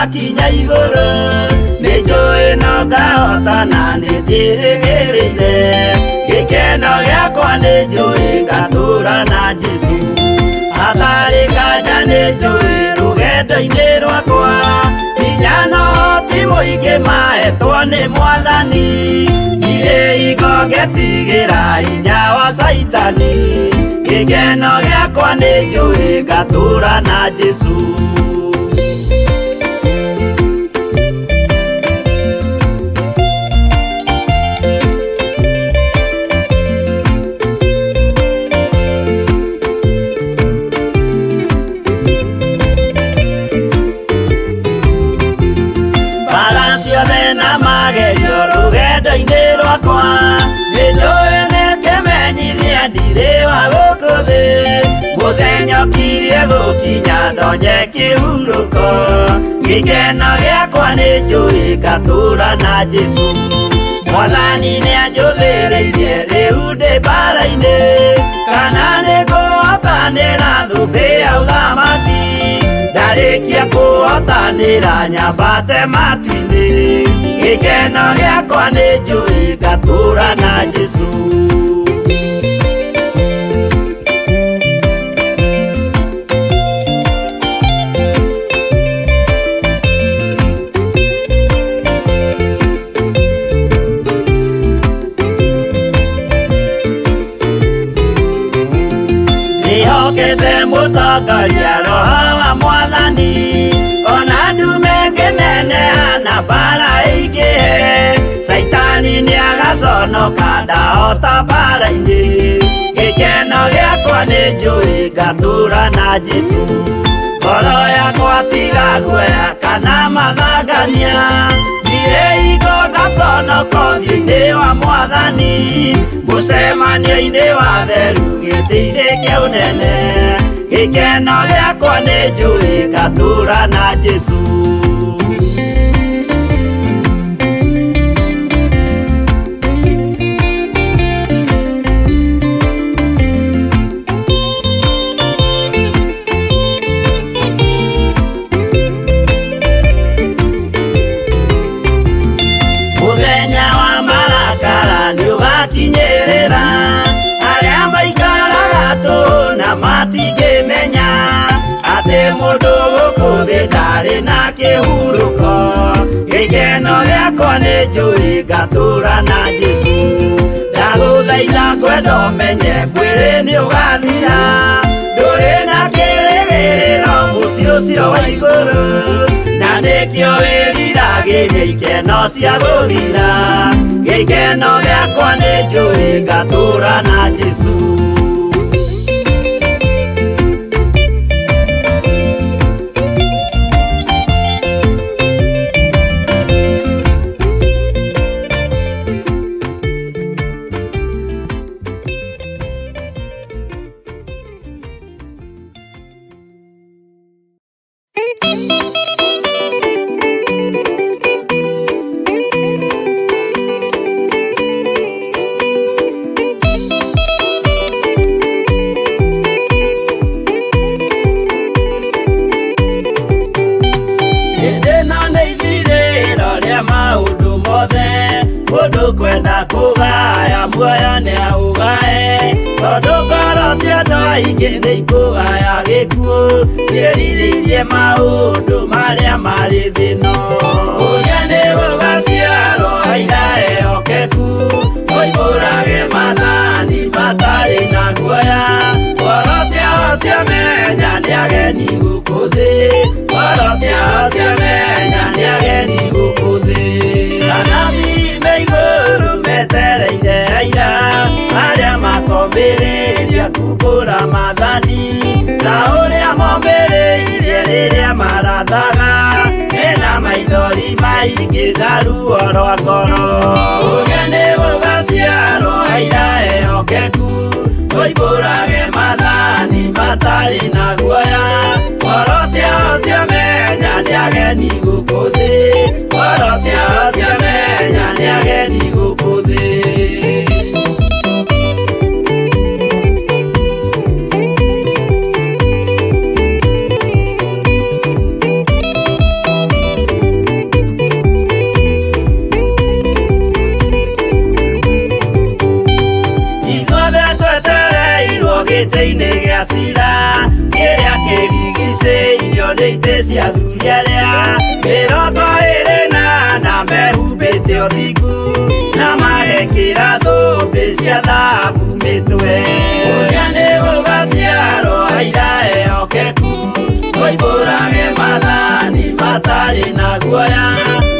Ngakinya igũrũ nĩ njũĩ no ngahotana nĩ njĩrĩgĩrĩire gĩkeno gĩakwa nĩ njũĩ ngatũra na Jesũ hatarĩ nganja nĩ njũĩ rũgendo-inĩ rwakwa hinya no ti mũingĩ mahetwo nĩ mwathani ndirĩ hingo ngetigĩra hinya wa caitani gĩkeno gĩakwa nĩ njũĩ ngatũra na Jesũ. Mbara ciothe na magerio rũgendo-inĩ rwakwa nĩ njũĩ nĩ kĩmenyithia ndirĩ wa gũkũ thĩ mũthenya ũkirie gũkinya ndonye kĩhurũko gĩkeno gĩakwa nĩ njũĩ ngatũra na Jesũ mwathani nĩ anjũthĩrĩirie rĩu ndĩ mbara-inĩ kana nĩ ngũhotanĩra thũmbĩ ya ũthamaki ndarĩkia kũhotanĩra nyambate matu-inĩ gĩkeno gĩakwa nĩ njũĩ ngatũra na Jesũ. Ndĩhokete mũtongoria roho wa mwathani ona ndume ngĩneneha na mbara ĩingĩhe caitani nĩagaconoka ndahota mbara-inĩ gĩkeno gĩakwa nĩ njũĩ ngatũra na Jesũ ngoro yakwa tiga guoya kana mathangania ndirĩ hingo ngaconoka ũthiũ-inĩ wa mwathani mũcemanio-inĩ wa theru gĩtĩ-inĩ kĩa ũnene gĩkeno gĩakwa nĩ njũĩ ngatũra na Jesũ. Mũthenya wa marakara nĩũgakinyĩrĩra arĩa maikaraga tũhũ na matingĩmenya atĩ mũndũ gũkũ thĩ ndarĩ na kĩhurũko gĩkeno gĩakwa nĩ njũĩ ngatũra na Jesũ ndagũthaitha ngwenda ũmenye mwĩrĩ nĩũgathira ndũrĩ na kĩrĩgĩrĩro mũciĩ ũcio wa igũrũ na nĩkĩo wĩriragĩria ikeno cia gũthira gĩkeno gĩakwa nĩ njũĩ ngatũra na Jesũ. Hĩndĩ ĩno nĩ ithirĩro rĩa maũndũ mothe mũndũ kwenda kũgaya muoyo nĩ aũgae tondũ ngoro cia andũ aingĩ nĩ ikũgaya gĩkuũ ciĩrirĩirie maũndũ marĩa marĩ thĩ ĩno ũrĩa nĩ gũgaciarwo aira ehokeku moimbũrage maathani matarĩ na guoya ngoro ciao ciamenya nĩ ageni gũkũ thĩ ngoro ciao ciamenya nĩ ageni gũkũ thĩ anabii me igũrũ metereire aira arĩa makomĩrĩria kumbũra maathani ta ũrĩa momĩrĩirie rĩrĩa marathaga mena maithori maingĩ na ruo rwa ngoro ũrĩa nĩ gũgaciarwo aira ehokeku moimbũrage maathani matarĩ na guoya ngoro ciao ciamenya nĩ ageni gũkũ thĩ ngoro ciao ciamenya nĩ ageni gũkũ thĩ. gĩtĩ-inĩ gĩa cira kĩrĩa kĩrigicĩirio nĩ itĩ cia athuri arĩa 24 mehumbĩte ũthingu na magekĩra thũmbĩ cia thahabu mĩtwe. Ũrĩa nĩ gũgaciarwo aira ehokeku moimbũrage maathani matarĩ na guoya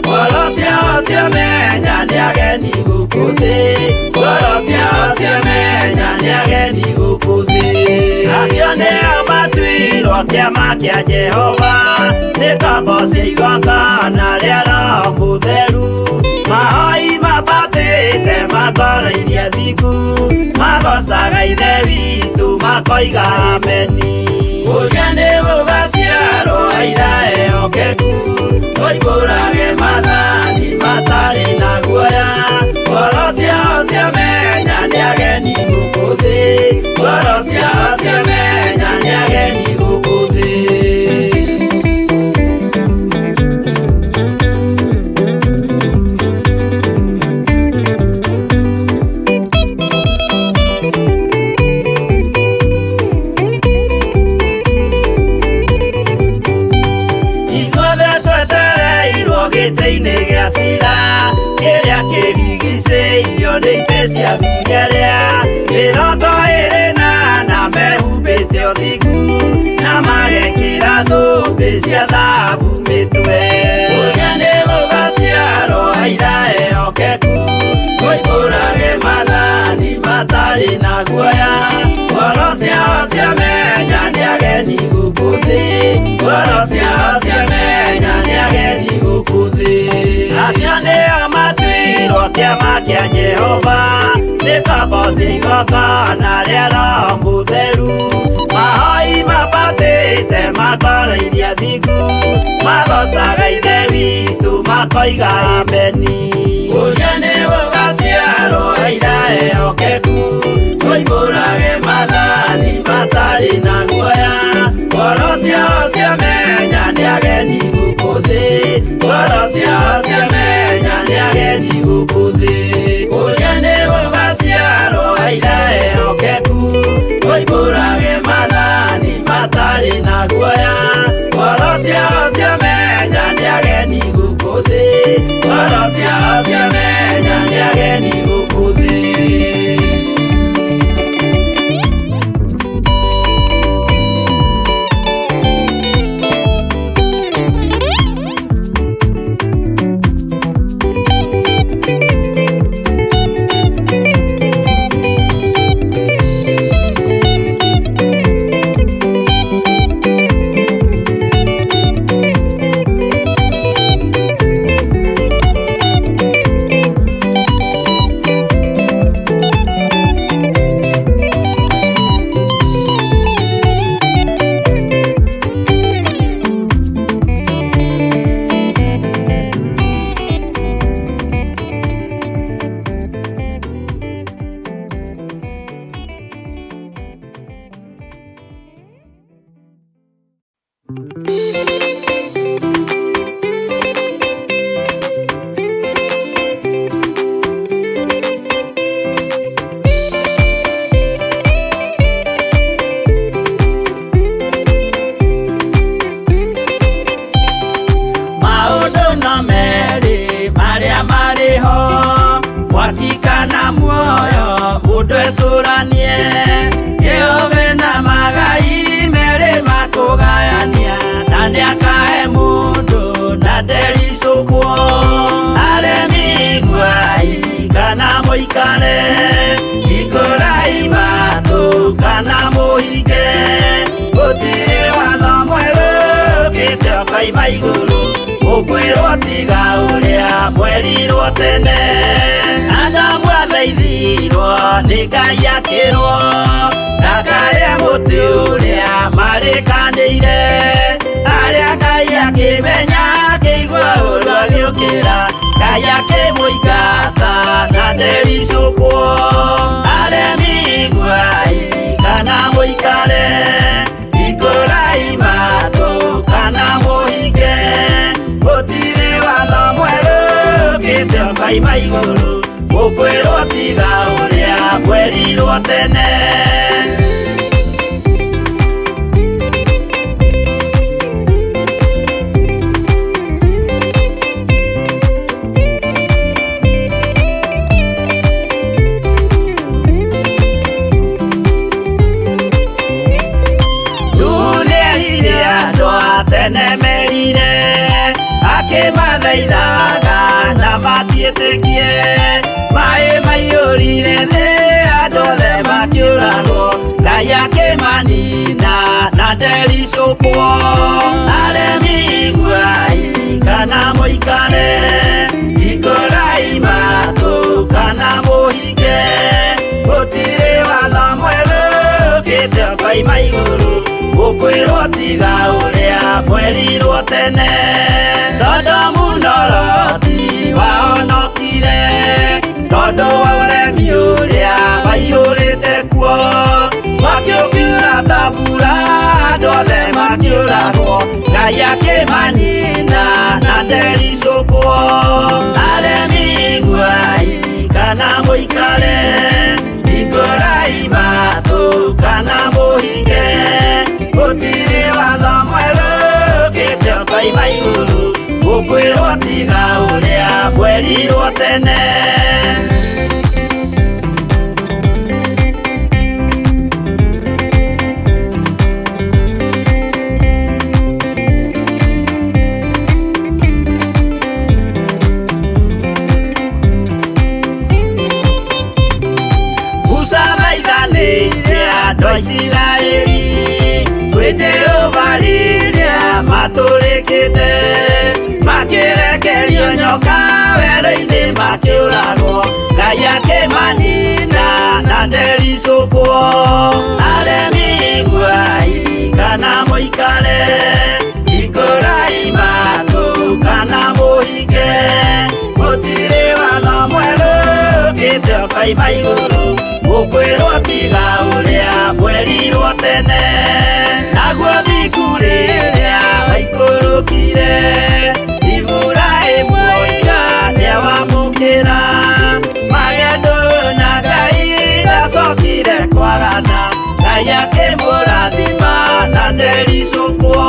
ngoro ciao ciamenya nĩ ageni gũkũ thĩ ngoro ciao ciamenya nĩ ageni gũkũ thĩ. Acio nĩo matuirwo kĩama kĩa Jehova nĩ ngombo cia igongona rĩa Roho Mũtheru mahoi mabatĩte makoro iria thingu magocaga Ithe witũ makoiga ameni. Ũrĩa nĩ gũgaciarwo aira ehokeku moimbũrage maathani matarĩ na guoya ngoro ciao ciamenya nĩ ageni gũkũ thĩ ngoro ciao ciamenya nĩ ageni gũkũ thĩ. Ithuothe twetereirwo gĩtĩ-inĩ gĩa cira kĩrĩa kĩrigicĩirio nĩ itĩ cia athuri arĩa 24 mehumbĩte ũthingu na magekĩra thũmbĩ cia thahabu mĩtwe. Ũrĩa nĩ gũgaciarwo aira ehokeku moimbũrage maathani matarĩ na guoya ngoro ciao ciamenya nĩ ageni gũkũ thĩ ngoro ciao ciamenya nĩ ageni gũkũ thĩ. Acio nĩo matuirwo kĩama kĩa Jehova nĩ ngombo cia igongona rĩa Roho Mũtheru mahoi mabatĩte makoro iria thingu magocaga Ithe witũ makoiga ameni. Ũrĩa nĩ gũgaciarwo aira ehokeku moimbũrage maathani matarĩ na guoya ngoro ciao ciamenya nĩ ageni gũkũ thĩ ngoro ciao ciamenya nĩ ageni gũkũ thĩ. Ũrĩa nĩ gũgaciarwo aira ehokeku moimbũrage maathani matarĩ na guoya ngoro ciao ciamenya nĩ ageni gũkũ thĩ ngoro ciao ciamenya nĩ ageni gũkũ thĩ. Maũndũ no merĩ marĩa marĩ ho mwaki kana muoyo mũndũ ecũranie Jehova na magai merĩ makũgayania na nĩakahe mũndũ na ndericũkwo. Aremi iguai kana mũikare hingũrai matũ kana mũhinge gũtirĩ watho mwerũ ũkĩte ũkoima igũrũ ũkwĩrwo tiga ũrĩa mwerirwo tene. Adamu athaithirwo nĩ Ngai akĩrwo ndakarĩe mũtĩ ũrĩa marĩkanĩire arĩa Ngai akĩmenya akĩigua ũru agĩũkĩra Ngai akĩmũingata na ndericũkwo. Aremi iguai kana mũikare hingũrai matũ kana mũhinge gũtirĩ watho mwerũ ũkĩte ũkoima igũrũ ũkwĩrwo tiga ũrĩa mwerirwo tene. magĩtĩkie maĩ maiyũrire thĩ andũ othe makĩũragwo Ngai akĩmanina na ndericũkwo aremi iguai kana mũikare hingũrai matũ kana mũhinge gũtirĩ watho mwerũ ũkĩte ũkoima igũrũ gũkwĩrwo tiga ũrĩa mwerirwo tene Sodomu na Loti wahonokire tondũ wa ũremi ũrĩa waiyũrĩte kuo mwaki ũkiura ta mbura andũ othe makĩũragwo Ngai akĩmanina na ndericũkwo aremi iguai kana mũikare hingũrai matũ kana mũhinge gũtirĩ watho mwerũ ũkĩte ũkoima igũrũ gũkwĩrwo tiga ũrĩa mwerirwo tene. Musa thaithanĩire andũ a Isiraeli kwĩ Jehova rĩrĩa matũrĩkĩte makĩrekerio nyoka werũ-inĩ makĩũragwo Ngai akĩmanina na ndericũkwo aremi iguai kana mũikare hingũrai matũ kana mũhinge gũtirĩ watho mwerũ ũkĩte ũkoima igũrũ gũkwĩrwo tiga ũrĩa mwerirwo tene naguo thiku rĩrĩa waikũrũkire Iburahĩmu oiga nĩawamũkĩra magendo na Ngai ndacokire kwagana Ngai akĩmũrathima na ndericũkwo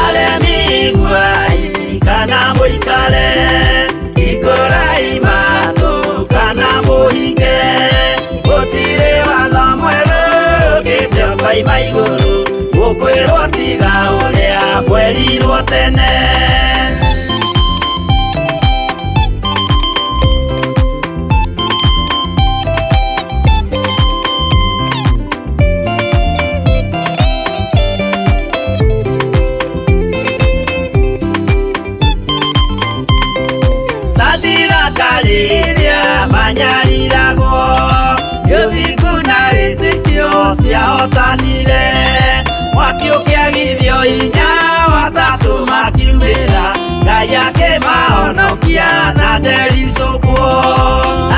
aremi iguai kana mũikare hingũrai matũ kana mũhinge gũtirĩ watho mwerũ ũkĩte ũkoima igũrũ gũkwĩrwo tiga ũrĩa mwerirwo tene. Sadiraka rĩrĩa manyariragwo gĩthingu na wĩtĩkio ciahotanire mwaki ũkĩagithio hinya watatũ makiumĩra Ngai akĩmahonokia na ndericũkwo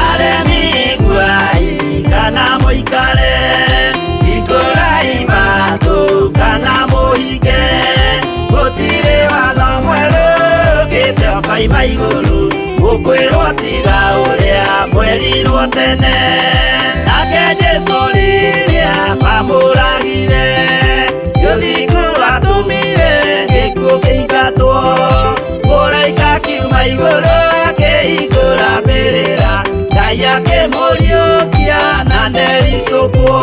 aremi iguai kana mũikare hingũrai matũ kana mũhinge gũtirĩ watho mwerũ ũkĩte ũkoima igũrũ gũkwĩrwo tiga ũrĩa mwerirwo tene nake Jesũ rĩrĩa mamũragire gĩthingu watũmire gĩkuũ kĩingatwo mũraika akiuma igũrũ akĩhingũra mbĩrĩra Ngai akĩmũriũkia na ndericũkwo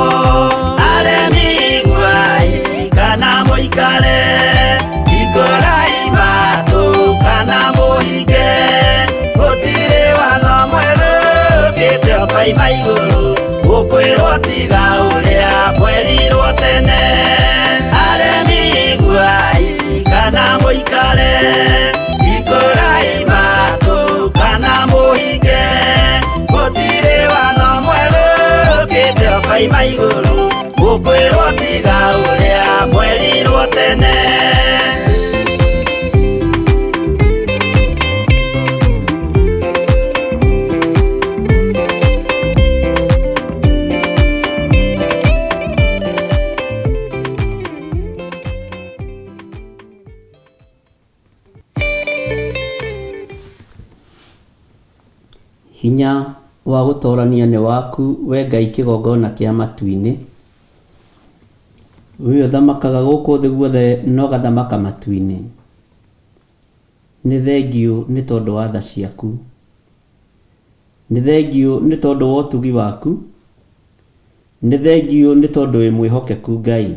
aremi iguai kana mũikare hingũrai matũ kana mũhinge gũtirĩ watho mwerũ ũkĩte ũkoima igũrũ gũkwĩrwo tiga ũrĩa mwerirwo tene aremi iguai kana mũikare hingũrai matũ kana mũhinge gũtirĩ watho mwerũ ũkĩte ũkoima igũrũ gũkwĩrwo tiga ũrĩa mwerirwo tene. Hinya wa gũtoorania nĩ waku, wee Ngai kĩgongona kĩa matu-inĩ. Wee ũthamakaga gũkũ thĩ guothe na ũgathamaka matu-inĩ. Nĩ thengiũ nĩ tondũ wa tha ciaku. Nĩ thengiũ nĩ tondũ wa ũtugi waku. Nĩ thengiũ nĩ tondũ wĩ mwĩhokeku Ngai.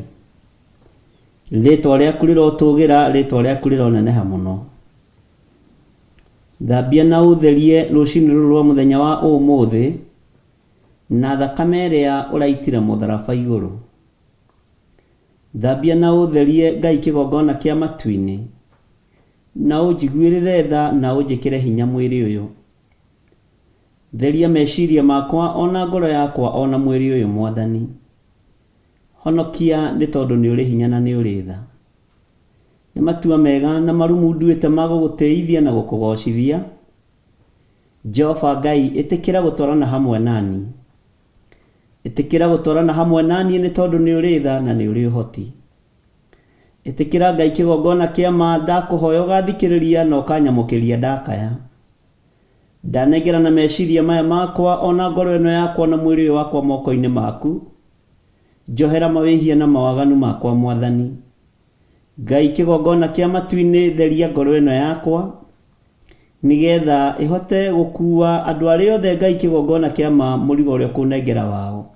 Rĩtwa rĩaku rĩrotũgĩra, rĩtwa rĩaku rĩroneneha mũno. Thambia na ũtherie rũcinĩ rũrũ rwa mũthenya wa ũmũthĩ na thakame ĩrĩa ũraitire mũtharaba igũrũ. Thambia na ũtherie Ngai kĩgongona kĩa matu-inĩ, na ũnjiguĩrĩre tha na ũnjĩkĩre hinya mwĩrĩ ũyũ. Theria meciria makwa ona ngoro yakwa ona mwĩrĩ ũyũ Mwathani. Honokia nĩ tondũ nĩ ũrĩ hinya na nĩ ũrĩ tha. Nĩ matua mega na marumu nduĩte ma gũgũtĩithia na gũkũgocithia. Jehova Ngai, ĩtĩkĩra gũtwarana hamwe naniĩ. Ĩtĩkĩra gũtwarana hamwe naniĩ nĩ tondũ nĩ ũrĩ tha na nĩ ũrĩ ũhoti. Ĩtĩkĩra Ngai kĩgongona kĩa ma ndakũhoya ũgathikĩrĩria na ũkanyamũkĩria ndakaya. Ndanengerana meciria maya makwa ona ngoro ĩno yakwa na mwĩrĩ ũyũ wakwa moko-inĩ maku. Njohera mawĩhia na mawaganu makwa Mwathani. Ngai kĩgongona kĩa matu-inĩ theria ngoro ĩno yakwa nĩgetha ĩhote gũkua andũ arĩa othe Ngai kĩgongona kĩa ma mũrigo ũrĩa ũkũnengera wao.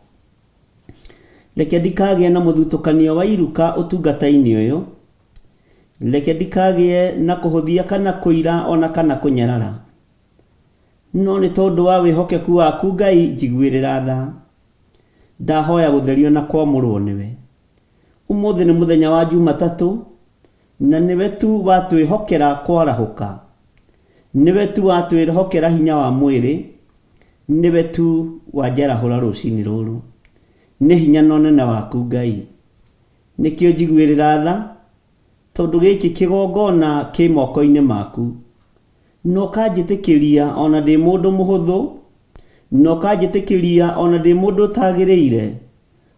Reke ndikagĩe na mũthutũkanio wa iruka ũtungata-inĩ ũyũ. Reke ndikagĩe na kũhũthia kana kũira ona kana kũnyarara. No nĩ tondũ wa wĩhokeku waku Ngai njiguĩrĩra tha. Ndahoya gũtherio na kwamũrwo nĩwe. Ũmũthĩ nĩ mũthenya wa Jumatatũ, na nĩwe tu watwĩhokera kwarahũka. Nĩwe tu watwĩhokera hinya wa mwĩrĩ, nĩwe tu wanjarahũra rũcinĩ rũrũ. Nĩ hinya na ũnene waku Ngai. Nĩkĩo njiguĩrĩra tha, tondũ gĩkĩ kĩgongona kĩ moko-inĩ maku. Na ũkanjĩtĩkĩria ona ndĩ mũndũ mũhũthũ, na ũkanjĩtĩkĩria ona ndĩ mũndũ ũtagĩrĩire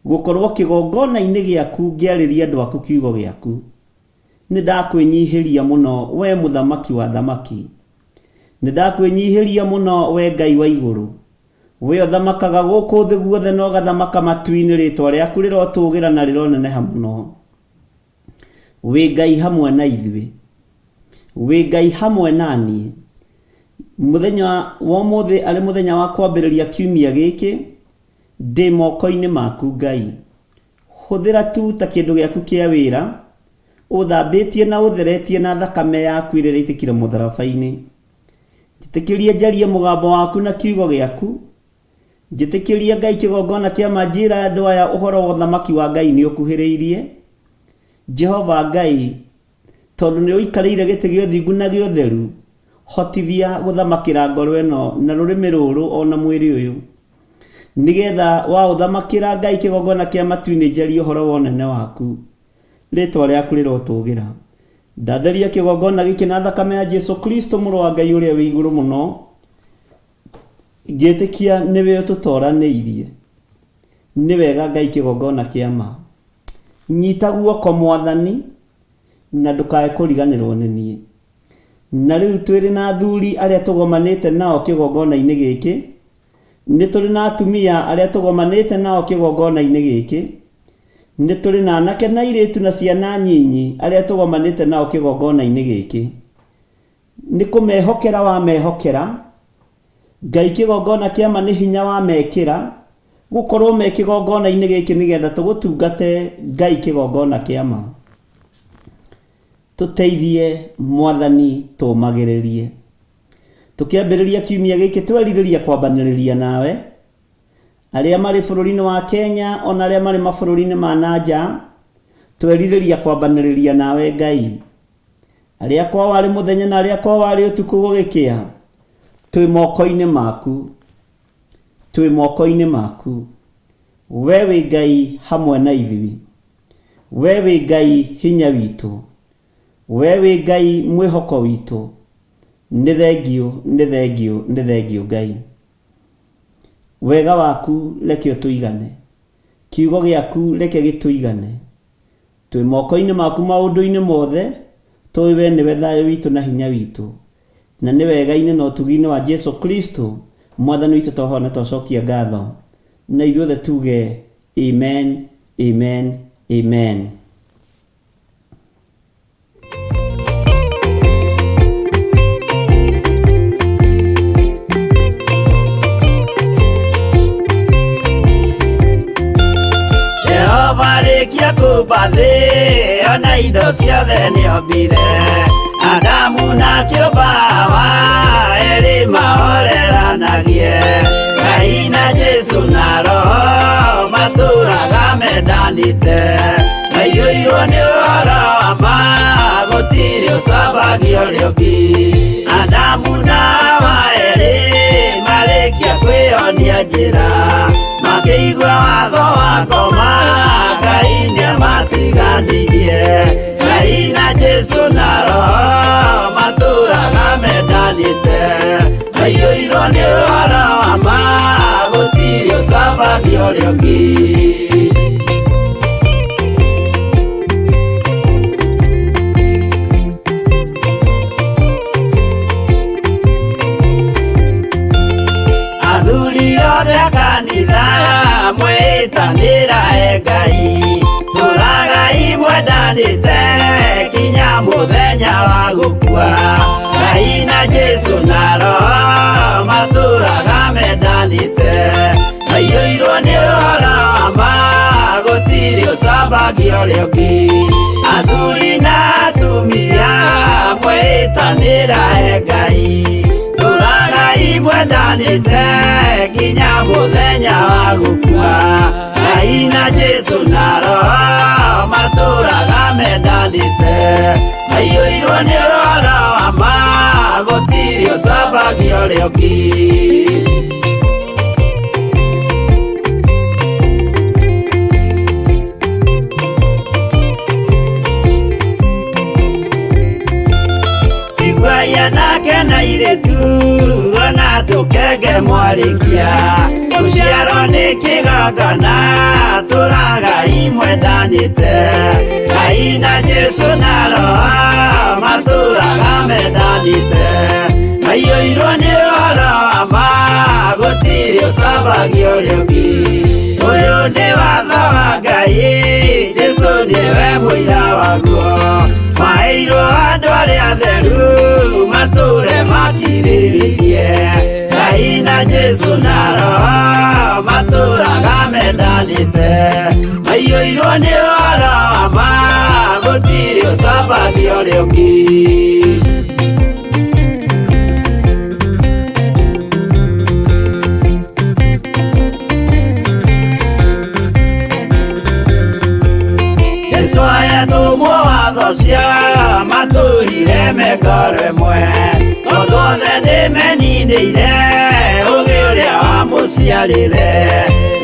gũkorwo kĩgongona-inĩ gĩaku ngĩarĩria andũ aku kiugo gĩaku. Nĩ ndakwĩnyihĩria mũno we mũthamaki wa thamaki. Nĩ ndakwĩnyihĩria mũno we Ngai wa igũrũ. We ũthamakaga gũkũ thĩ guothe na ũgathamaka matu-inĩ, rĩtwa rĩaku rĩrotũgĩra na rĩroneneha mũno. Wĩ Ngai hamwe na ithuĩ. Wĩ Ngai hamwe na niĩ. Mũthenya wa ũmũthĩ arĩ mũthenya wa kwambĩrĩria kiumia gĩkĩ, ndĩ moko-inĩ maku Ngai. Hũthĩra tu ta kĩndũ gĩaku kĩa wĩra, ũthambĩtie na ũtheretie na thakame yaku ĩrĩa ĩraitĩkire mũtharaba-inĩ. Njĩtĩkĩria njarie mũgambo waku na kiugo gĩaku. Njĩtĩkĩria Ngai kĩgongona kĩa ma njĩra andũ aya ũhoro wa ũthamaki wa Ngai nĩ ũkuhĩrĩirie. Jehova Ngai, tondũ nĩ ũikarĩire gĩtĩ gĩa ũthingu na gĩa ũtheru, hotithia gũthamakĩra ngoro ĩno na rũrĩmĩ rũrũ ona mwĩrĩ ũyũ. Nĩgetha waũthamakĩra Ngai kĩgongona kĩa matu-inĩ njarie ũhoro wa ũnene waku. Rĩtwa rĩaku rĩrotũgĩra. Ndatheria kĩgongona gĩkĩ na thakame ya Jesu Kristo mũrũ wa Ngai ũrĩa wĩ igũrũ mũno. Ngĩtĩkia nĩwe ũtũtoranĩirie. Nĩ wega Ngai kĩgongona kĩa ma. Nyita guoko Mwathani na ndũkae kũriganĩrwo nĩ niĩ. Na rĩu twĩrĩ na athuri arĩa tũgomanĩte nao kĩgongona-inĩ gĩkĩ, nĩ tũrĩ na atumia arĩa tũgomanĩte nao kĩgongona-inĩ gĩkĩ, nĩ tũrĩ na anake na airĩtu na ciana nyinyi arĩa tũgomanĩte nao kĩgongona-inĩ gĩkĩ. Nĩ kũmehokera wamehokera, Ngai kĩgongona kĩa ma nĩ hinya wamekĩra, gũkorwo me kĩgongona-inĩ gĩkĩ nĩgetha tũgũtungate Ngai kĩgongona kĩa ma. Tũteithie Mwathani tũmagĩrĩrie. Tũkĩambĩrĩria kiumia gĩkĩ twerirĩria kwambanĩrĩria nawe, arĩa marĩ bũrũri-inĩ wa Kenya ona arĩa marĩ mabũrũri-inĩ ma na nja, twerirĩria kwambanĩrĩria nawe Ngai. Arĩa kwao arĩ mũthenya na arĩa kwao arĩ ũtukũ gũgĩkĩa, twĩ moko-inĩ maku, twĩ moko-inĩ maku. We wĩ Ngai hamwe na ithuĩ. We wĩ Ngai hinya witũ. We wĩ Ngai mwĩhoko witũ. Nĩ thengiũ, nĩ thengiũ, nĩ thengiũ Ngai. Wega waku reke ũtũigane. Kiugo gĩaku reke gĩtũigane. Twĩ moko-inĩ maku maũndũ-inĩ mothe, tũĩ we nĩwe thayũ witũ na hinya witũ. Na nĩ wega-inĩ na ũtugi-inĩ wa Jesu Kristo, Mwathani witũ twahoya na twacokia ngatho. Na ithuothe tuge amen, amen, amen. Jehova arĩkia kũmba thĩ ona indo ciothe nĩombire Adamu na kĩũmba Hawa. mahoreranagie. Ngai na Jesu na Roho matũraga mendanĩte. Maiyũirwo nĩ ũhoro wa ma, gũtirĩ ũcambagia ũrĩa ũngĩ. Adamu na Hawa erĩ marĩkia kwĩyonia njĩra, makĩigua watho wa ngoma, Ngai nĩamatiganirie. Ngai na Jesu na Roho matũraga mendanĩte. Maiyũirwo nĩ ũhoro wa ma, gũtirĩ ũcambagia ũrĩa ũngĩ. Athuri othe a kanitha mwĩtanĩra e Ngai, tũragai mwendanĩte kinya mũthenya wa gũkua. Ngai na Jesu na Roho matũraga mendanĩte. Maiyũirwo nĩ ũhoro wa ma, gũtirĩ ũcambagia ũrĩa ũngĩ. Athuri na atumia mwĩtanĩra e Ngai, tũragai mwendanĩte kinya mũthenya wa gũkua. Ngai na Jesu na Roho matũraga mendanĩte. Maiyũirwo nĩ ũhoro wa ma, gũtirĩ ũcambagia ũrĩa ũngĩ. Iguai anake na airĩtu ona tũkenge mwarĩkia, gũciarwo nĩ kĩgongona, tũragai mwendanĩte. Ngai na Jesu na Roho matũraga mendanĩte. Maiyũirwo nĩ ũhoro wa ma, gũtirĩ ũcambagia ũrĩa ũngĩ. Ũyũ nĩ watho wa Ngai, Jesu nĩwe mũira waguo. Maheirwo andũ arĩa atheru matũre makirĩrĩirie. Ngai na Jesu na Roho matũraga mendanĩte. Maiyũirwo nĩ ũhoro wa ma, gũtirĩ ũcambagia ũrĩa ũngĩ. Jesu ayatũmwo watho cia matũrire mekoro ĩmwe, tondũ othe nĩmeninĩire ũgĩ ũrĩa wamũciarire.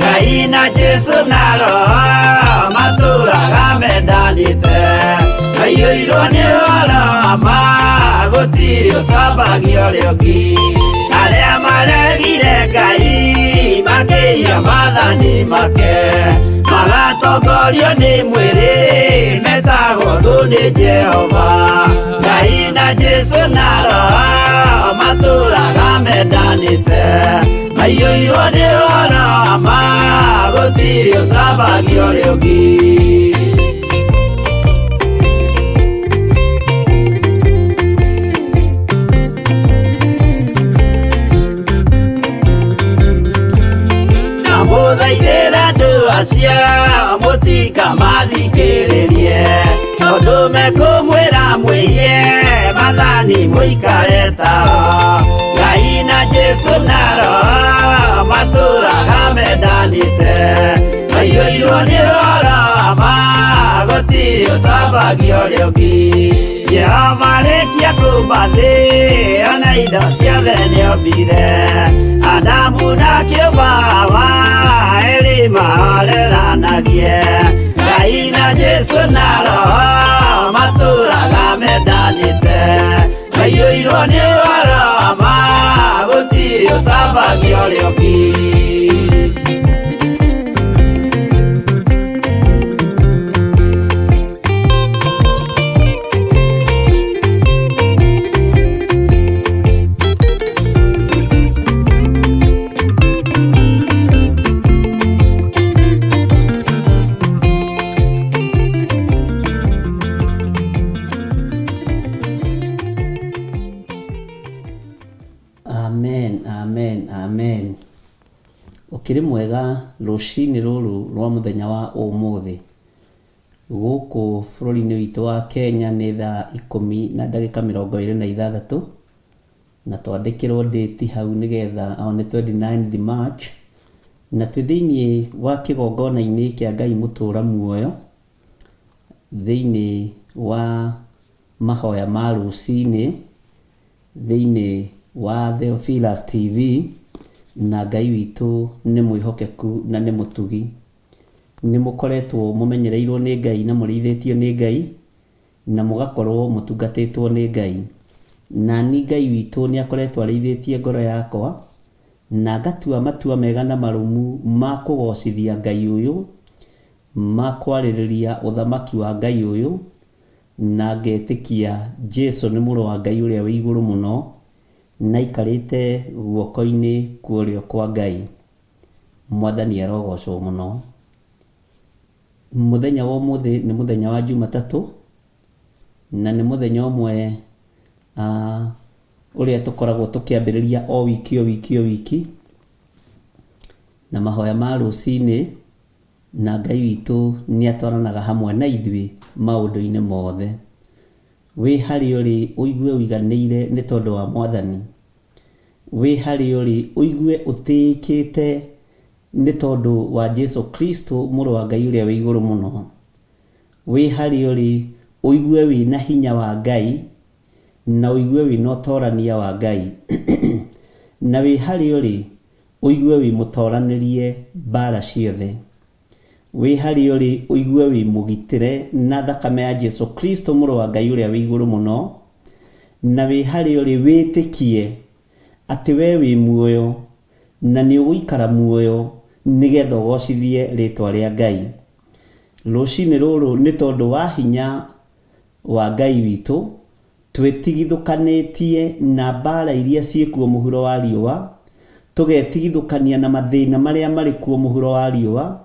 Ngai na Jesu na Roho matũraga mendanĩte. Maiyũirwo nĩ ũhoro wa ma, gũtirĩ ũcambagia ũrĩa ũngĩ. Arĩa maregire Ngai makĩiya maathani make, magatongorio nĩ mwĩrĩ, metagwo thũ nĩ Jehova. Ngai na Jesu na Roho matũraga mendanĩte. Maiyũirwo nĩ ũhoro wa ma, gũtirĩ ũcambagia ũrĩa ũngĩ. Ndamũthaithĩra andũ acio mũtikamathikĩrĩrie, tondũ mekũmwĩra mwĩiye maathani mũikare tao. Ngai na Jesu na Roho matũraga mendanĩte. Maiyũirwo nĩ ũhoro wa ma, gũtirĩ ũcambagia ũrĩa ũngĩ. Jehova arĩkia kũũmba thĩ, ona indo ciothe nĩombire. Adamu na kĩũmba Hawa, erĩ mahoreranagie. Ngai na Jesu na Roho matũraga mendanĩte. Maiyũirwo nĩ ũhoro wa ma, gũtirĩ ũcambagia ũrĩa ũngĩ. Amen, amen, amen. Ũkĩrĩ mwega rũcinĩ rũrũ rwa mũthenya wa ũmũthĩ. Gũkũ bũrũri-inĩ witũ wa Kenya nĩ thaa ikũmi na ndagĩka mĩrongo ĩrĩ na ithathatũ. Na twandĩkĩrwo date hau nĩgetha o nĩ 29th March, na twĩ thĩinĩ wa kĩgongona-inĩ kĩa Ngai mũtũra muoyo, thĩinĩ wa mahoya ma rũcinĩ, thĩinĩ wa Theophilus TV, na Ngai witũ nĩ mwĩhokeku na nĩ mũtugi. Nĩ mũkoretwo mũmenyereirwo nĩ Ngai na mũrĩithĩtio nĩ Ngai, na mũgakorwo mũtungatĩtwo nĩ Ngai. Nani Ngai witũ nĩ akoretwo arĩithĩtie ngoro yakwa, na ngatua matua mega na marũmu ma kũgocithia Ngai ũyũ, ma kwarĩrĩria ũthamaki wa Ngai ũyũ, na ngetĩkia Jesu nĩ mũrũ wa Ngai ũrĩa wĩ igũrũ mũno, na aikarĩte guoko-inĩ kwa ũrĩo kwa Ngai. Mwathani arogocwo mũno. Mũthenya wa ũmũthĩ nĩ mũthenya wa Jumatatũ, na nĩ mũthenya ũmwe ũrĩa tũkoragwo tũkĩambĩrĩria o wiki o wiki o wiki, na mahoya ma rũcinĩ, na Ngai witũ nĩ atwaranaga hamwe na ithuĩ maũndũ-inĩ mothe. Wĩ harĩa ũrĩ ũigue ũiganĩire nĩ tondũ wa Mwathani. Wĩ harĩa ũrĩ ũigue ũtĩĩkĩte Nĩ tondũ wa Jesu Kristo, Mũrũ wa Ngai ũrĩa wĩ igũrũ mũno. Wĩ harĩa ũrĩ, ũigue wĩ na hinya wa Ngai, na ũigue wĩ na ũtorania wa Ngai. Na wĩ harĩa ũrĩ, ũigue wĩ mũtoranĩrie mbara ciothe. Wĩ harĩa ũrĩ, ũigue wĩ mũgitĩre na thakame ya Jesu Kristo, Mũrũ wa Ngai ũrĩa wĩ igũrũ mũno. Na wĩ harĩa ũrĩ, wĩtĩkie atĩ wee wĩ muoyo, na nĩ ũgũikara muoyo nĩgetha ũgocithie rĩtwa rĩa Ngai. Rũcinĩ rũrũ nĩ tondũ wa hinya wa Ngai witũ, twĩtigithũkanĩtie na mbara iria ciĩkuo mũhuro wa riũa, tũgetigithũkania na mathĩna marĩa marĩ kuo mũhuro wa riũa,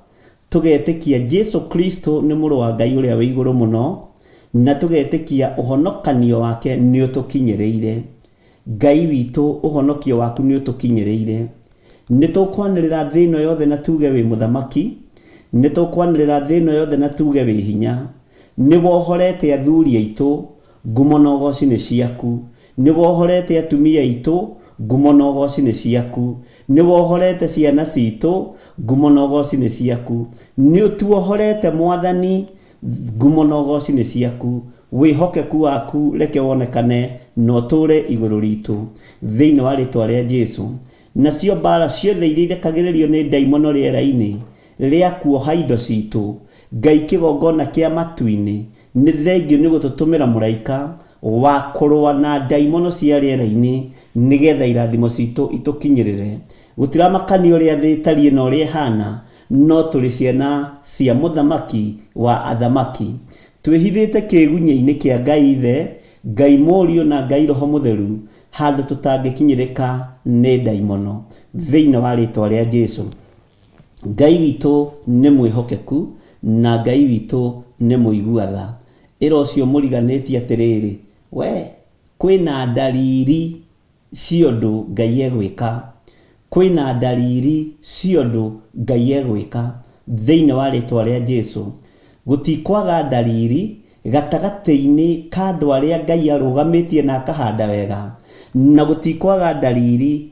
tũgetĩkia Jesu Kristo nĩ mũrũ wa Ngai ũrĩa wĩ igũrũ mũno, na tũgetĩkia ũhonokanio wake nĩ ũtũkinyĩrĩire. Ngai witũ, ũhonokio waku nĩũtũkinyĩrĩire. Nĩtũkwanĩrĩra thĩ ĩno yothe na tuuge wĩ mũthamaki, nĩtũkwanĩrĩra thĩ ĩno yothe na tuuge wĩ hinya. Nĩwohorete athuri aitũ, ngumo na ũgooci nĩ ciaku. Nĩwohorete atumia aitũ, ngumo na ũgooci nĩ ciaku. Nĩwohorete ciana ciitũ, ngumo na ũgooci nĩ ciaku. Nĩũtuohorete Mwathani, Ngumo na ũgooci nĩ ciaku. Wĩhokeku waku reke wonekane na ũtũũre igũrũ ritũ. Thĩinĩ wa rĩtwa rĩa Jesu. Nacio mbaara ciothe iria irekagĩrĩrio nĩ ndaimono rĩera-inĩ rĩa kuoha indo citũ, Ngai kĩgongona kĩa matu-inĩ, nĩ thengiũ nĩ gũtũtũmĩra mũraika wa kũrũa na ndaimono cia rĩera-inĩ nĩgetha irathimo citũ itũkinyĩrĩre. Gũtiramakania ũrĩa thĩ ĩtariĩ na ũrĩa ĩhana, No tũrĩ ciana cia Mũthamaki wa athamaki. Twĩhithĩte kĩĩgunyĩ-inĩ kĩa Ngai Ithe, Ngai Mũriũ na Ngai Roho Mũtheru, handũ tũtangĩkinyĩrĩka nĩ ndaimono. Thĩinĩ wa rĩtwa rĩa Jesu. Ngai witũ nĩ mwĩhokeku na Ngai witũ nĩ mũigua tha. Ĩra ũcio mũriganĩtie atĩrĩrĩ, we, kwĩna ndariri cia ũndũ Ngai egwĩka. Kwĩna ndariri cia ũndũ Ngai egwĩka thĩinĩ wa rĩtwa rĩa Jesu. Gũtikwaga ndariri gatagatĩ-inĩ ka andũ arĩa Ngai arũgamĩtie na akahanda wega, na gũtikwaga ndariri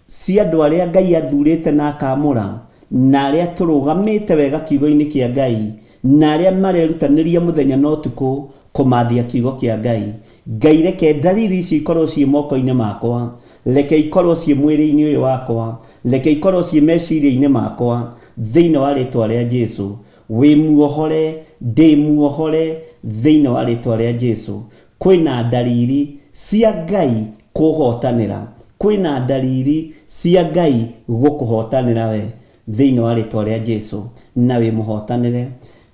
cia andũ arĩa Ngai athurĩte na akaamũra, na arĩa tũrũgamĩte wega kiugo-inĩ kĩa Ngai, na arĩa marerutanĩria mũthenya na ũtukũ kũmathia kiugo kĩa Ngai. Ngai reke ndariri icio ikorwo ciĩ moko-inĩ makwa, reke ikorwo ciĩ mwĩrĩ-inĩ ũyũ wakwa, reke ikorwo ciĩ meciria-inĩ makwa, thĩinĩ wa rĩtwa rĩa Jesu. Wĩ muohore, ndĩ muohore, thĩinĩ wa rĩtwa rĩa Jesu. Kwĩna ndariri cia Ngai kũhotanĩra. Kwĩna ndariri cia Ngai gũkũhotanĩra we thĩinĩ wa rĩtwa rĩa Jesu na wĩ mũhotanĩre.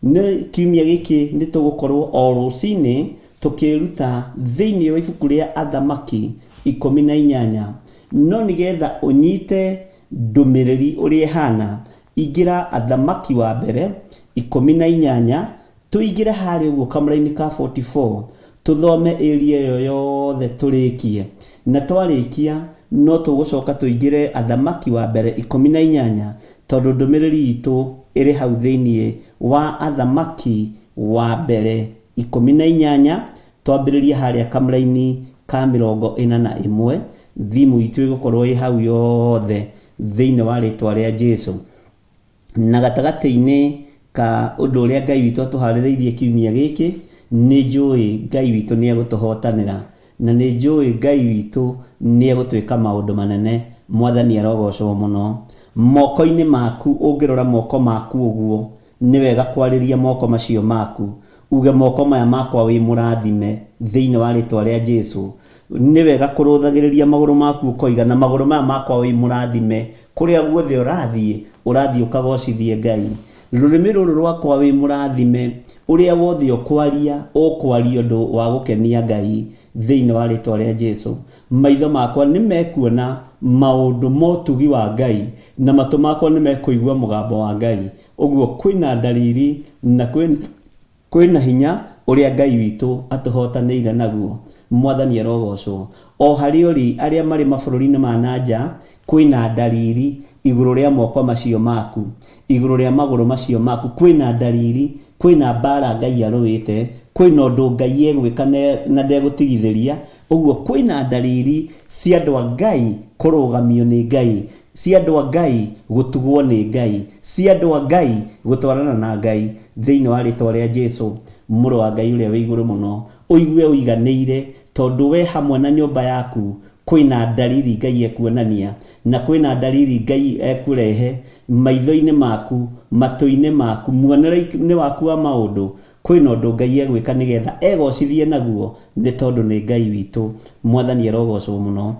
Nĩ kiumia gĩkĩ nĩ tũgũkorwo o rũcinĩ tũkĩruta thĩinĩ wa ibuku rĩa Athamaki 18. No nĩgetha ũnyite ndũmĩrĩri ũrĩa ĩhana, ingĩra Athamaki wa mbere 18 Tũingĩre harĩa ũguo kamũraini ka 44 tũthome area ĩyo yothe tũrĩkie. Na twarĩkia no tũgũcoka tũingĩre Athamaki wa mbere 18 tondũ ndũmĩrĩri itũ ĩrĩ hau thĩinĩ wa Athamaki wa mbere 18 twambĩrĩrie harĩa kamũraini ka 41. Thimũ itũ ĩgũkorwo ĩ hau yothe thĩinĩ wa rĩtwa rĩa Jesu. Na gatagatĩ-inĩ ka ũndũ ũrĩa Ngai witũ atũharĩrĩirie kiumia gĩkĩ, nĩ njũĩ Ngai witũ nĩ egũtũhotanĩra, na nĩ njũĩ Ngai witũ nĩ egũtwĩka maũndũ manene. Mwathani arogocwo mũno. Moko-inĩ maku, ũngĩrora moko maku ũguo, nĩ wega kwarĩria moko macio maku, uge moko maya makwa wĩ mũrathime thĩinĩ wa rĩtwa rĩa Jesu. Nĩ wega kũrũthagĩrĩria magũrũ maku ũkoiga na magũrũ maya makwa wĩ mũrathime, kũrĩa guothe ũrathiĩ, ũrathiĩ ũkagocithie Ngai. Rũrĩmĩ rũrũ rwakwa wĩ mũrathime, ũrĩa wothe ũkwaria, ũkwaria ũndũ wa gũkenia Ngai thĩinĩ wa rĩtwa rĩa Jesu. Maitho makwa nĩ mekuona maũndũ ma ũtugi wa Ngai, na matũ makwa nĩ mekũigua mũgambo wa Ngai. Ũguo kwĩna ndariri na kwĩna Kwĩna hinya ũrĩa Ngai witũ atũhotanĩire naguo. Mwathani arogocwo. O harĩa ũrĩ, arĩa marĩ mabũrũri-inĩ ma na nja, kwĩna ndariri igũrũ rĩa moko macio maku, igũrũ rĩa magũrũ macio maku, kwĩna ndariri, kwĩna mbara Ngai arũĩte, kwĩna ũndũ Ngai egwĩka na ndegũtigithĩria. Ũguo kwĩna ndariri cia andũ a Ngai kũrũgamio nĩ Ngai, cia andũ a Ngai gũtugwo nĩ Ngai, cia andũ a Ngai gũtwarana na Ngai, thĩinĩ wa rĩtwa rĩa Jesu, Mũrũ wa Ngai ũrĩa wĩ igũrũ mũno. Ũigue ũiganĩire, tondũ we hamwe na nyũmba yaku kwĩna ndariri Ngai ekuonania, na kwĩna ndariri Ngai ekũrehe maitho-inĩ maku, matũ-inĩ maku, muonere-inĩ waku wa maũndũ, kwĩna ũndũ Ngai egwĩka nĩgetha egocithie naguo, nĩ tondũ nĩ Ngai witũ. Mwathani arogocwo mũno.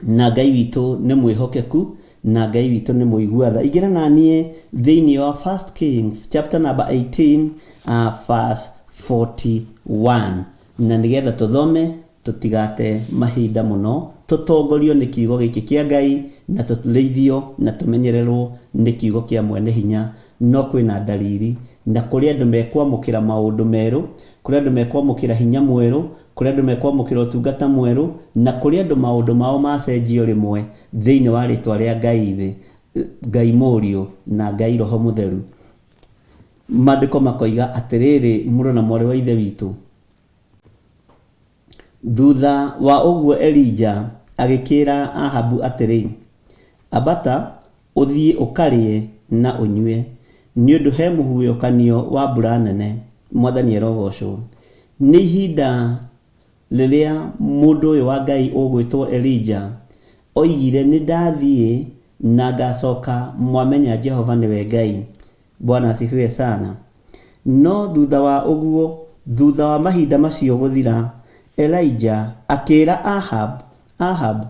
Na Ngai witũ nĩ mwĩhokeku, na Ngai witũ nĩ mũigua tha. Ingĩra na niĩ thĩinĩ wa First Kings chapter number 18 verse 41, na nĩgetha tũthome tũtigate mahinda mũno, tũtongorio nĩ kiugo gĩkĩ kĩa Ngai, na tũrĩithio na tũmenyererwo nĩ kiugo kĩa mwene hinya. No kwĩna ndariri, na kũrĩ andũ mekwamũkĩra maũndũ merũ, kũrĩ andũ mekwamũkĩra hinya mwerũ, kũrĩ andũ mekwamũkĩra ũtungata mwerũ, na kũrĩ andũ maũndũ mao macenjio rĩmwe thĩinĩ wa rĩtwa rĩa Ngai Ithe, Ngai Mũriũ, na Ngai Roho Mũtheru. Maandĩko makoiga atĩrĩrĩ, mũrũ na mwarĩ wa Ithe witũ, Thutha wa ũguo Elija agĩkĩĩra Ahabu atĩrĩ, Ambata ũthiĩ ũkarĩe na ũnyue, nĩ ũndũ he mũhuhũkanio wa mbura nene. Mwathani arogoocwo. Nĩ ihinda rĩrĩa mũndũ ũyũ wa Ngai ũgwĩtwo Elija oigire, Nĩ ndathiĩ na ngacoka mwamenya Jehova nĩwe Ngai. Bwana asifiwe sana. No thutha wa ũguo, thutha wa mahinda macio gũthira, Elija akĩĩra Ahab, Ahab,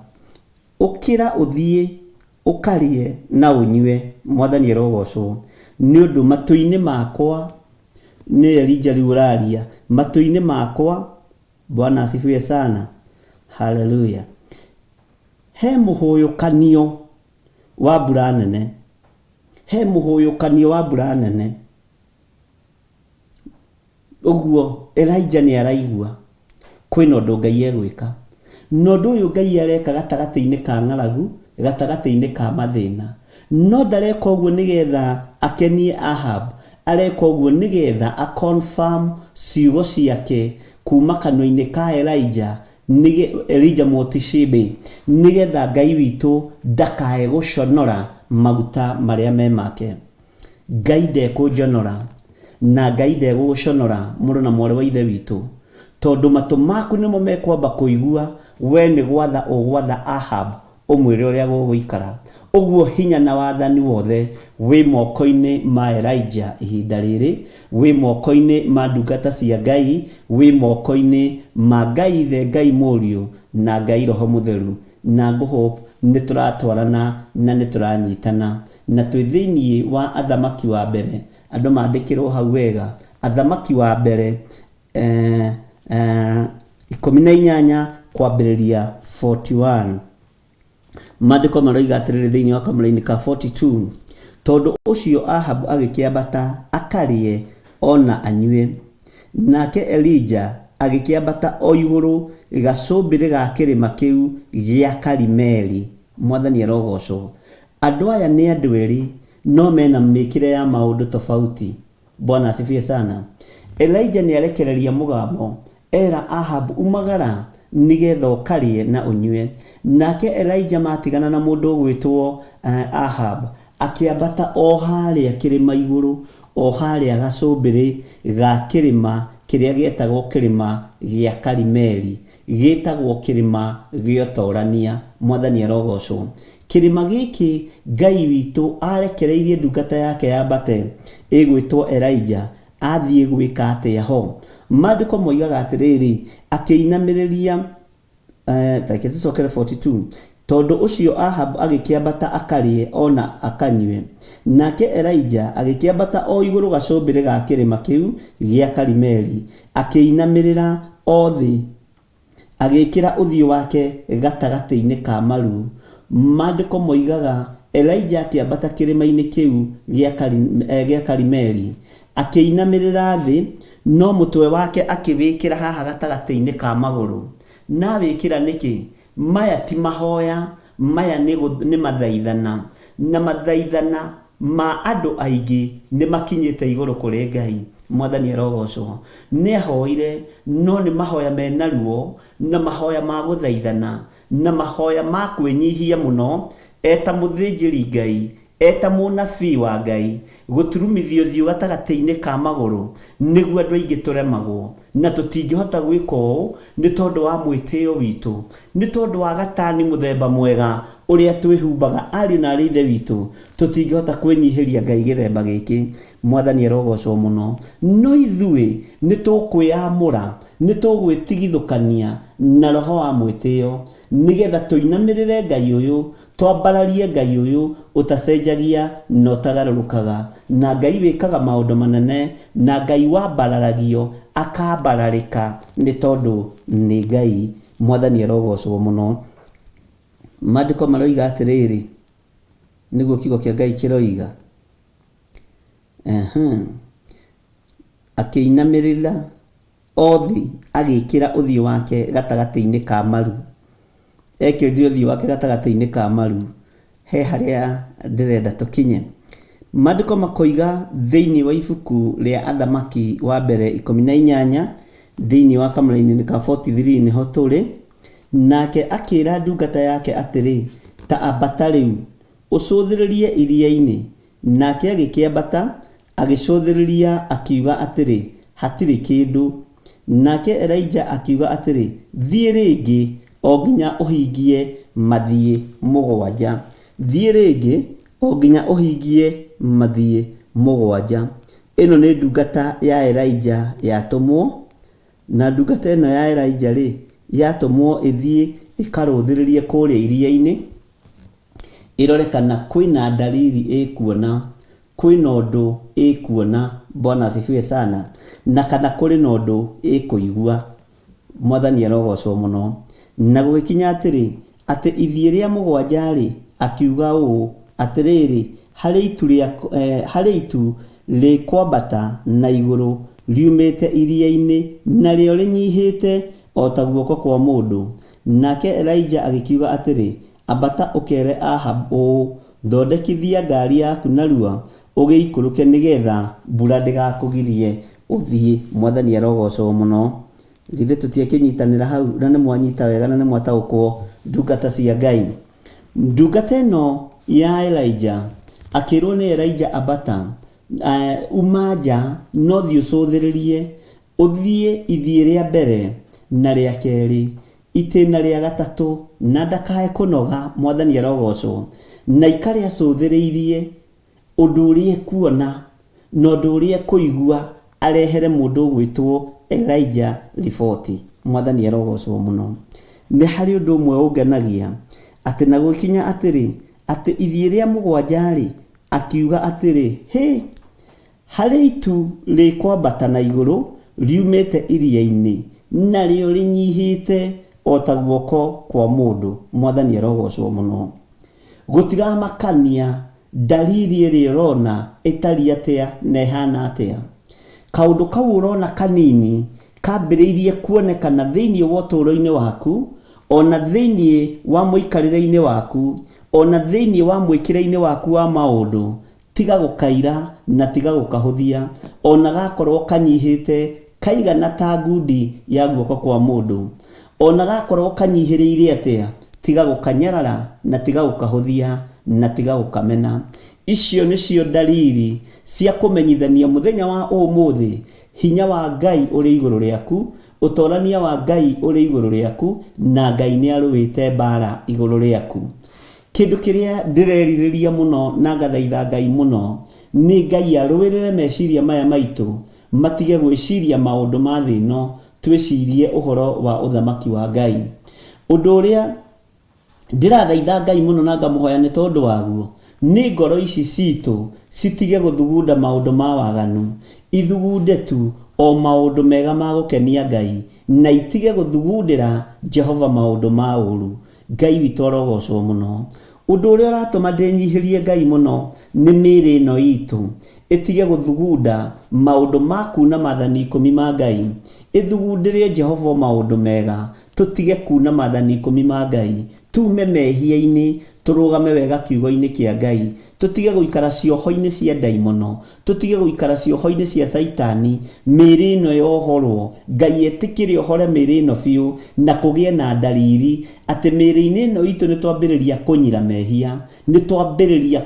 ũkĩra ũthiĩ ũkarĩe na ũnyue, Mwathani arogocwo, nĩ ũndũ matũ-inĩ makwa, nĩ Elija rĩu ũraria, matũ-inĩ makwa, Bwana asifiwe sana, haleluya, he mũhũyũkanio wa mbura nene, he mũhũyũkanio wa mbura nene. Ũguo Elijah nĩ araigua kwĩna ũndũ Ngai egwĩka. Na ũndũ ũyũ Ngai areka gatagatĩ-inĩ ka ng'aragu, gatagatĩ-inĩ ka mathĩna. No ndareka ũguo nĩgetha akenie Ahab, areka ũguo nĩgetha a confirm ciugo ciake kuma kanua-inĩ ka Elijah, Elijah Mũtishibi, nĩgetha Ngai witũ ndakae gũconora maguta marĩa me make. Ngai ndekũnjonora, na Ngai ndegũgũconora, mũrũ na mwarĩ wa Ithe witũ, tondũ matũ maku nĩmo mekwamba kũigua, wee nĩ gwatha ũgwatha Ahab ũmwĩre ũrĩa gũgũikara. Ũguo hinya na wathani wothe wĩ moko-inĩ ma Elijah ihinda rĩrĩ, wĩ moko-inĩ ma ndungata cia Ngai, wĩ moko-inĩ ma Ngai Ithe, Ngai Mũriũ, na Ngai Roho Mũtheru. Na ngũ hope nĩ tũratwarana na nĩ tũranyitana. Na twĩ thĩinĩ wa Athamaki wa Mbere, andũ mandĩkĩrwo hau wega, Athamaki wa Mbere 18 kwambĩrĩria 41. Maandĩko maroiga atĩrĩrĩ thĩinĩ wa kamũraini ka 42, Tondũ ũcio Ahabu agĩkĩambata akarĩe o na anyue, nake Elija agĩkĩambata o igũrũ gacũmbĩrĩ ga kĩrĩma kĩu gĩa Karimeli. Mwathani arogocwo. Andũ aya nĩ andũ erĩ no mena mĩkĩre ya maũndũ tofauti. Bwana asifiwe sana. Elijah nĩ arekereria mũgambo era Ahab umagara nĩgetha ũkarĩe na ũnyue. Nake Elija matigana na mũndũ ũgwĩtwo Ahab, akĩambata o harĩa kĩrĩma igũrũ, o harĩa gacũmbĩrĩ ga kĩrĩma kĩrĩa gĩetagwo kĩrĩma gĩa Karimeli, gĩtagwo kĩrĩma gĩa ũtorania. Mwathani arogocwo. Kĩrĩma gĩkĩ Ngai witũ arekereirie ndungata yake yambate ĩgwĩtwo Elija, athiĩ gwĩka atĩa ho? Maandĩko moigaga atĩrĩrĩ, akĩinamĩrĩria tareke tũcokere 42. Tondũ ũcio Ahabu agĩkĩambata akarĩe o na akanyue. Nake Elija agĩkĩambata o igũrũ gacũmbĩrĩ ga kĩrĩma kĩu gĩa Karimeli, akĩinamĩrĩra o thĩ, agĩĩkĩra ũthiũ wake gatagatĩ-inĩ ka maru. Maandĩko moigaga Elija akĩambata kĩrĩma-inĩ kĩu gĩa Karimeli, akĩinamĩrĩra thĩ, no mũtwe wake akĩwĩkĩra haha gatagatĩ-inĩ ka magũrũ. Na awĩkĩra nĩkĩ? Maya ti mahoya, maya nĩ mathaithana. Na mathaithana ma andũ aingĩ nĩ makinyĩte igũrũ kũrĩ Ngai. Mwathani arogocwo. Nĩ ahoire, no nĩ mahoya mena ruo, na mahoya ma gũthaithana, na mahoya ma kwĩnyihia mũno, eta mũthĩnjĩri Ngai, eta mũnabii wa Ngai, gũturumithia ũthiũ gatagatĩ-inĩ ka magũrũ, nĩguo andũ aingĩ tũremagwo, na tũtingĩhota gwĩka ũũ nĩ tondũ wa mwĩtĩo witũ, nĩ tondũ wa gatani mũthemba mwega ũrĩa twĩhumbaga. Ariũ na aarĩ Ithe witũ, tũtingĩhota kwĩnyihĩria Ngai gĩthemba gĩkĩ. Mwathani arogocwo mũno. No ithuĩ nĩ tũkwĩamũra, nĩ tũgwĩtigithũkania na roho wa mwĩtĩo, nĩgetha tũinamĩrĩre Ngai ũyũ, Twambararie Ngai ũyũ ũtacenjagia na ũtagarũrũkaga, na Ngai wĩkaga maũndũ manene, na Ngai wambararagio akambararĩka, nĩ tondũ nĩ Ngai. Mwathani arogocwo mũno. Maandĩko maroiga atĩrĩrĩ, nĩguo kiugo kĩa Ngai kĩroiga, akĩinamĩrĩra o thĩ agĩĩkĩra ũthiũ wake gatagatĩ-inĩ ka maru. Ekĩrire ũthiũ wake gatagatĩ-inĩ ka maru. He harĩa ndĩrenda tũkinye. Maandĩko makoiga thĩinĩ wa ibuku rĩa Athamaki wa mbere 18, thĩinĩ wa kamũraini ka 43 nĩho tũrĩ, Nake akĩĩra ndungata yake atĩrĩ, Ta ambata rĩu, ũcũthĩrĩrie iria-inĩ. Nake agĩkĩambata, agĩcũthĩrĩria, akiuga atĩrĩ, Hatirĩ kĩndũ. Nake Elija akiuga atĩrĩ, Thiĩ rĩngĩ, o nginya ũhingie mathiĩ mũgwanja. Thiĩ rĩngĩ, o nginya ũhingie mathiĩ mũgwanja. Ĩno nĩ ndungata ya Elija yatũmwo, na ndungata ĩno ya Elija-rĩ, yatũmwo ĩthiĩ ĩkarũthĩrĩrie kũrĩa iria-inĩ, ĩrore kana kwĩna dalili ĩkuona, kwĩna ũndũ ĩkuona, Bwana asifiwe sana, na kana kũrĩ na ũndũ ĩkũigua. Mwathani arogocwo mũno. Na gũgĩkinya atĩrĩ, atĩ ithiĩ rĩa mũgwanja-rĩ, akiuga ũũ, Atĩrĩrĩ, harĩ itu rĩa, harĩ itu rĩkwambata na igũrũ riumĩte iria-inĩ, narĩo rĩnyihĩte o ta guoko kwa mũndũ. Nake Elija agĩkiuga atĩrĩ, Ambata ũkeere Ahabu ũũ, 'Thondekithia ngaari yaku narua ũgĩikũrũke nĩgeetha mbura ndĩgakũgirie ũthiĩ. Mwathani arogoocwo mũno. Githĩ tũtiakĩnyitanĩra hau na nĩmwanyita wega na nĩmwataũkwo ndungata cia Ngai? Ndungata ĩno ya Elija akĩrwo nĩ Elija ambata, uma nja no thiĩ ũcũthĩrĩrie, ũthiĩ ithiĩ rĩa mbere na rĩa kerĩ, itĩna rĩa gatatũ, na ndakae kũnoga, Mwathani arogocwo, na aikare acũthĩrĩirie ũndũ ũrĩa ekuona na ũndũ ũrĩa ekũigua arehere mũndũ ũgwĩtwo Elijah riboti. Mwathani arogocwo mũno. Nĩ harĩ ũndũ ũmwe ũngenagia, atĩ na gũgĩkinya atĩrĩ, atĩ ithiĩ rĩa mũgwanja-rĩ, akiuga atĩrĩ, Hĩ! Harĩ itu rĩkwambata na igũrũ riumĩte iria-inĩ, narĩo rĩnyihĩte o ta guoko kwa mũndũ. Mwathani arogocwo mũno. Gũtiramakania ndariri ĩrĩa ũrona ĩtariĩ atĩa na ĩhana atĩa. Kaũndũ kau ũrona kanini kambĩrĩirie kuonekana thĩinĩ wa ũtũũro-inĩ waku, o na thĩinĩ wa mũikarĩre-inĩ waku, o na thĩinĩ wa mwĩkĩre-inĩ waku wa maũndũ, Tiga gũkaira na tiga gũkahũthia, o na gakorwo kanyihĩte kaigana ta ngundi ya guoko kwa mũndũ. Ona gakorwo kanyihĩrĩire atĩa, tiga gũkanyarara na tiga gũkahũthia na tiga gũkamena. Icio nĩcio ndariri cia kũmenyithania mũthenya wa ũmũthĩ hinya wa Ngai ũrĩ igũrũ rĩaku, ũtorania wa Ngai ũrĩ igũrũ rĩaku, na Ngai nĩ arũĩte mbara igũrũ rĩaku. Kĩndũ kĩrĩa ndĩrerirĩria mũno na ngathaitha Ngai mũno nĩ Ngai arũĩrĩre meciria maya maitũ matige gwĩciria maũndũ ma thĩ ĩno, twĩcirie ũhoro wa ũthamaki wa Ngai. Ũndũ ũrĩa ndĩrathaitha Ngai mũno na ngamũhoya nĩ tondũ waguo, nĩ ngoro ici citũ citige gũthugunda maũndũ ma waganu, ithugunde tu o maũndũ mega ma gũkenia Ngai, na itige gũthugundĩra Jehova maũndũ ma ũru. Ngai witũ arogocwo mũno. Ũndũ ũrĩa ũratũma ndĩnyihĩrie Ngai mũno nĩ mĩĩrĩ ĩno itũ ĩtige gũthugunda maũndũ ma kuuna maathani ikũmi ma Ngai, ĩthugundĩre Jehova o maũndũ mega, tũtige kuuna maathani ikũmi ma Ngai, tuume mehia-inĩ, tũrũgame wega kiugo-inĩ kĩa Ngai, tũtige gũikara cioho-inĩ cia ndaimono, tũtige gũikara cioho-inĩ cia Caitani, mĩĩrĩ ĩno yohorwo, Ngai etĩkĩre ohore mĩĩrĩ ĩno biũ, na kũgĩe na ndariri atĩ mĩĩrĩ-inĩ ĩno itũ nĩ twambĩrĩria kũnyira mehia, nĩ twambĩrĩria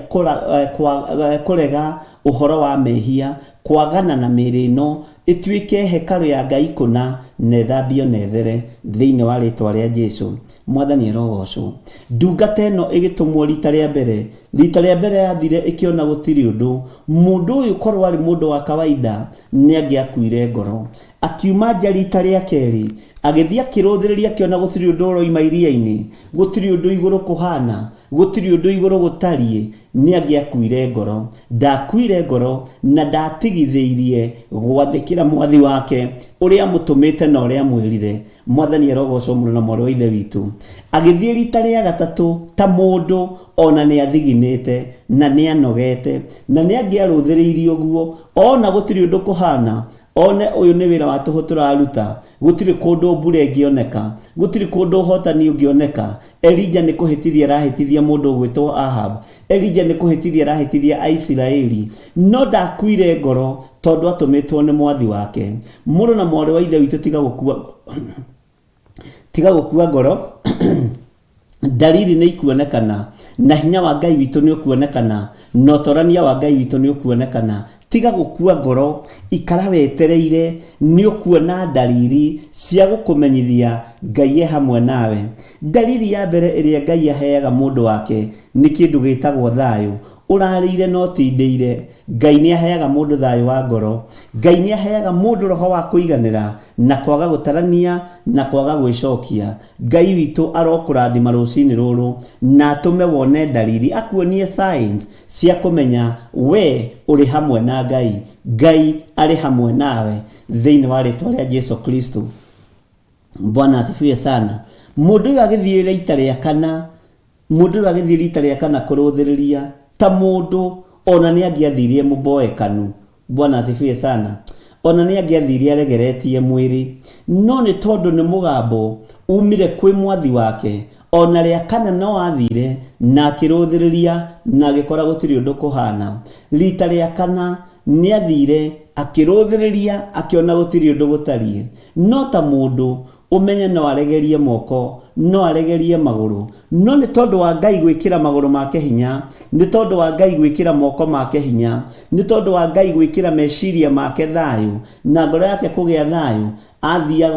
kũrega ũhoro wa mehia, kwagana na mĩĩrĩ ĩno, ĩtuĩke hekarũ ya Ngai kũna, na ĩthambio na ĩthere, thĩinĩ wa rĩtwa rĩa Jesu. Mwathani arogocwo. Ndungata ĩno ĩgĩtũmwo rita rĩa mbere, rita rĩa mbere yathire ĩkĩona gũtirĩ ũndũ. Mũndũ ũyũ korwo arĩ mũndũ wa kawaida nĩ angĩakuire ngoro. Akiuma nja rita rĩa kerĩ, agĩthiĩ akĩrũthĩrĩria akĩona gũtirĩ ũndũ ũroima iria-inĩ, gũtirĩ ũndũ igũrũ kũhana, gũtirĩ ũndũ igũrũ gũtariĩ, nĩ angĩakuire ngoro. Ndakuire ngoro na ndatigithĩirie gwathĩkĩra mwathi wake ũrĩa amũtũmĩte na ũrĩa amwĩrire. Mwathani arogocwo mũno na mwarĩ wa Ithe witũ. Agĩthiĩ rita rĩa gatatũ ta mũndũ ona nĩ athiginĩte na nĩ anogete na nĩ angĩarũthĩrĩirie ũguo ona gũtirĩ ũndũ kũhana, one ũyũ nĩ wĩra wa tũhũ tũraruta, gũtirĩ kũndũ mbura ĩngĩoneka, gũtirĩ kũndũ ũhotani ũngĩoneka. Elija nĩ kũhĩtithia arahĩtithia mũndũ ũgwĩtwo Ahab. Elija nĩ kũhĩtithia arahĩtithia Aisiraeli. No ndakuire ngoro tondũ atũmĩtwo nĩ mwathi wake. Mũrũ na mwarĩ wa Ithe witũ tiga gũkua tiga gũkua ngoro ndariri nĩ ikuonekana na hinya wa Ngai witũ nĩ ũkuonekana na ũtorania wa Ngai witũ nĩ ũkuonekana. Tiga gũkua ngoro, ikara wetereire, nĩ ũkuona ndariri cia gũkũmenyithia Ngai e hamwe nawe. Ndariri ya mbere ĩrĩa Ngai aheaga mũndũ wake nĩ kĩndũ gĩtagwo thayũ. Ũrarĩire na ũtindĩire, Ngai nĩ aheaga mũndũ thayũ wa ngoro. Ngai nĩ aheaga mũndũ roho wa kũiganĩra na kwaga gũtarania na kwaga gwĩcokia. Ngai witũ arokũrathima rũcinĩ rũrũ na atũme wone ndariri, akuonie signs cia kũmenya we ũrĩ hamwe na Ngai. Ngai arĩ hamwe nawe thĩinĩ wa rĩtwa rĩa Jesu Kristo. Bwana asifiwe sana. Mũndũ ũyũ agĩthiĩ rita rĩa kana, mũndũ ũyũ agĩthiĩ rita rĩa kana kũrũthĩrĩria ta mũndũ ona nĩ angĩathirie mũboekanu. Bwana asifiwe sana. Ona nĩ angĩathirie aregeretie mwĩrĩ, no nĩ tondũ nĩ mũgambo umire kwĩ mwathi wake, ona rĩa kana no athire na akĩrũthĩrĩria na agĩkora gũtirĩ ũndũ kũhana. Rita rĩa kana nĩ athire akĩrũthĩrĩria akĩona gũtirĩ ũndũ gũtariĩ. No ta mũndũ ũmenye no aregerie moko, no aregerie magũrũ, no nĩ tondũ wa Ngai gwĩkĩra magũrũ make hinya, nĩ tondũ wa Ngai gwĩkĩra moko make hinya, nĩ tondũ wa Ngai gwĩkĩra meciria make thayũ na ngoro yake kũgĩa thayũ, athiaga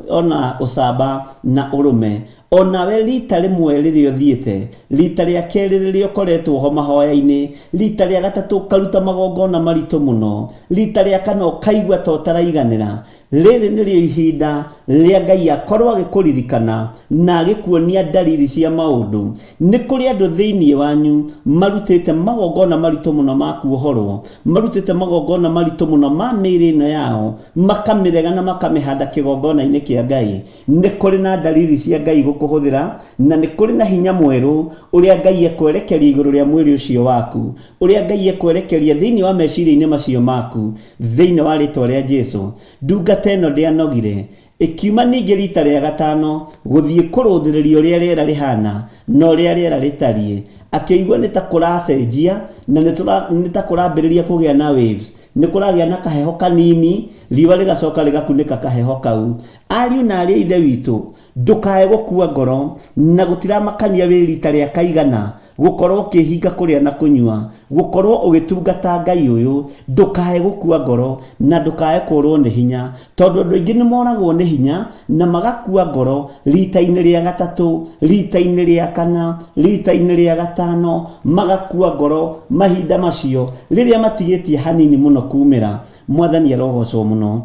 ona ũcamba na ũrũme. Onawe rita rĩmwe rĩrĩa ũthiĩte, rita rĩa kerĩ rĩrĩa ũkoretwo ho mahoya-inĩ, rita rĩa gatatũ ũkaruta magongona maritũ mũno, rita rĩa kana ũkaigua ta ũtaraiganĩra, rĩrĩ nĩrĩo ihinda rĩa Ngai akorwo agĩkũririkana na agĩkuonia ndariri cia maũndũ. Nĩ kũrĩ andũ thĩinĩ wanyu marutĩte magongona maritũ mũno ma kuohorwo, marutĩte magongona maritũ mũno ma mĩĩrĩ ĩno yao, makamĩrega na makamĩhanda kĩgongona-inĩ kĩa Ngai. Nĩ kũrĩ na ndariri cia Ngai gũkũhũthĩra, na nĩ kũrĩ na hinya mwerũ ũrĩa Ngai ekwerekeria igũrũ rĩa mwĩrĩ ũcio waku, ũrĩa Ngai ekwerekeria thĩinĩ wa meciria-inĩ macio maku, thĩinĩ wa rĩtwa rĩa Jesu. Ndungata ĩno ndĩanogire, ĩkiuma ningĩ rita rĩa gatano gũthiĩ kũrũthĩrĩria ũrĩa rĩera rĩhana na ũrĩa rĩera rĩtariĩ. Akĩigua nĩ ta kũracenjia na nĩ ta kũrambĩrĩria kũgĩa na waves. Nĩ kũragĩa na kaheho kanini, riũa rĩgacoka rĩgakunĩka kaheho kau. Ariũ na aarĩ a Ithe witũ, ndũkae gũkua ngoro, na gũtiramakania wĩ rita rĩa kaigana gũkorwo ũkĩhinga kũrĩa na kũnyua, gũkorwo ũgĩtungata Ngai ũyũ, ndũkae gũkua ngoro na ndũkae kũrwo nĩ hinya, tondũ andũ aingĩ nĩ moragwo nĩ hinya na magakua ngoro rita-inĩ rĩa gatatũ, rita-inĩ rĩa kana, rita-inĩ rĩa gatano, magakua ngoro mahinda macio rĩrĩa matigĩtie hanini mũno kumĩra. Mwathani arogocwo mũno.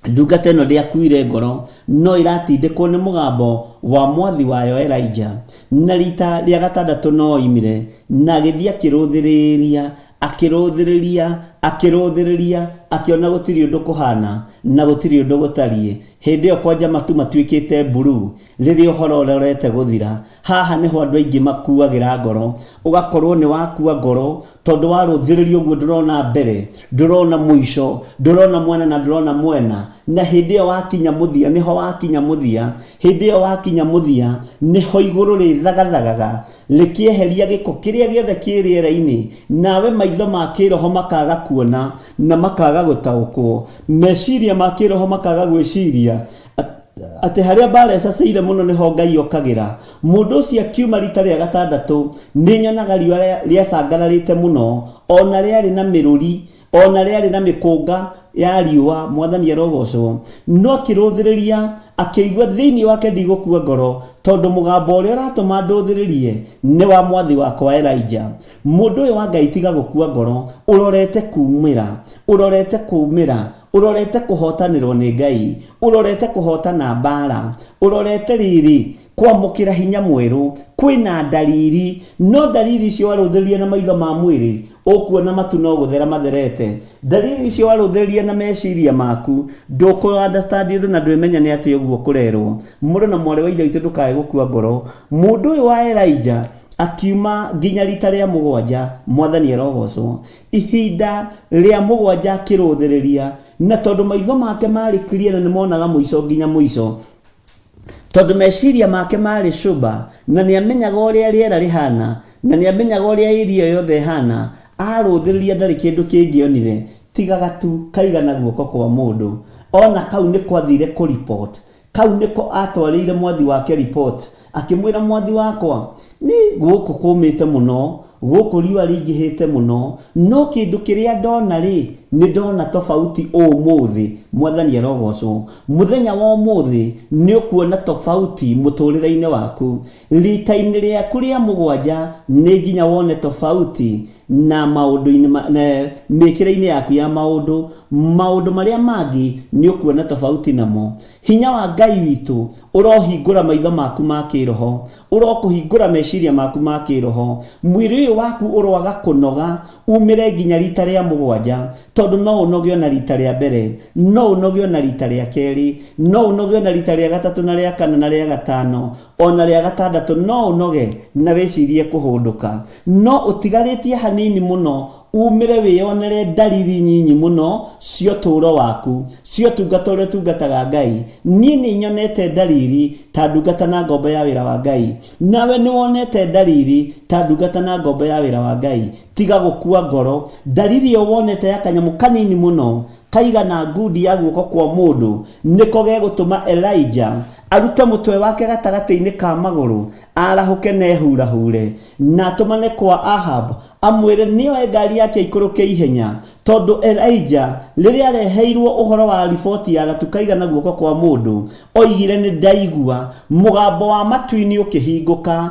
Ndungata ĩno ndĩakuire ngoro, no ĩratindĩkwo nĩ mũgambo wa mwathi wayo Elija. Na rita rĩa gatandatũ no oimire, na agĩthiĩ akĩrũthĩrĩria, akĩrũthĩrĩria, akĩrũthĩrĩria, akĩona gũtirĩ ũndũ kũhana, na gũtirĩ ũndũ gũtariĩ. Hĩndĩ ĩyo kwanja matu matuĩkĩte mburuu, rĩrĩa ũhoro ũrorete gũthira. Haha nĩho andũ aingĩ makuagĩra ngoro. Ũgakorwo nĩ wakua ngoro tondũ warũthĩrĩria ũguo ndũrona mbere, ndũrona mũico, ndũrona mwena na ndũrona mwena. Na hĩndĩ ĩyo wakinya mũthia, nĩho wakinya mũthia. Hĩndĩ ĩyo wakinya mũthia, nĩho igũrũ rĩthagathagaga, rĩkĩeheria gĩko kĩrĩa gĩothe kĩ rĩera-inĩ, nawe maitho ma kĩroho makaga kuona na makaga gũtaũkwo, meciria ma kĩroho makaga gwĩciria atĩ harĩa mbara ĩcacĩire mũno nĩho Ngai okagĩra. Mũndũ ũcio akiuma rita rĩa gatandatũ, nĩ nyonaga riũa rĩacangararĩte mũno, ona rĩarĩ na mĩrũri, ona rĩarĩ na mĩkũnga ya riũa, Mwathani arogocwo. No akĩrũthĩrĩria, akĩigua thĩinĩ wake ndigũkua ngoro, tondũ mũgambo ũrĩa ũratũma ndũthĩrĩrie nĩ wa mwathi wakwa Elijah. Mũndũ ũyũ wa Ngai tiga gũkua ngoro, ũrorete kumĩra, ũrorete kumĩra, ũrorete kũhotanĩrwo nĩ Ngai, ũrorete kũhotana mbara, ũrorete rĩrĩ kwamũkĩra hinya mwerũ. Kwĩna ndariri, no ndariri icio warũthĩrĩria na maitho ma mwĩrĩ, ũkuona matu no gũthera matherete. Ndariri icio warũthĩrĩria na meciria maku, ndũkũ understand ũndũ na ndwĩmenya nĩ atĩa ũguo kũrerwo. Mũrũ na mwarĩ wa Ithe witũ ndũkae gũkua ngoro. Mũndũ ũyũ wa Elijah akiuma nginya rita rĩa mũgwanja, Mwathani arogocwo. Ihinda rĩa mũgwanja akĩrũthĩrĩria, na tondũ maitho make marĩ clear na nĩmonaga mũico nginya mũico, tondũ meciria make marĩ cuba, na nĩamenyaga ũrĩa rĩera rĩhana, na nĩamenyaga ũrĩa area yothe ĩhana, arũthĩrĩria ndarĩ kĩndũ kĩngĩ onire, tiga gatu kaigana guoko kwa mũndũ. Ona kau nĩ kwathire kũ report. Kau nĩko atwarĩire mwathi wake report, akĩmwĩra mwathi wakwa, nĩ gũkũ kũmĩte mũno, gũkũ riũa rĩingĩhĩte mũno, no kĩndũ kĩrĩa ndona rĩ, nĩ ndona tofauti ũmũthĩ. Mwathani arogocwo. Mũthenya wa ũmũthĩ nĩ ũkuona tofauti mũtũrĩre-inĩ waku. Rita-inĩ rĩaku rĩa mũgwanja nĩ nginya wone tofauti na maũndũ-inĩ na mĩkĩre-inĩ yaku ya maũndũ. Maũndũ marĩa mangĩ nĩ ũkuona tofauti namo. Hinya wa Ngai witũ ũrohingũra maitho maku ma kĩroho, ũrokũhingũra meciria maku ma kĩroho. Mwĩrĩ ũyũ waku ũroaga kũnoga umĩre nginya rita rĩa mũgwanja, tondũ no ũnoge ona rita rĩa mbere, no ũnoge ona rita rĩa kerĩ, no ũnoge ona rita rĩa gatatũ na rĩa kana na rĩa gatano, ona rĩa gatandatũ no ũnoge na wĩcirie kũhũndũka. No ũtigarĩtie hanini mũno umĩre wĩyonere ndariri nyinyi mũno cia ũtũũro waku, cia ũtungata ũrĩa ũtungataga Ngai. Niĩ nĩ nyonete ndariri ta ndungata na ngombo ya wĩra wa Ngai. Nawe nĩ wonete ndariri ta ndungata na ngombo ya wĩra wa Ngai. Tiga gũkua ngoro. Ndariri ĩyo wonete ya kanyamũ kanini mũno kaigana ngundi ya guoko kwa mũndũ nĩko gegũtũma Elijah arute mũtwe wake gatagatĩ-inĩ ka magũrũ, arahũke na ehurahure, na atũmane kwa Ahab amwĩre nĩoe ngari yake aikũrũke ihenya, tondũ Elijah rĩrĩa areheirwo ũhoro wa riboti ya gatu kaigana guoko kwa mũndũ, oigire nĩ ndaigua mũgambo wa matu-inĩ ũkĩhingũka,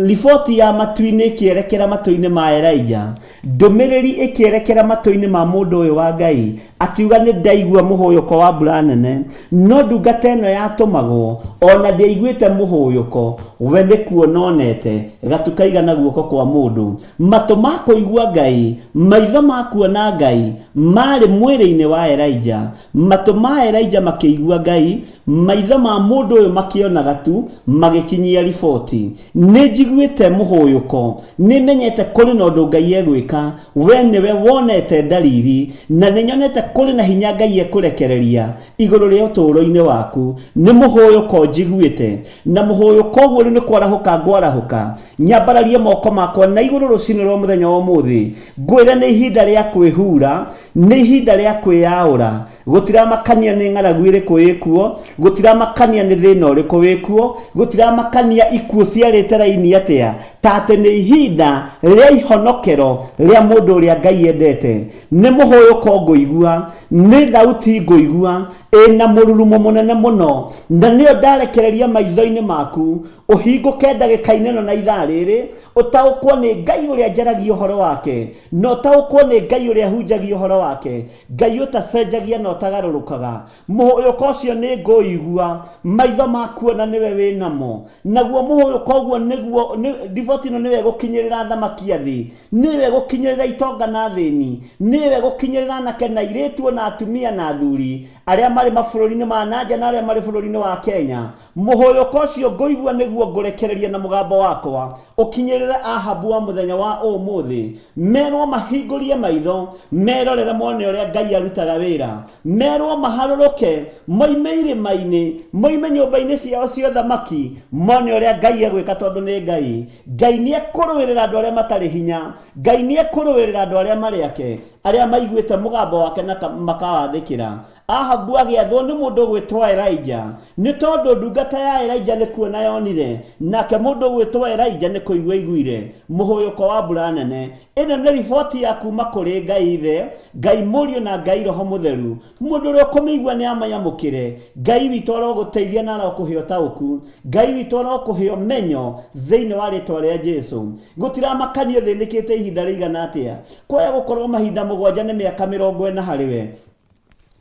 riboti ya matu-inĩ ĩkĩerekera matũ-inĩ ma Elijah, ndũmĩrĩri ĩkĩerekera matũ-inĩ ma mũndũ ũyũ wa Ngai, akiuga nĩ ndaigua mũhũyũko wa mbura nene, no ndungata ĩno yatũmagwo ona ndĩaiguĩte mũhũyũko, we nĩ kuona onete gatu kaigana guoko kwa mũndũ. Matũ ma kũigua Ngai, maitho ma kuona Ngai marĩ mwĩrĩ-inĩ wa Elijah. Matũ ma Elijah makĩigua Ngai, Maitho ma mũndũ ũyũ makĩonaga tu magĩkinyia riboti. Nĩ njiguĩte mũhũyũko, nĩ menyete kũrĩ na ũndũ Ngai egwĩka. We nĩwe wonete ndariri, na nĩ nyonete kũrĩ na hinya Ngai ekũrekereria igũrũ rĩa ũtũũro-inĩ waku. Nĩ mũhũyũko njiguĩte, na mũhũyũko ũguo rĩu nĩ kwarahũka ngwarahũka, nyambararie moko makwa na igũrũ rũcinĩ rwa mũthenya wa ũmũthĩ, ngwĩre nĩ ihinda rĩa kwĩhura, nĩ ihinda rĩa kwĩyaũra. Gũtiramakania nĩ ng'aragu ĩrĩkũ ĩkuo, gũtiramakania nĩ thĩna ũrĩkũ wĩkuo, gũtiramakania ikuũ ciarĩte raini atĩa, ta atĩ nĩ ihinda rĩa ihonokero rĩa mũndũ ũrĩa Ngai endete. Nĩ mũhũyũko ngũigua, nĩ thauti ngũigua ĩna mũrurumo mũnene mũno, na nĩyo ndarekereria maitho-inĩ maku, ũhingũke ndagĩka-inĩ ĩno na ithaa rĩrĩ, ũtaũkwo nĩ Ngai ũrĩa njaragia ũhoro wake, na ũtaũkwo nĩ Ngai ũrĩa hunjagia ũhoro wake, Ngai ũtacenjagia na ũtagarũrũkaga. Mũhũyũko ũcio nĩ ngũũigua, maitho makuona nĩwe wĩ namo. Naguo mũhũyũko ũguo nĩguo, riboti ĩno nĩyo ĩgũkinyĩrĩra athamaki a thĩ, nĩyo ĩgũkinyĩrĩra itonga na athĩni, nĩyo ĩgũkinyĩrĩra anake na airĩtu o na atumia na athuri, arĩa marĩ mabũrũri-inĩ ma na nja na arĩa marĩ bũrũri-inĩ wa Kenya. Mũhũyũko ũcio ngũigua nĩguo ngũrekereria na mũgambo wakwa ũkinyĩrĩre Ahabu wa mũthenya wa ũmũthĩ. Merwo mahingũrie maitho, merorere mone ũrĩa Ngai arutaga wĩra. Merwo maharũrũke, moime irĩma-inĩ, moime nyũmba-inĩ ciao cia ũthamaki, mone ũrĩa Ngai egwĩka tondũ nĩ Ngai. Ngai nĩ ekũrũĩrĩra andũ arĩa matarĩ hinya. Ngai nĩ ekũrũĩrĩra andũ arĩa marĩ ake, arĩa maiguĩte mũgambo wake na makawathĩkĩra. Ahabu agĩathwo nĩ mũndũ ũgwĩtwo Elija, nĩ tondũ ndungata ya Elija nĩ kuona yonire, nake mũndũ ũgwĩtwo Elija nĩ kũigua aiguire mũhũyũko wa mbura nene. Ĩno nĩ riboti ya kuuma kũrĩ Ngai Ithe, Ngai Mũriũ na Ngai Roho Mũtheru. Mũndũ ũrĩa ũkũmĩigua nĩ amĩamũkĩre. Ngai witũ arogũteithia na arokũhe ũtaũku. Ngai witũ arokũhe ũmenyo thĩinĩ wa rĩtwa rĩa Jesu. Gũtiramakania ũthĩnĩkĩte ihinda rĩigana atĩa. Kwaya gũkorwo mahinda mũgwanja nĩ mĩaka 40 harĩ we.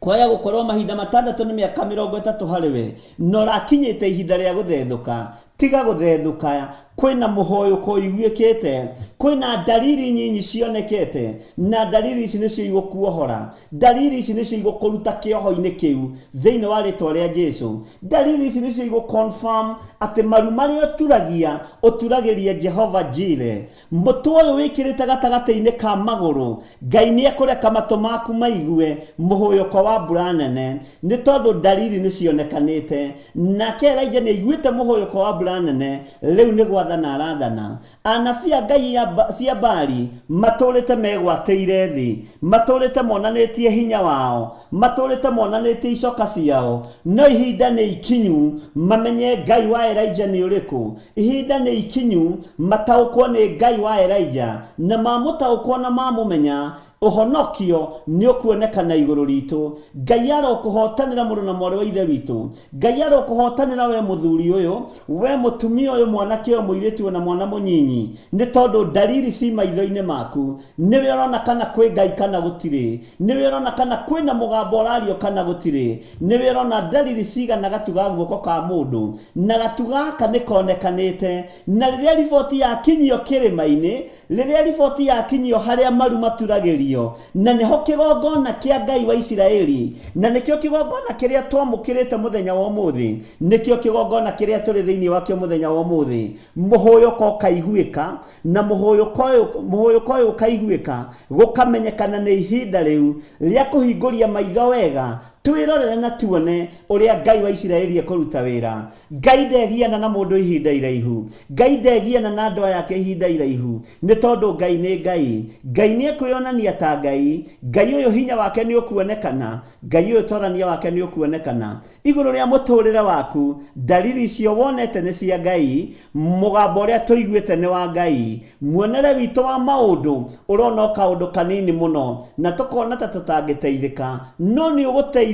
Kwaya gũkorwo mahinda matandatũ nĩ mĩaka 30 harĩ we, na ũrakinyĩte ihinda rĩa gũthethũka. Tiga gũthethũka, kwĩna mũhũyũko ũiguĩkĩte, kwĩna ndariri nyinyi cionekete, na ndariri ici nĩcio igũkuohora. Ndariri ici nĩcio igũkũruta kĩoho-inĩ kĩu thĩinĩ wa rĩtwa rĩa Jesu. Ndariri ici nĩcio igũ confirm atĩ maru marĩa ũturagia, ũturagĩria Jehova Jireh. Mũtĩ ũyũ wĩkĩrĩte gatagatĩ-inĩ ka magũrũ, Ngai nĩ ekũreka matũ maku maigue mũhũyũko wa mbura nene, nĩ tondũ ndariri nĩ cionekanĩte. Nake Elija nĩ aiguĩte mũhũyũko wa mbura nene, rĩu nĩ gwathana arathana. Anabii a ngai cia Baali matũũrĩte megwatĩire thĩ, matũũrĩte monanĩtie hinya wao, matũũrĩte monanĩtie icoka ciao, no ihinda nĩ ikinyu mamenye Ngai wa Elija nĩ ũrĩkũ. Ihinda nĩ ikinyu mataũkwo nĩ Ngai wa Elija, na mamũtaũkwo na mamũmenya, ũhonokio nĩ ũkuonekana igũrũ ritũ. Ngai arokũhotanĩra mũrũ na mwarĩ wa Ithe witũ. Ngai arokũhotanĩra we mũthuri ũyũ, we mũtumia ũyũ, mwanake ũyũ, mũirĩtu ũyũ na mwana mũnyinyi, nĩ tondũ ndariri ci maitho-inĩ maku. Nĩwe ũrona kana kwĩ Ngai kana gũtirĩ. Nĩwe ũrona kana kwĩna mũgambo ũrario kana gũtirĩ. Nĩwe ũrona ndariri cigana gatu ga guoko ka mũndũ. Na gatu gaka nĩ konekanĩte. Na rĩrĩa riboti yakinyio kĩrĩma-inĩ, rĩrĩa riboti yakinyio harĩa maru maturagĩrio, na nĩho kĩgongona kĩa Ngai wa Isiraeli, na nĩkĩo kĩgongona kĩrĩa twamũkĩrĩte mũthenya wa ũmũthĩ, nĩkĩo kĩgongona kĩrĩa tũrĩ thĩinĩ wakĩo mũthenya wa ũmũthĩ, mũhũyũko ũkaiguĩka, na mũhũyũko ũyũ mũhũyũko ũyũ ũkaiguĩka, gũkamenyekana nĩ ihinda rĩu rĩa kũhingũria maitho wega, twĩrorere na tuone ũrĩa Ngai wa Isiraeli ekũruta wĩra. Ngai ndegiana na mũndũ ihinda iraihu. Ngai ndegiana na andũ aya ake ihinda iraihu. Nĩ tondũ Ngai nĩ Ngai. Ngai nĩ ekwĩyonania ta Ngai. Ngai ũyũ hinya wake nĩ ũkuonekana. Ngai ũyũ ũtorania wake nĩ ũkuonekana. Igũrũ rĩa mũtũrĩre waku, ndariri icio wonete nĩ cia Ngai, mũgambo ũrĩa tũiguĩte nĩ wa Ngai, muonere witũ wa maũndũ ũrona o kaũndũ kanini mũno na tũkona ta tũtangĩteithĩka, no nĩ ũgũteithĩka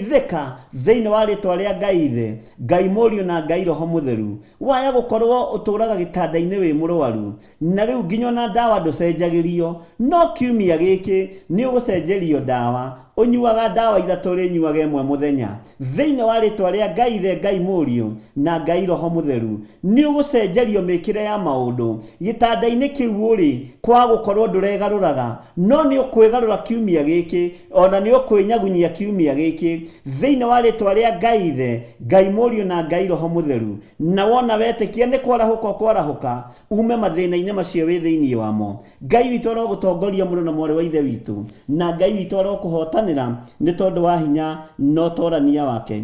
thĩinĩ wa rĩtwa rĩa Ngai Ithe, Ngai Mũriũ na Ngai Roho Mũtheru. Waya gũkorwo ũtũraga gĩtanda-inĩ wĩ mũrwaru, na rĩu nginya ona ndawa ndũcenjagĩrio, no kiumia gĩkĩ nĩ ũgũcenjerio ndawa. Ũnyuaga ndawa ithatũ ũrĩnyuaga ĩmwe mũthenya. Thĩinĩ wa rĩtwa rĩa Ngai Ithe, Ngai Mũriũ, na Ngai Roho Mũtheru, nĩ ũgũcenjerio mĩkĩre ya maũndũ. Gĩtanda-inĩ kĩu ũrĩ, kwaga gũkorwo ndũregarũraga, no nĩ ũkwĩgarũra kiumia gĩkĩ, o na nĩ ũkwĩnyagunyia kiumia gĩkĩ. Thĩinĩ wa rĩtwa rĩa Ngai Ithe, Ngai Mũriũ, na Ngai Roho Mũtheru. Na wona wetĩkia nĩ kwarahũka ũkwarahũka, ume mathĩna-inĩ macio wĩ thĩinĩ wamo. Ngai witũ arogũtongoria mũrũ na mwarĩ wa ithe witũ, na Ngai witũ arokũhotanĩra nĩ tondũ wa hinya na ũtorania wake.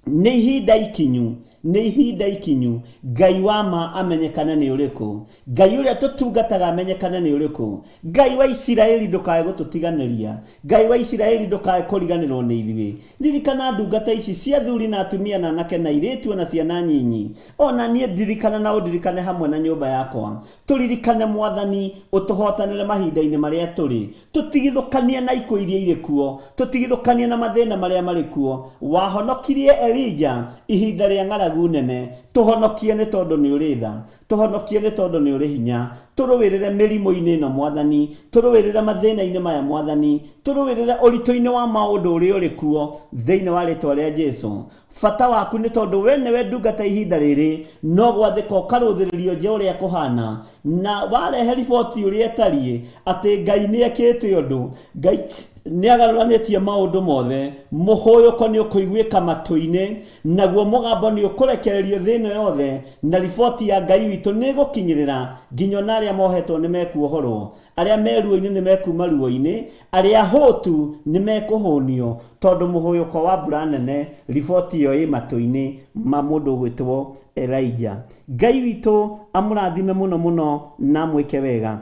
Nĩ ihinda ikinyu, nĩ ihinda ikinyu Ngai wa ma amenyekane nĩ ũrĩkũ, Ngai ũrĩa tũtungataga amenyekane nĩ ũrĩkũ. Ngai wa Isiraeli ndũkae gũtũtiganĩria, Ngai wa Isiraeli ndũkae kũriganĩrwo nĩ ithuĩ. Ririkana ndungata ici cia athuri na atumia na anake na airĩtu o na ciana nyinyi. O na niĩ ndirikana na ũndirikane hamwe na nyũmba yakwa. Tũririkane Mwathani, ũtũhotanĩre mahinda-inĩ marĩa tũrĩ. Tũtigithũkanie na ikuũ iria irĩ kuo, tũtigithũkanie na mathĩna marĩa marĩ kuo. Wahonokirie Elija ihinda rĩa ng'aragu nene, tũhonokie nĩ tondũ nĩ ũrĩ tha. Tũhonokie nĩ tondũ nĩ ũrĩ hinya. Tũrũĩrĩre mĩrimũ-inĩ ĩno Mwathani, tũrũĩrĩre mathĩna-inĩ maya Mwathani, tũrũĩrĩre ũritũ-inĩ wa maũndũ ũrĩa ũrĩ kuo, thĩinĩ wa rĩtwa rĩa Jesu. Bata waku nĩ tondũ we nĩwe ndungata ihinda rĩrĩ, no gwathĩka ũkarũthĩrĩrio nja ũrĩa kũhana, na warehe riboti ũrĩa ĩtariĩ, atĩ Ngai nĩ ekĩte ũndũ, Ngai nĩ agarũranĩtie maũndũ mothe, mũhũyũko nĩ ũkũiguĩka matũ-inĩ, naguo mũgambo nĩ ũkũrekererio thĩ ĩno yothe, na riboti ya Ngai witũ nĩ ĩgũkinyĩrĩra nginya ona arĩa mohetwo nĩ mekuohorwo. Arĩa me ruo-inĩ nĩ mekuuma ruo-inĩ, arĩa ahũtu nĩ mekũhũnio, tondũ mũhũyũko wa mbura nene, riboti ĩyo ĩ matũ-inĩ ma mũndũ ũgwĩtwo Elijah. Ngai witũ amũrathime mũno mũno na amwĩke wega.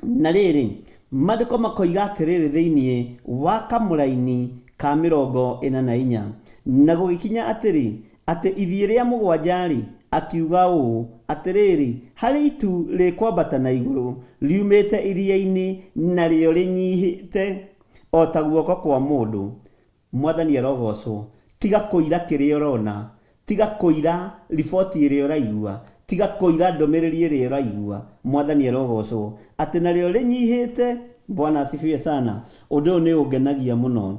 Na rĩrĩ, maandĩko makoiga atĩrĩrĩ thĩinĩ wa kamũraini ka 44, Na gũgĩkinya atĩrĩ, Atĩ ithiĩ rĩa mũgwanja-rĩ, akiuga ũũ, Atĩrĩrĩ, harĩ itu rĩkwambata na igũrũ, riumĩte iria-inĩ, narĩo rĩnyihĩte o ta guoko kwa mũndũ. Mwathani arogoocwo. Tiga kũira kĩrĩa ũrona. Tiga kũira riboti ĩrĩa ũraigua. Tiga kũira ndũmĩrĩri ĩrĩa ũraigua. Mwathani arogoocwo. Atĩ narĩo rĩnyihĩte, Bwana asifiwe sana. Ũndũ ũyũ nĩ ũngenagia mũno.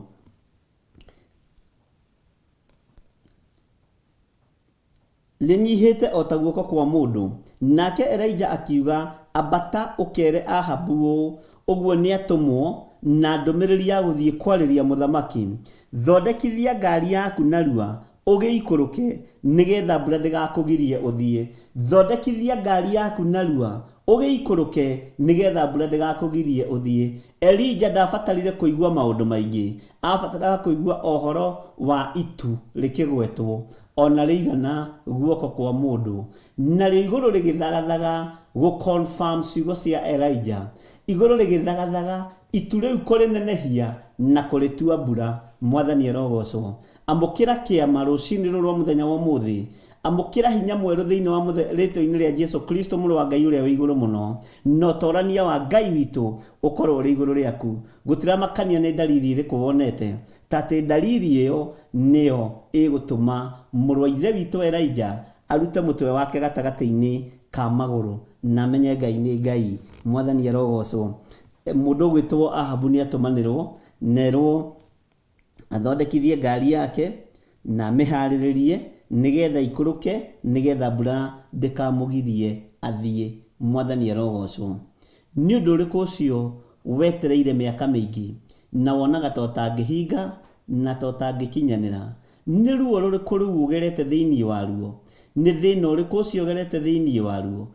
Rĩnyihĩte o ta guoko kwa mũndũ. Nake Elija akiuga, Ambata ũkeere Ahabu ũũ, ũguo nĩatũmwo na ndũmĩrĩri ya gũthiĩ kwarĩria mũthamaki, 'Thondekithia ngaari yaku narua ũgĩikũrũke, nĩgeetha mbura ndĩgakũgirie ũthiĩ. Thondekithia ngaari yaku narua ũgĩikũrũke, nĩgeetha mbura ndĩgakũgirie ũthiĩ. Elija ndaabatarire kũigua maũndũ maingĩ. Aabataraga kũigua o ũhoro wa itu rĩkĩgwetwo, o na rĩigana guoko kwa mũndũ, narĩo igũrũ rĩgĩthagathaga gũ confirm ciugo cia Elijah. Igũrũ rĩgĩthagathaga, itu rĩu kũrĩnenehia na kũrĩtua mbura. Mwathani arogocwo. Amũkĩra kĩama rũcinĩ rũrũ rwa mũthenya wa ũmũthĩ. Amũkĩra hinya mwerũ thĩinĩ wa rĩtwa-inĩ rĩa Jesu Kristo mũrũ wa Ngai ũrĩa wĩ igũrũ mũno, na ũtorania wa Ngai witũ ũkorwo ũrĩ igũrũ rĩaku. Gũtiramakania nĩ ndariri ĩrĩkũ wonete, ta atĩ ndariri ĩyo nĩyo ĩgũtũma mũrũ wa ithe witũ Elijah arute mũtwe wake gatagatĩ-inĩ ka magũrũ na amenye Ngai nĩ Ngai. Mwathani arogocwo. Mũndũ ũgwĩtwo Ahabu nĩatũmanĩrwo na erwo athondekithie ngari yake na amĩharĩrĩrie nĩgetha ikũrũke nĩgetha mbura ndĩkamũgirie athiĩ. Mwathani arogocwo. Nĩ ũndũ ũrĩkũ ũcio wetereire mĩaka mĩingĩ na wonaga ta ũtangĩhinga na ta ũtangĩkinyanĩra? Nĩ ruo rũrĩkũ rũu ũgerete thĩinĩ waruo? Nĩ thĩna ũrĩkũ ũcio ũgerete thĩinĩ waruo?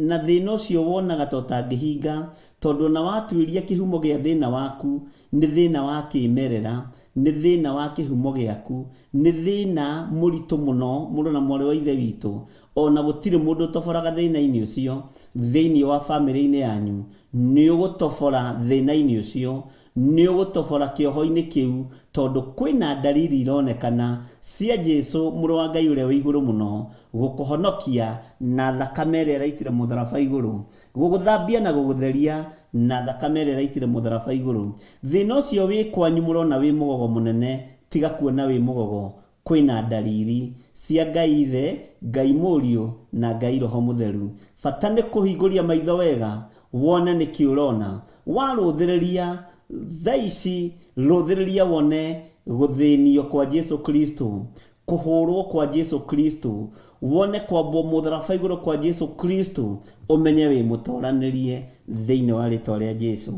Na thĩna ũcio wonaga ta ũtangĩhinga tondũ ona watuĩria kĩhumo gĩa thĩna waku Nĩ thĩna wa kĩmerera, nĩ thĩna wa kĩhumo gĩaku, nĩ thĩna mũritũ mũno mũrũ na mwarĩ wa ithe witũ, o na gũtirĩ mũndũ ũtoboraga thĩna-inĩ ũcio thĩinĩ wa famĩlĩ-inĩ yanyu. Nĩ ũgũtobora thĩna-inĩ ũcio, nĩ ũgũtobora kĩoho-inĩ kĩu tondũ kwĩna ndariri ironekana cia Jesu mũrũ wa Ngai ũrĩa wĩ igũrũ mũno gũkũhonokia na thakame ĩrĩa araitire mũtharaba igũrũ. Gũgũthambia na gũgũtheria na thakame ĩrĩa ĩraitire mũtharaba igũrũ. Thĩna ũcio wĩ kwanyu mũrona wĩ mũgogo mũnene, tiga kuona wĩ mũgogo, kwĩna ndariri cia Ngai Ithe, Ngai Mũriũ na Ngai Roho Mũtheru. Bata nĩ kũhingũria maitho wega wone nĩkĩ ũrona. Warũthĩrĩria Thaa ici rũthĩrĩria wone gũthĩnio kwa Jesu Kristo, kũhũrwo kwa Jesu Kristo, wone kwambwo mũtharaba igũrũ kwa Jesu Kristo, ũmenye wĩ mũtoranĩrie thĩinĩ wa rĩtwa rĩa Jesu.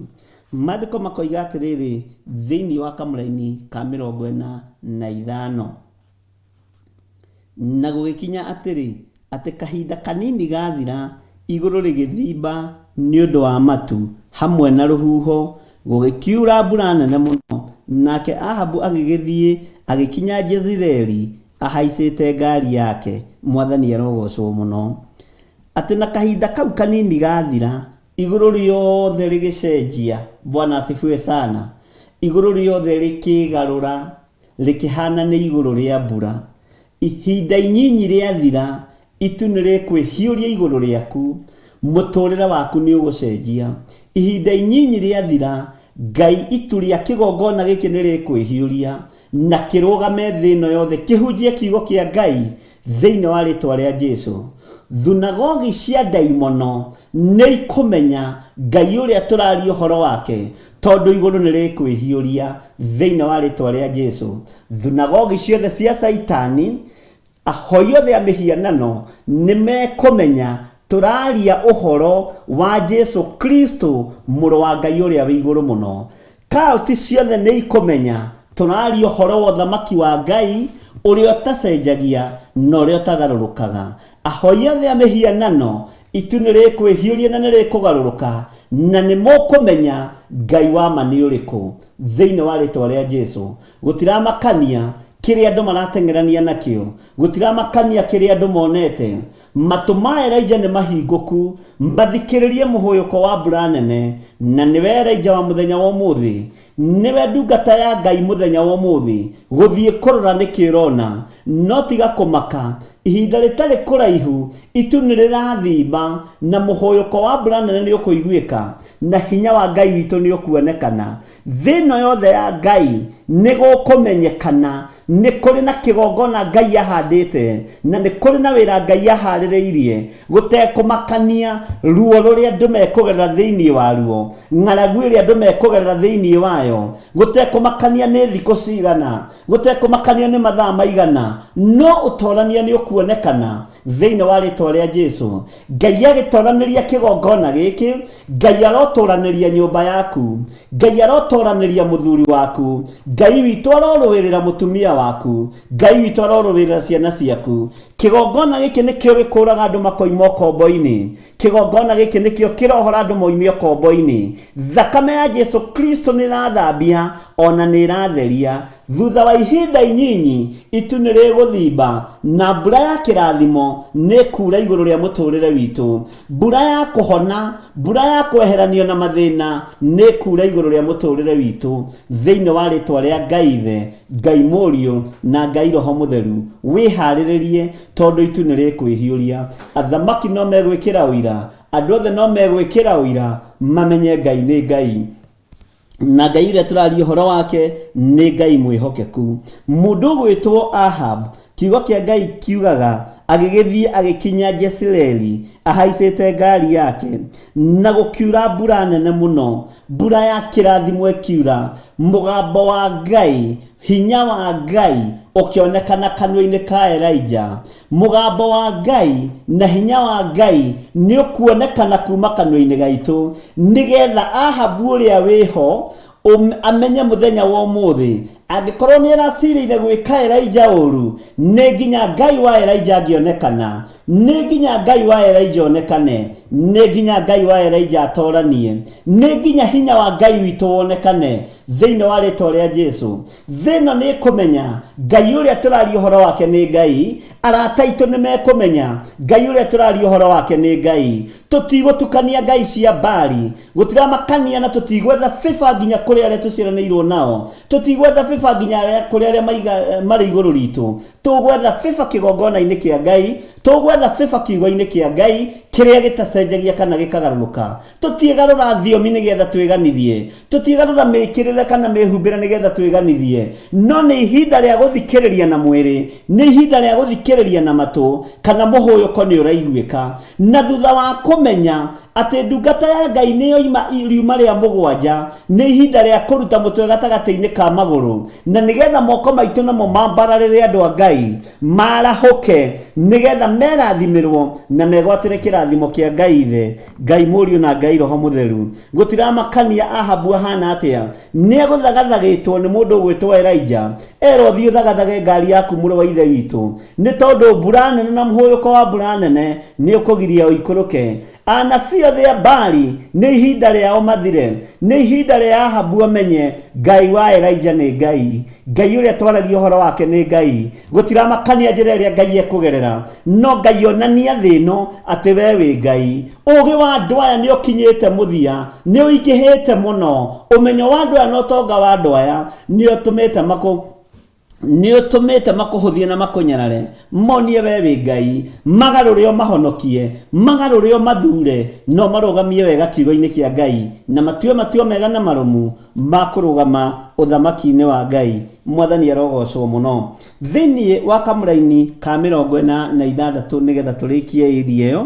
Maandĩko makoiga atĩrĩrĩ thĩinĩ wa kamũraini ka 45. Na gũgĩkinya atĩrĩ, atĩ kahinda kanini gaathira, igũrũ rĩgĩthimba nĩ ũndũ wa matu hamwe na rũhuho, gũgĩkiura mbura nene mũno, nake Ahabu agĩgĩthiĩ agĩkinya Jezireeli ahaicĩte ngari yake. Mwathani arogocwo mũno. Atĩ na kahinda kau kanini gaathira, igũrũ rĩothe rĩgĩcenjia. Bwana asifiwe sana. Igũrũ rĩothe rĩkĩgarũra rĩkĩhana nĩ igũrũ rĩa mbura. Ihinda inyinyi rĩathira, itu nĩ rĩkwĩhiũria igũrũ rĩaku, mũtũrĩre waku nĩ ũgũcenjia. Ihinda inyinyi rĩathira, Ngai itu rĩa kĩgongona gĩkĩ nĩ rĩkwĩhiũria na kĩrũgame thĩ ĩno yothe kĩhunjie kiugo kĩa Ngai thĩinĩ wa rĩtwa rĩa Jesu. Thunagogi cia ndaimono nĩ ikũmenya Ngai ũrĩa tũraria ũhoro wake, tondũ igũrũ nĩ rĩkwĩhiũria thĩinĩ wa rĩtwa rĩa Jesu. Thunagogi ciothe cia Caitani, ahoi othe a mĩhianano nĩ mekũmenya tũraria ũhoro wa Jesu Kristo, mũrũ wa Ngai ũrĩa wĩ igũrũ mũno. Kauti ciothe nĩ ikũmenya tũraria ũhoro wa ũthamaki wa Ngai ũrĩa ũtacenjagia na ũrĩa ũtagarũrũkaga. Ahoi othe a mĩhianano, itu nĩ rĩkwĩhiũria na nĩ rĩkũgarũrũka, na nĩ mũkũmenya Ngai wa ma nĩ ũrĩkũ thĩinĩ wa rĩtwa rĩa Jesu. Gũtiramakania kĩrĩa andũ marateng'erania nakĩo, gũtiramakania kĩrĩa andũ monete. Matũ ma Elijah nĩ mahingũku mathikĩrĩrie mũhũyũko wa mbura nene, na nĩwe Elijah wa mũthenya wa ũmũthĩ, nĩwe ndungata ya Ngai mũthenya wa ũmũthĩ, gũthiĩ kũrora nĩkĩ ũrona. No tiga kũmaka, ihinda rĩtarĩ kũraihu itu nĩ rĩrathimba na mũhũyũko wa mbura nene nĩ ũkũiguĩka, na hinya wa Ngai witũ nĩ ũkuonekana. Thĩ ĩno yothe ya Ngai nĩ gũkũmenyekana nĩ kũrĩ na kĩgongona Ngai ahandĩte, na nĩ kũrĩ na wĩra Ngai aharĩrĩirie, gũtekũmakania ruo rũrĩa andũ mekũgerera thĩinĩ waruo, ng'aragu ĩrĩa andũ mekũgerera thĩinĩ wayo, gũtekũmakania nĩ thikũ cigana, gũtekũmakania nĩ mathaa maigana, no ũtorania nĩ ũkuonekana thĩinĩ wa rĩtwa rĩa Jesu. Ngai agĩtoranĩria kĩgongona gĩkĩ, Ngai arotoranĩria nyũmba yaku, Ngai arotoranĩria mũthuri waku, Ngai witũ arorũĩrĩra mũtumia waku, Ngai witũ arorũĩrĩra ciana ciaku. Kĩgongona gĩkĩ nĩkĩo gĩkũraga andũ makoima ũkombo-inĩ. Kĩgongona gĩkĩ nĩkĩo kĩrohora andũ moime ũkombo-inĩ. Thakame ya Jesu Kristo nĩ ĩrathambia ona nĩ ĩratheria. Thutha wa ihinda inyinyi, itu nĩ rĩgũthimba na mbura ya kĩrathimo nĩ ĩkuura igũrũ rĩa mũtũrĩre witũ. Mbura ya kũhona, mbura ya kweheranio na mathĩna nĩ ĩkuura igũrũ rĩa mũtũrĩre witũ thĩinĩ wa rĩtwa rĩa Ngai Ithe, Ngai Mũriũ na Ngai Roho Mũtheru. Wĩharĩrĩrie tondũ itu nĩ rĩkwĩhiũria. Athamaki no megwĩkĩra ũira, andũ othe no megwĩkĩra ũira mamenye Ngai nĩ Ngai. Na Ngai ũrĩa tũraria ũhoro wake nĩ Ngai mwĩhokeku. Mũndũ ũgwĩtwo Ahab, kiugo kĩa Ngai kiugaga agĩgĩthiĩ agĩkinya Jezireeli ahaicĩte ngari yake, na gũkiura mbura nene mũno, mbura ya kĩrathimo ĩkiura, mũgambo wa Ngai, hinya wa Ngai ũkĩonekana kanua-inĩ ka Elijah. Mũgambo wa Ngai na hinya wa Ngai nĩ ũkuonekana kuma kanua-inĩ gaitũ, nĩgetha Ahabu ũrĩa wĩho amenye mũthenya wa ũmũthĩ, angĩkorwo nĩ aracirĩire gwĩka Elijah ũru, nĩ nginya Ngai wa Elijah angĩonekana, nĩ nginya Ngai wa Elijah onekane, nĩ nginya Ngai wa Elijah atoranie, nĩ nginya hinya wa Ngai witũ wonekane thĩinĩ wa rĩtwa rĩa Jesu. Thĩ ĩno nĩ ĩkũmenya Ngai ũrĩa tũraria ũhoro wake nĩ Ngai. Arata aitũ nĩ mekũmenya Ngai ũrĩa tũraria ũhoro wake nĩ Ngai. Tũtigũtukania ngai cia Baali, gũtiramakania na tũtigwetha favor nginya kũrĩ arĩa tũciaranĩirwo nao. Tũtigwetha favor nginya kũrĩ arĩa marĩ igũrũ ritũ. Tũgwetha favor kĩgongona-inĩ kĩa Ngai, tũgwetha favor kiugo-inĩ kĩa Ngai kĩrĩa gĩtacenjagia kana gĩkagarũrũka. Tũtiĩgarũra thiomi nĩgetha twĩganithie, tũtiĩgarũra mĩkĩrĩre kana mĩhumbĩre nĩgetha twĩganithie, no nĩ ihinda rĩa gũthikĩrĩria na mwĩrĩ, nĩ ihinda rĩa gũthikĩrĩria na matũ, kana mũhũyũko nĩ ũraiguĩka. Na thutha wa kũmenya atĩ ndungata ya Ngai nĩ yoima riuma rĩa mũgwanja, nĩ ihinda rĩa kũruta mũtwe gatagatĩ-inĩ ka magũrũ, na nĩgetha moko maitũ namo mambararĩre andũ a Ngai, marahũke, nĩgetha merathimĩrwo na megwatĩre kĩrathimo kĩa Ngai Ithe, Ngai Mũriũ na Ngai Roho Mũtheru. Gũtiramakania Ahabu ahana atĩa, nĩegũthagathagĩtwo nĩ mũndũ ũgwĩtwo Elijah, erwo thiĩ ũthagathage ngari yaku mũrũ wa ithe witũ, nĩ tondũ mbura nene na mũhũyũko wa mbura nene nĩ ũkũgiria ũikũrũke. Anabii othe a Baali nĩ ihinda rĩao mathire, nĩ ihinda rĩa Ahabu amenye Ngai wa Elijah nĩ Ngai, Ngai ũrĩa twaragia ũhoro wake nĩ Ngai. Gũtiramakania njĩra ĩrĩa Ngai ekũgerera, no Ngai onania thĩ ĩno atĩ we wĩ Ngai. Ũũgĩ wa andũ aya nĩ ũkinyĩte mũthia, nĩ ũingĩhĩte mũno. Ũmenyo wa andũ aya na ũtonga wa andũ aya nĩ ũtũmĩte makũ nĩ ũtũmĩte makũhũthie na makũnyarare, monie we wĩ Ngai, magarũre ũmahonokie, magarũre ũmathure, na ũmarũgamie wega kiugo-inĩ kĩa Ngai, na matue matua mega na marũmu ma kũrũgama ũthamaki-inĩ wa Ngai. Mwathani arogocwo mũno. Thĩinĩ wa kamũraini ka 46 nĩgetha tũrĩkie ĩria ĩyo,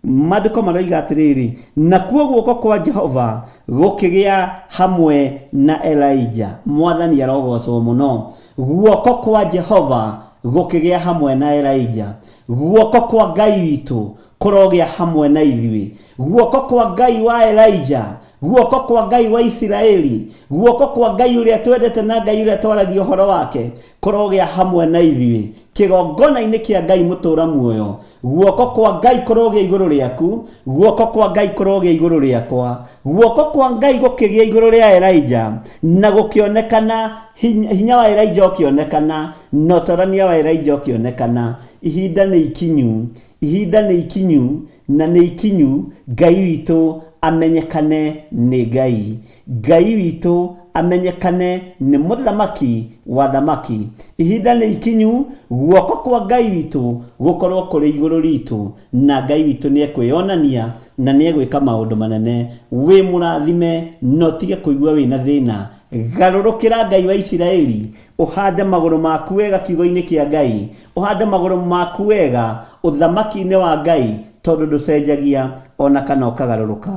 Maandĩko maroiga atĩrĩrĩ, nakuo guoko kwa Jehova gũkĩgĩa hamwe na Elija. Mwathani arogocwo mũno. Guoko kwa Jehova gũkĩgĩa hamwe na Elija. Guoko kwa Ngai witũ kũrogĩa hamwe na ithuĩ. Guoko kwa Ngai wa Elija, guoko kwa Ngai wa Isiraeli, guoko kwa Ngai ũrĩa twendete na Ngai ũrĩa twaragia ũhoro wake kũrogĩa hamwe na ithuĩ. Kĩgongona-inĩ kĩa Ngai mũtũũra muoyo, guoko kwa Ngai kũrogĩa igũrũ rĩaku, guoko kwa Ngai kũrogĩa igũrũ rĩakwa. Guoko kwa Ngai gũkĩgĩa igũrũ rĩa Elija, na gũkĩonekana hinya wa Elija ũkĩonekana, na ũtorania wa Elija ũkĩonekana. Ihinda nĩ ikinyu, ihinda nĩ ikinyu, na nĩ ikinyu Ngai witũ amenyekane nĩ Ngai. Ngai witũ amenyekane nĩ mũthamaki wa thamaki. Ihinda nĩ ikinyu guoko kwa Ngai witũ gũkorwo kũrĩ igũrũ ritũ, na Ngai witũ nĩ ekwĩyonania na nĩ egwĩka maũndũ manene. Wĩ mũrathime na ũtige kũigua wĩna thĩna. Garũrũkĩra Ngai wa Isiraeli, ũhande magũrũ maku wega kiugo-inĩ kĩa Ngai, ũhande magũrũ maku wega ũthamaki-inĩ wa Ngai, tondũ ndũcenjagia ona kana ũkagarũrũka.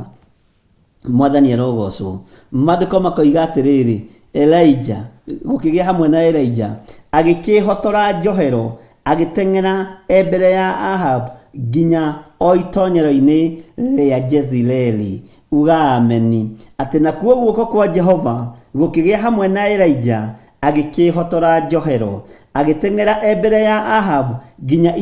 Mwathani arogocwo. Maandĩko makoiga atĩrĩrĩ, Elija, gũkĩgĩa hamwe na Elija, agĩkĩhotora njohero, agĩteng'era e mbere ya Ahab nginya o itonyero-inĩ rĩa Jezireeli. Uga ameni. Atĩ nakuo guoko kwa Jehova gũkĩgĩa hamwe na Elija, agĩkĩhotora njohero, agĩteng'era e mbere ya Ahab nginya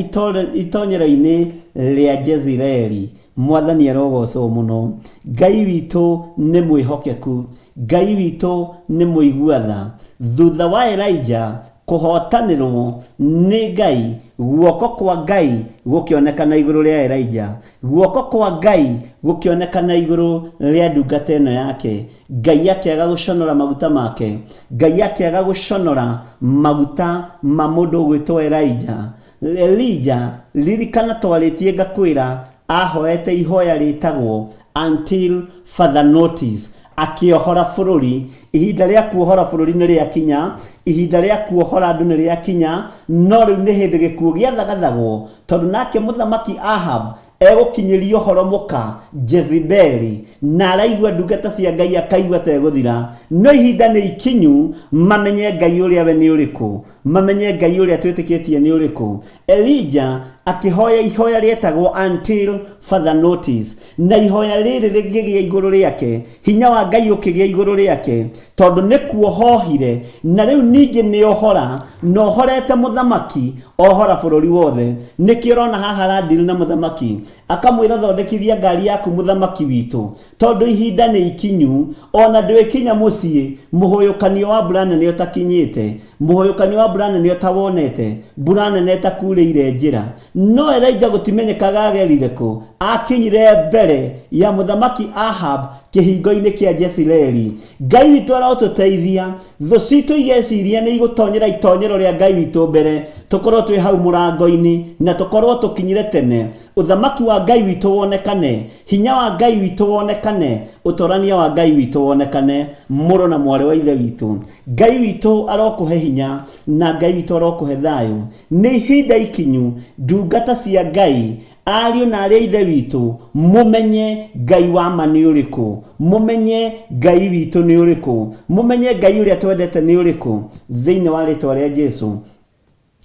itonyero-inĩ rĩa Jezireeli. Mwathani arogocwo mũno. Ngai witũ nĩ mwĩhokeku. Ngai witũ nĩ mũigua tha. Thutha wa Elija kũhotanĩrwo nĩ Ngai, guoko kwa Ngai gũkĩonekana igũrũ rĩa Elija. Guoko kwa Ngai gũkĩonekana igũrũ rĩa ndungata ĩno yake. Ngai akĩaga gũconora maguta make. Ngai akĩaga gũconora maguta ma mũndũ ũgwĩtwo Elija. Elija, ririkana twarĩtie ngakwĩra, ahoete ihoya rĩtagwo until further notice, akĩohora bũrũri. Ihinda rĩa kuohora bũrũri nĩ rĩakinya, ihinda rĩa kuohora andũ nĩ rĩakinya, no rĩu nĩ hĩndĩ gĩkuũ gĩathagathagwo, tondũ nake mũthamaki Ahab egũkinyĩria ũhoro mũka Jezebeli, na araigua ndungata cia Ngai akaigua ta egũthira. No ihinda nĩ ikinyu mamenye Ngai ũrĩa we nĩ ũrĩkũ, mamenye Ngai ũrĩa twĩtĩkĩtie nĩ ũrĩkũ. Elija akĩhoya ihoya rĩetagwo until further notice, na ihoya rĩrĩ rĩkĩgĩa igũrũ rĩake, hinya wa Ngai ũkĩgĩa igũrũ rĩake, tondũ nĩ kuohohire, na rĩu ningĩ nĩ ohora, na ohorete mũthamaki, ohora bũrũri wothe. Nĩkĩo ũrona haha aradili na mũthamaki, akamwĩra thondekithia ngari yaku mũthamaki witũ, tondũ ihinda nĩ ikinyu, ona ndwĩkinya mũciĩ, mũhũyũkanio wa mbura nene ũtakinyĩte, mũhũyũkanio wa mbura nene ũtawonete, mbura nene ĩtakurĩire njĩra. No Elija gũtimenyekaga agerire kũ, akinyire mbere ya mũthamaki Ahab. Kĩhingo-inĩ kĩa Jezireeli. Ngai witũ arotũteithia, thũ citũ igeciria nĩ igũtonyera itonyero rĩa Ngai witũ mbere, tũkorwo twĩ hau mũrango-inĩ na tũkorwo tũkinyire tene, ũthamaki wa Ngai witũ wonekane, hinya wa Ngai witũ wonekane, ũtorania wa Ngai witũ wonekane, mũrũ na mwarĩ wa Ithe witũ. Ngai witũ arokũhe hinya na Ngai witũ arokũhe thayũ. Nĩ ihinda ikinyu ndungata cia Ngai Ariũ na aarĩ a Ithe witũ, mũmenye Ngai wa ma nĩ ũrĩkũ, mũmenye Ngai witũ nĩ ũrĩkũ, mũmenye Ngai ũrĩa twendete nĩ ũrĩkũ, thĩinĩ wa rĩĩtwa rĩa Jesu.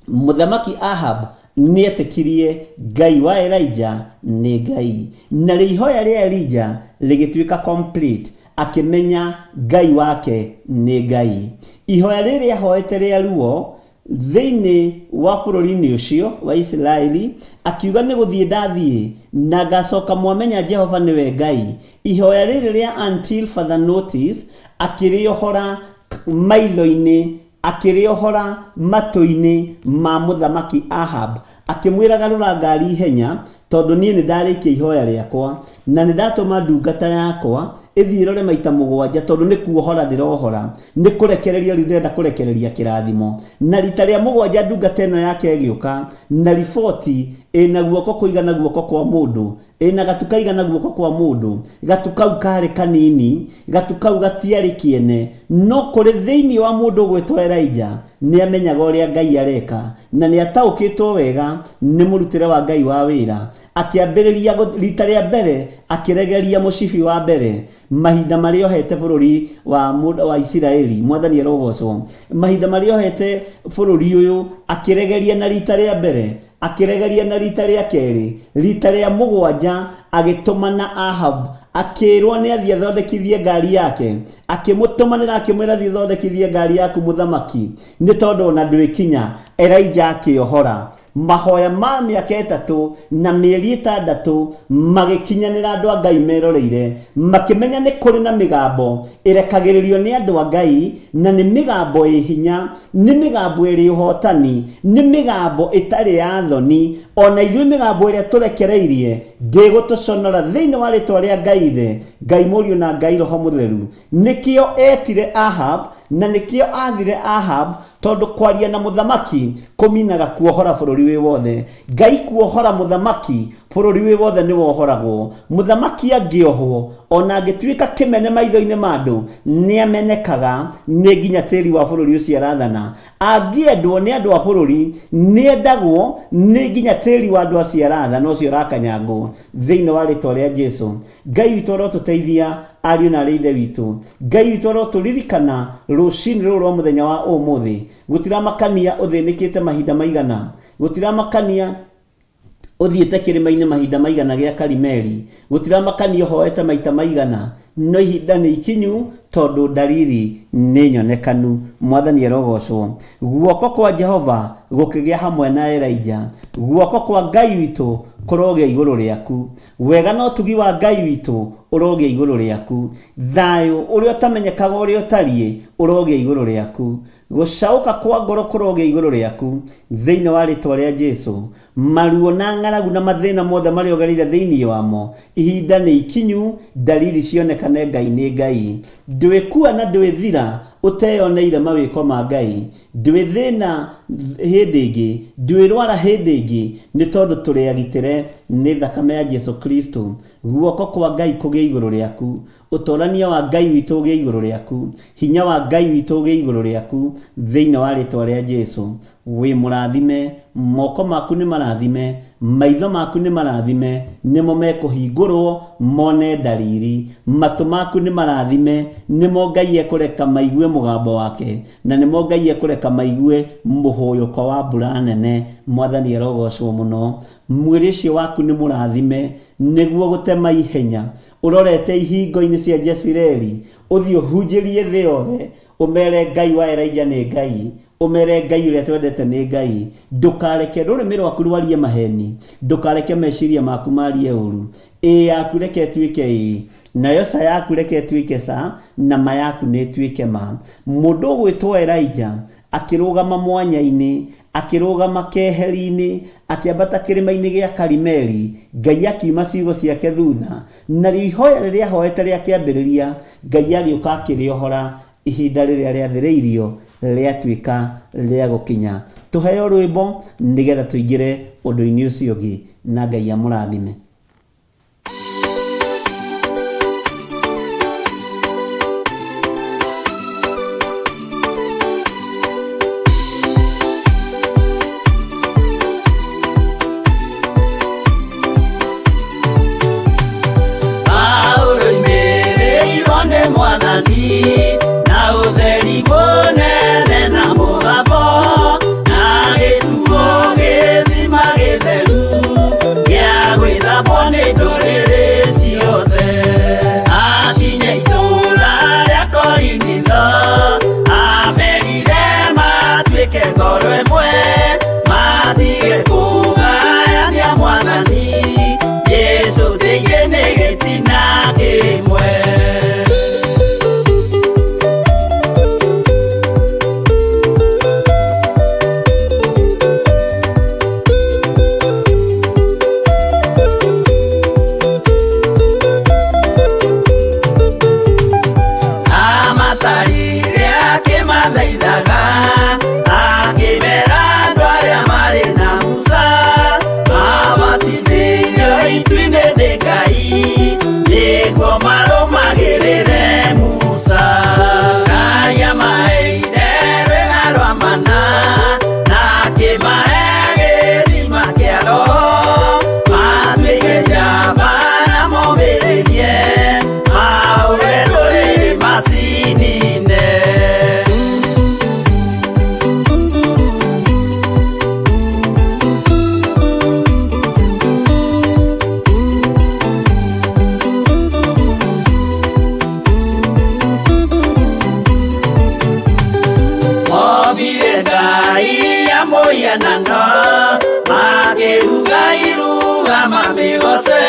Mũthamaki Ahab nĩetĩkirie Ngai wa Elijah nĩ Ngai, narĩo ihoya rĩa Elijah rĩgĩtuĩka complete, akĩmenya Ngai wake nĩ Ngai. Ihoya rĩrĩ ahoete rĩa ruo Thĩinĩ wa bũrũri-inĩ ũcio wa Isiraeli, akiuga, Nĩ gũthiĩ ndathiĩ, na ngacoka mwamenya Jehova nĩwe Ngai. Ihoya rĩrĩ rĩa until further notice akĩrĩohora maitho-inĩ, akĩrĩohora matũ-inĩ ma Mũthamaki Ahab, akĩmwĩra garũra ngari ihenya, tondũ niĩ nĩ ndarĩkia ihoya rĩakwa, na nĩ ndatũma ndungata yakwa ĩthiĩ ĩrore maita mũgwanja, tondũ nĩ kuohora ndĩrohora, nĩ kũrekereria rĩu ndĩrenda kũrekereria kĩrathimo. Na rita rĩa mũgwanja ndungata ĩno yake ĩgĩũka na riboti ĩna guoko kũigana guoko kwa mũndũ, ĩna gatu kaigana guoko kwa mũndũ. Gatu kau karĩ kanini, gatu kau gatiarĩ kĩene, no kũrĩ thĩinĩ wa mũndũ ũgwĩtwo Elijah, nĩ amenyaga ũrĩa Ngai areka, na nĩ ataũkĩtwo wega nĩ mũrutĩre wa Ngai wa wĩra. Akĩambĩrĩria rita rĩa mbere akĩregeria mũcibi wa mbere mahinda marĩa ohete bũrũri wa, wa Isiraeli. Mwathani arogocwo. Mahinda marĩa ohete bũrũri ũyũ akĩregeria na rita rĩa mbere, akĩregeria na rita rĩa kerĩ, rita rĩa mũgwanja agĩtũmana Ahab akĩrwo nĩ athiĩ athondekithie ngari yake, akĩmũtũmanĩra akĩmwĩra thiĩ ũthondekithie ngari yaku mũthamaki, nĩ tondũ ona ndwĩkinya. Elijah akĩohora Mahoya ma mĩaka ĩtatũ na mĩeri ĩtandatũ magĩkinyanĩra andũ a Ngai meroreire, makĩmenya nĩ kũrĩ na mĩgambo ĩrekagĩrĩrio nĩ andũ a Ngai, na nĩ mĩgambo ĩ hinya, nĩ mĩgambo ĩrĩ ũhotani, nĩ mĩgambo ĩtarĩ ya thoni. O na ithuĩ mĩgambo ĩrĩa tũrekereirie ndĩgũtũconora thĩinĩ wa rĩtwa rĩa Ngai Ithe, Ngai Mũriũ na Ngai Roho Mũtheru. Nĩkĩo etire Ahab, na nĩkĩo athire Ahab, tondũ kwaria na mũthamaki kũminaga kuohora bũrũri wĩ wothe. Ngai kuohora mũthamaki, bũrũri wĩ wothe nĩ wohoragwo. Mũthamaki angĩohwo, ona angĩtuĩka kĩmene maitho-inĩ ma andũ, nĩ amenekaga nĩ nginya tĩri wa bũrũri ũcio arathana. Angĩendwo nĩ andũ a bũrũri, nĩ endagwo nĩ nginya tĩri wa andũ acio arathana ũcio ũrakanyangwo. Thĩinĩ wa rĩtwa rĩa Jesu. Ngai witũ arotũteithia ariũ na arĩ ithe witũ. Ngai witũ arotũririkana rũcinĩ rũrũ rwa mũthenya wa ũmũthĩ. Gũtiramakania ũthĩnĩkĩte mahinda maigana. Gũtiramakania ũthiĩte kĩrĩma-inĩ mahinda maigana gĩa Karimeli. Gũtiramakania ũhoete maita maigana. No ihinda nĩ ikinyu tondũ ndariri nĩ nyonekanu. Mwathani arogocwo. Guoko kwa Jehova gũkĩgĩa hamwe na Elija. Guoko kwa Ngai witũ kũrogĩa igũrũ rĩaku. Wega na ũtugi wa Ngai witũ ũrogĩa igũrũ rĩaku. Thayũ ũrĩa ũtamenyekaga ũrĩa ũtariĩ ũrogĩa igũrũ rĩaku. Gũcaũka kwa ngoro kũrogĩa igũrũ rĩaku thĩinĩ wa rĩtwa rĩa Jesu. Maruo na ng'aragu na mathĩna mothe marĩa ũgereire thĩinĩ wamo, ihinda nĩ ikinyu ndariri cionekane Ngai nĩ Ngai. Ndwĩkua na ndwĩthira ũteyoneire mawĩko ma Ngai. Ndwĩthĩna hĩndĩ ĩngĩ, ndwĩrwara hĩndĩ ĩngĩ, nĩ tondũ tũrĩ agitĩre nĩ thakame ya Jesu Kristo. Guoko kwa Ngai kũgĩe igũrũ rĩaku. Ũtorania wa Ngai witũ ũgĩe igũrũ rĩaku. Hinya wa Ngai witũ ũgĩe igũrũ rĩaku, thĩinĩ wa rĩtwa rĩa Jesu. Wĩ mũrathime, moko maku nĩ marathime, maitho maku nĩ marathime, nĩmo mekũhingũrwo mone ndariri. Matũ maku nĩ marathime, nĩmo Ngai ekũreka maigue mũgambo wake. Na nĩmo Ngai ekũreka maigue mũhũyũko wa mbura nene. Mwathani arogocwo mũno. Mwĩrĩ ũcio waku nĩ mũrathime, nĩguo gũtema ihenya ũrorete ihingo-inĩ cia Jezireeli, ũthiĩ ũhunjĩrie thĩ yothe, ũmere Ngai wa Elija nĩ Ngai, ũmere Ngai ũrĩa twendete nĩ Ngai. Ndũkareke rũrĩmĩ rwaku rwarie maheni, ndũkareke meciria maku marie ũru. Ĩĩ yaku reke ĩtuĩke ĩĩ, nayo ca yaku reke ĩtuĩke ca, na ma yaku nĩ ĩtuĩke ma. Mũndũ ũgwĩtwo Elija akĩrũgama mwanya-inĩ, Akĩrũgama keheri-inĩ, akĩambata kĩrĩma-inĩ gĩa Karimeli, Ngai akiuma ciugo ciake thutha, narĩo ihoya rĩrĩa ahoete rĩa kĩambĩrĩria, Ngai agĩũka akĩrĩohora ihinda rĩrĩa rĩathĩrĩirio rĩatuĩka rĩa gũkinya. Tũheo rwĩmbo nĩgetha tũingĩre ũndũ-inĩ ũcio ũngĩ, na Ngai amũrathime. Paulo oimĩrĩirwo nĩ Mwathani na ũtheri mũnene na mũgambo na gĩtuo gĩthima gĩtheru gĩa gwĩthambwo nĩ ndũrĩrĩ ciothe. Akinya itũũra rĩa Korinitho, amerire matuĩke ngoro ĩmwe, matige kũgayania Mwathani Jesũ thĩinĩ nĩ gĩtina kĩmwe. Amatarire akĩmathaithaga, akĩmera andũ arĩa marĩ na Musa, mabatithĩirio itu-inĩ nĩ Ngai, nĩguo marũmagĩrĩre Musa. Ngai amaheire rwĩga rwa mana, na akĩmahe gĩthima kĩa Roho, matuĩke njamba na momĩrĩrie, mahũre ndũrĩrĩ macinine. Mombire Ngai ya mũhianano, makĩruga iruga mamĩgoce,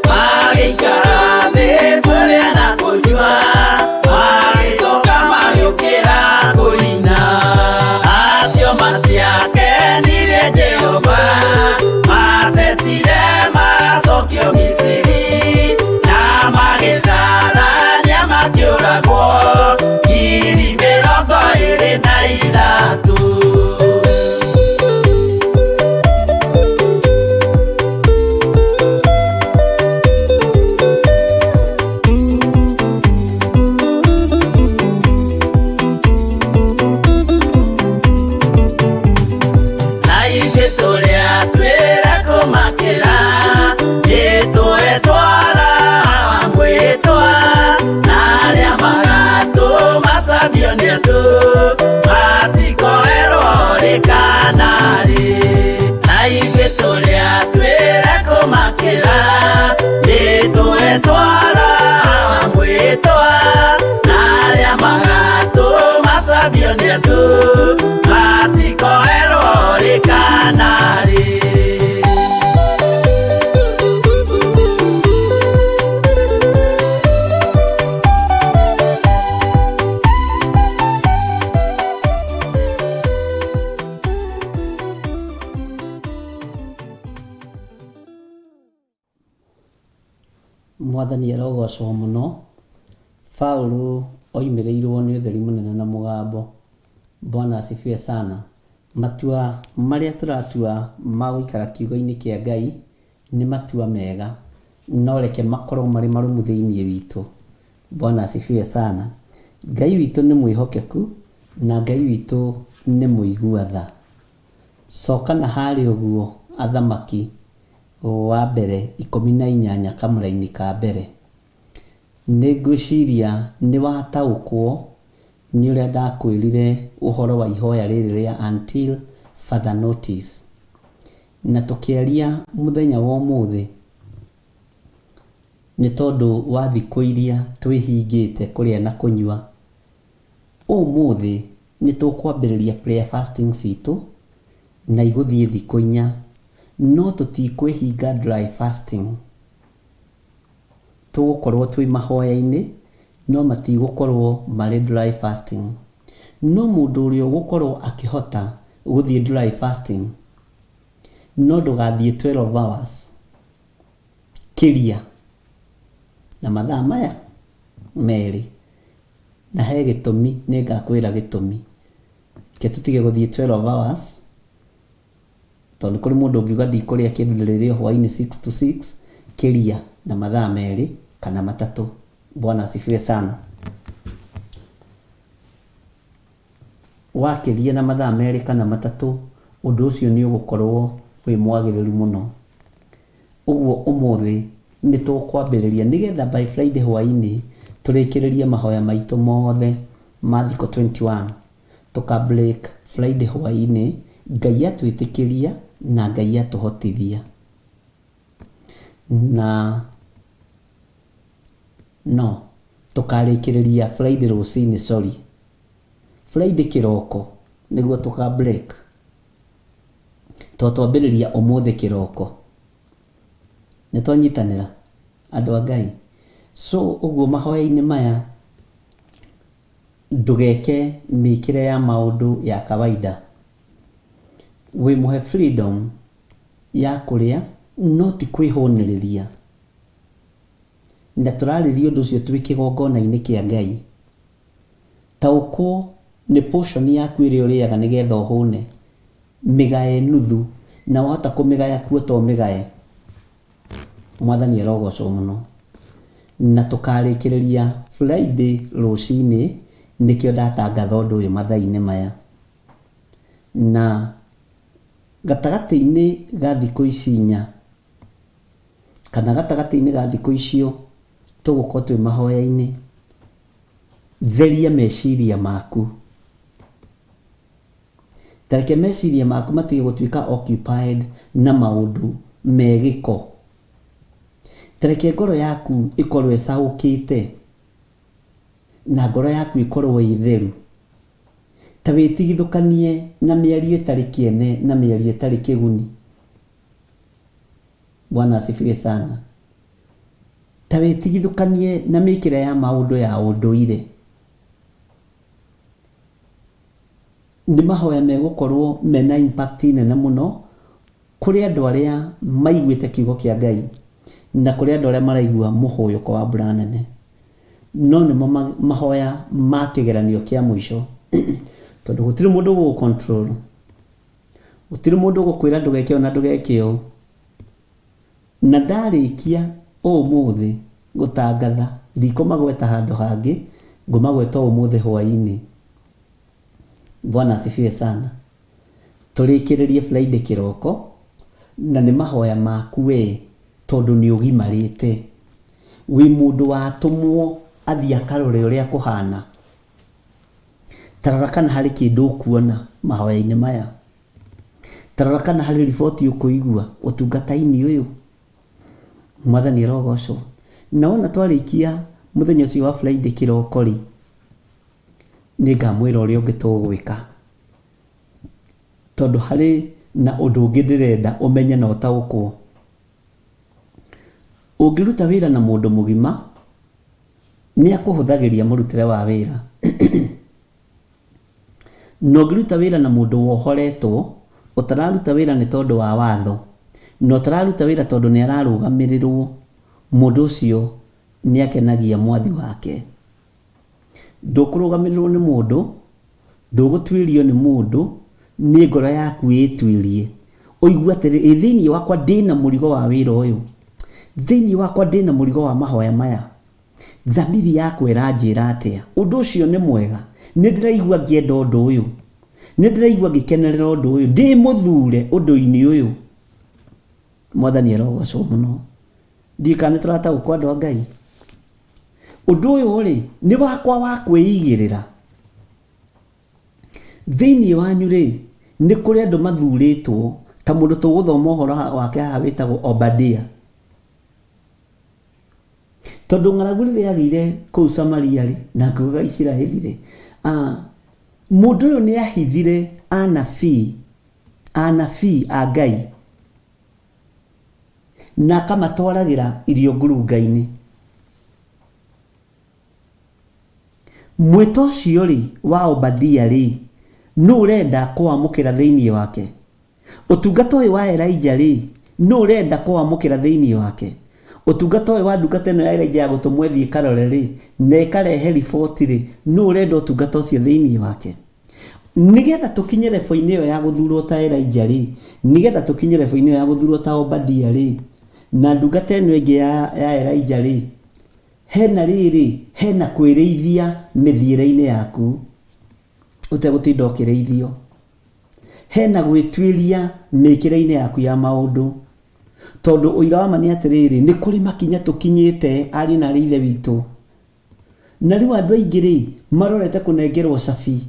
magĩikara thĩ kũrĩa na kũnyua, magĩcoka magĩũkĩra kũina. Acio matiakenirie Jehova, matetire macokio Misiri, na magĩtharania makĩũragwo 23,000. Na ithuĩ tũrĩa twĩra kũmakĩra, nĩtũetwara mwĩtwa, na arĩa magatũmacambio nĩ andũ, matikoerwo rĩ kana rĩ. Na ithuĩ tũrĩa twĩra kũmakĩra, nĩtũetwara mwĩtwa, na arĩa magatũmacambio nĩ andũ, matikoerwo rĩ kana rĩ. Mwathani arogocwo mũno. Paũlũ oimĩrĩirwo nĩ ũtheri mũnene na mũgambo. Bwana asifiwe sana. Matua marĩa tũratua ma gũikara kiugo-inĩ kĩa Ngai nĩ matua mega, no reke makorwo marĩ marũmu thĩinĩ witũ. Bwana asifiwe sana. Ngai witũ nĩ mwĩhokeku na Ngai witũ nĩ mũigua tha. Coka na harĩa ũguo athamaki wa mbere 18 kamũraini ka mbere. Nĩ ngwĩciria nĩ wataũkwo nĩ ũrĩa ndakwĩrire ũhoro wa ihoya rĩrĩ rĩa until further notice. Na tũkĩaria mũthenya wa ũmũthĩ nĩ tondũ wa thikũ iria twĩhingĩte kũrĩa na kũnyua. Ũmũthĩ nĩ tũkwambĩrĩria prayer fasting citũ na igũthiĩ thikũ 4, no tũtikwĩhinga dry fasting. Tũgũkorwo twĩ mahoya-inĩ, no matigũkorwo marĩ dry fasting. No mũndũ ũrĩa ũgũkorwo akĩhota gũthiĩ dry fasting, no ndũgathiĩ 12 hours kĩria na mathaa maya merĩ. Na he gĩtũmi, nĩngakwĩra gĩtũmi. Reke tũtige gũthiĩ 12 hours, tondũ nĩ kũrĩ mũndũ ũngiuga ndikũrĩa kĩndũ ndĩrĩrĩa o hwainĩ 6 to 6, kĩria na mathaa merĩ kana matatũ. Bwana asifiwe sana. Wakĩria na mathaa merĩ kana matatũ, ũndũ ũcio nĩ ũgũkorwo wĩ mwagĩrĩru mũno. Ũguo ũmũthĩ nĩ tũkwambĩrĩria nĩgetha by Friday hwainĩ tũrĩkĩrĩrie mahoya maitũ mothe ma thikũ 21. Tũka break Friday hwainĩ, Ngai atwĩtĩkĩria na Ngai atũhotithia. Na no, tũkarĩkĩrĩria Friday rũcinĩ, sorry. Friday kĩroko nĩguo tũka break. To twambĩrĩria ũmũthĩ kĩroko. Nĩ twanyitanĩra andũ a Ngai? So ũguo mahoya-inĩ maya ndũgeke mĩkĩre ya maũndũ ya kawaida. Wĩmũhe freedom ya kũrĩa no ti kwĩhũnĩrĩria. Na tũrarĩria ũndũ ũcio twĩ kĩgongona-inĩ kĩa Ngai. Taũkwo nĩ portion yaku ĩrĩa ũrĩaga nĩgetha ũhũne, mĩgae nuthu, na wahota kũmĩgaya kuo to ũmĩgae. Mwathani arogocwo mũno. Na tũkarĩkĩrĩria Friday rũcinĩ, nĩkĩo ndatangatha ũndũ ũyũ mathaa-inĩ maya. Na gatagatĩ-inĩ ga thikũ ici inya, kana gatagatĩ-inĩ ga thikũ icio tũgũkorwo twĩ mahoya-inĩ, Theria meciria maku. Ta reke meciria maku matige gũtuĩka occupied na maũndũ me gĩko. Ta reke ngoro yaku ĩkorwo ĩcaũkĩte na ngoro yaku ĩkorwo ĩ theru. Ta wĩtigithũkanie na mĩario ĩtarĩ kĩene na mĩario ĩtarĩ kĩguni. Bwana asifiwe sana. Ta wĩtigithũkanie na mĩkĩre ya maũndũ ya ũndũire. Nĩ mahoya megũkorwo mena impact nene mũno kũrĩ andũ arĩa maiguĩte kiugo kĩa Ngai na kũrĩ andũ arĩa maraigua mũhũyũko wa mbura nene. No nĩmo mahoya ma kĩgeranio kĩa mũico tondũ gũtirĩ mũndũ ũgũgũ control, gũtirĩ mũndũ ũgũkwĩra ndũgeke ũũ na ndũgeke ũũ. Na ndarĩkia ũmũthĩ gũtangatha, ndikũmagweta handũ hangĩ, ngũmagweta ũmũthĩ hwaĩ-inĩ. Bwana asifiwe sana. Tũrĩkĩrĩrie Friday kĩroko, na nĩ mahoya maku we tondũ nĩ ũgimarĩte. Wĩ mũndũ watũmwo athiĩ akarore ũrĩa kũhana. Ta rora kana harĩ kĩndũ ũkuona mahoya-inĩ maya. Ta rora kana harĩ riboti ũkũigua ũtungata-inĩ ũyũ. Mwathani arogocwo. Na wona twarĩkia mũthenya ũcio wa Friday kĩroko-rĩ, nĩngamwĩra ũrĩa ũngĩ tũgwĩka. Tondũ harĩ na ũndũ ũngĩ ndĩrenda ũmenye na ũtaũkwo. Ũngĩruta wĩra na mũndũ mũgima, nĩ akũhũthagĩria mũrutĩre wa wĩra. Na ũngĩruta wĩra na mũndũ wohoretwo, ũtararuta wĩra nĩ tondũ wa watho, na ũtararuta wĩra tondũ nĩ ararũgamĩrĩrwo, mũndũ ũcio nĩ akenagia mwathi wake. Ndũkũrũgamĩrĩrwo nĩ mũndũ, ndũgũtuĩrio nĩ mũndũ, nĩ ngoro yaku ĩtuĩrie. Ũigue atĩrĩ, ĩ thĩinĩ wakwa ndĩna mũrigo wa wĩra ũyũ, thĩinĩ wakwa ndĩna mũrigo wa mahoya maya. Thamiri yakwa ĩranjĩra atĩa? Ũndũ ũcio nĩ mwega? Nĩ ndĩraigua ngĩenda ũndũ ũyũ? Nĩ ndĩraigua ngĩkenerera ũndũ ũyũ? Ndĩ mũthure ũndũ-inĩ ũyũ? Mwathani arogocwo mũno. Ndiũĩ kana nĩ tũrataũkwo andũ a Ngai. Ũndũ ũyũ-rĩ, nĩ wakwa wa kwĩigĩrĩra. Thĩinĩ wanyu-rĩ, nĩ kũrĩ andũ mathurĩtwo, ta mũndũ tũgũthoma ũhoro wake haha wĩtagwo Obadia. Tondũ ng'aragu rĩrĩa yagĩire kũu Samaria-rĩ, na ngĩugaga Isiraeli-rĩ, mũndũ ũyũ nĩ ahithire anabii, anabii a Ngai, na akamatwaragĩra irio ngurunga-inĩ. Mwĩto ũcio-rĩ, wa Obadia-rĩ, Nũ ũrenda kũwamũkĩra thĩinĩ wake? Ũtungata ũyũ wa Elijah rĩ, nũ ũrenda kũwamũkĩra thĩinĩ wake? Ũtungata ũyũ wa ndungata ĩno ya Elijah ya gũtũmwo ĩthiĩ ĩkarore rĩ, na ĩkarehe riboti rĩ, nũ ũrenda ũtungata ũcio thĩinĩ wake? Nĩgetha tũkinye level-inĩ ĩyo ya gũthurwo ta Elijah rĩ, nĩgetha tũkinye level-inĩ ĩyo ya gũthurwo ta Obadia rĩ, na ndungata ĩno ĩngĩ ya, ya Elijah rĩ, hena rĩrĩ, hena kwĩrĩithia mĩthiĩre-inĩ yaku, ũtegũtinda ũkĩrĩithio. Hena gwĩtuĩria mĩkĩre-inĩ yaku ya maũndũ. Tondũ ũira wa ma nĩ atĩrĩrĩ, nĩ kũrĩ makinya tũkinyĩte ariũ na aarĩ a Ithe witũ, Na rĩu andũ aingĩ rĩ, marorete kũnengerwo cabi.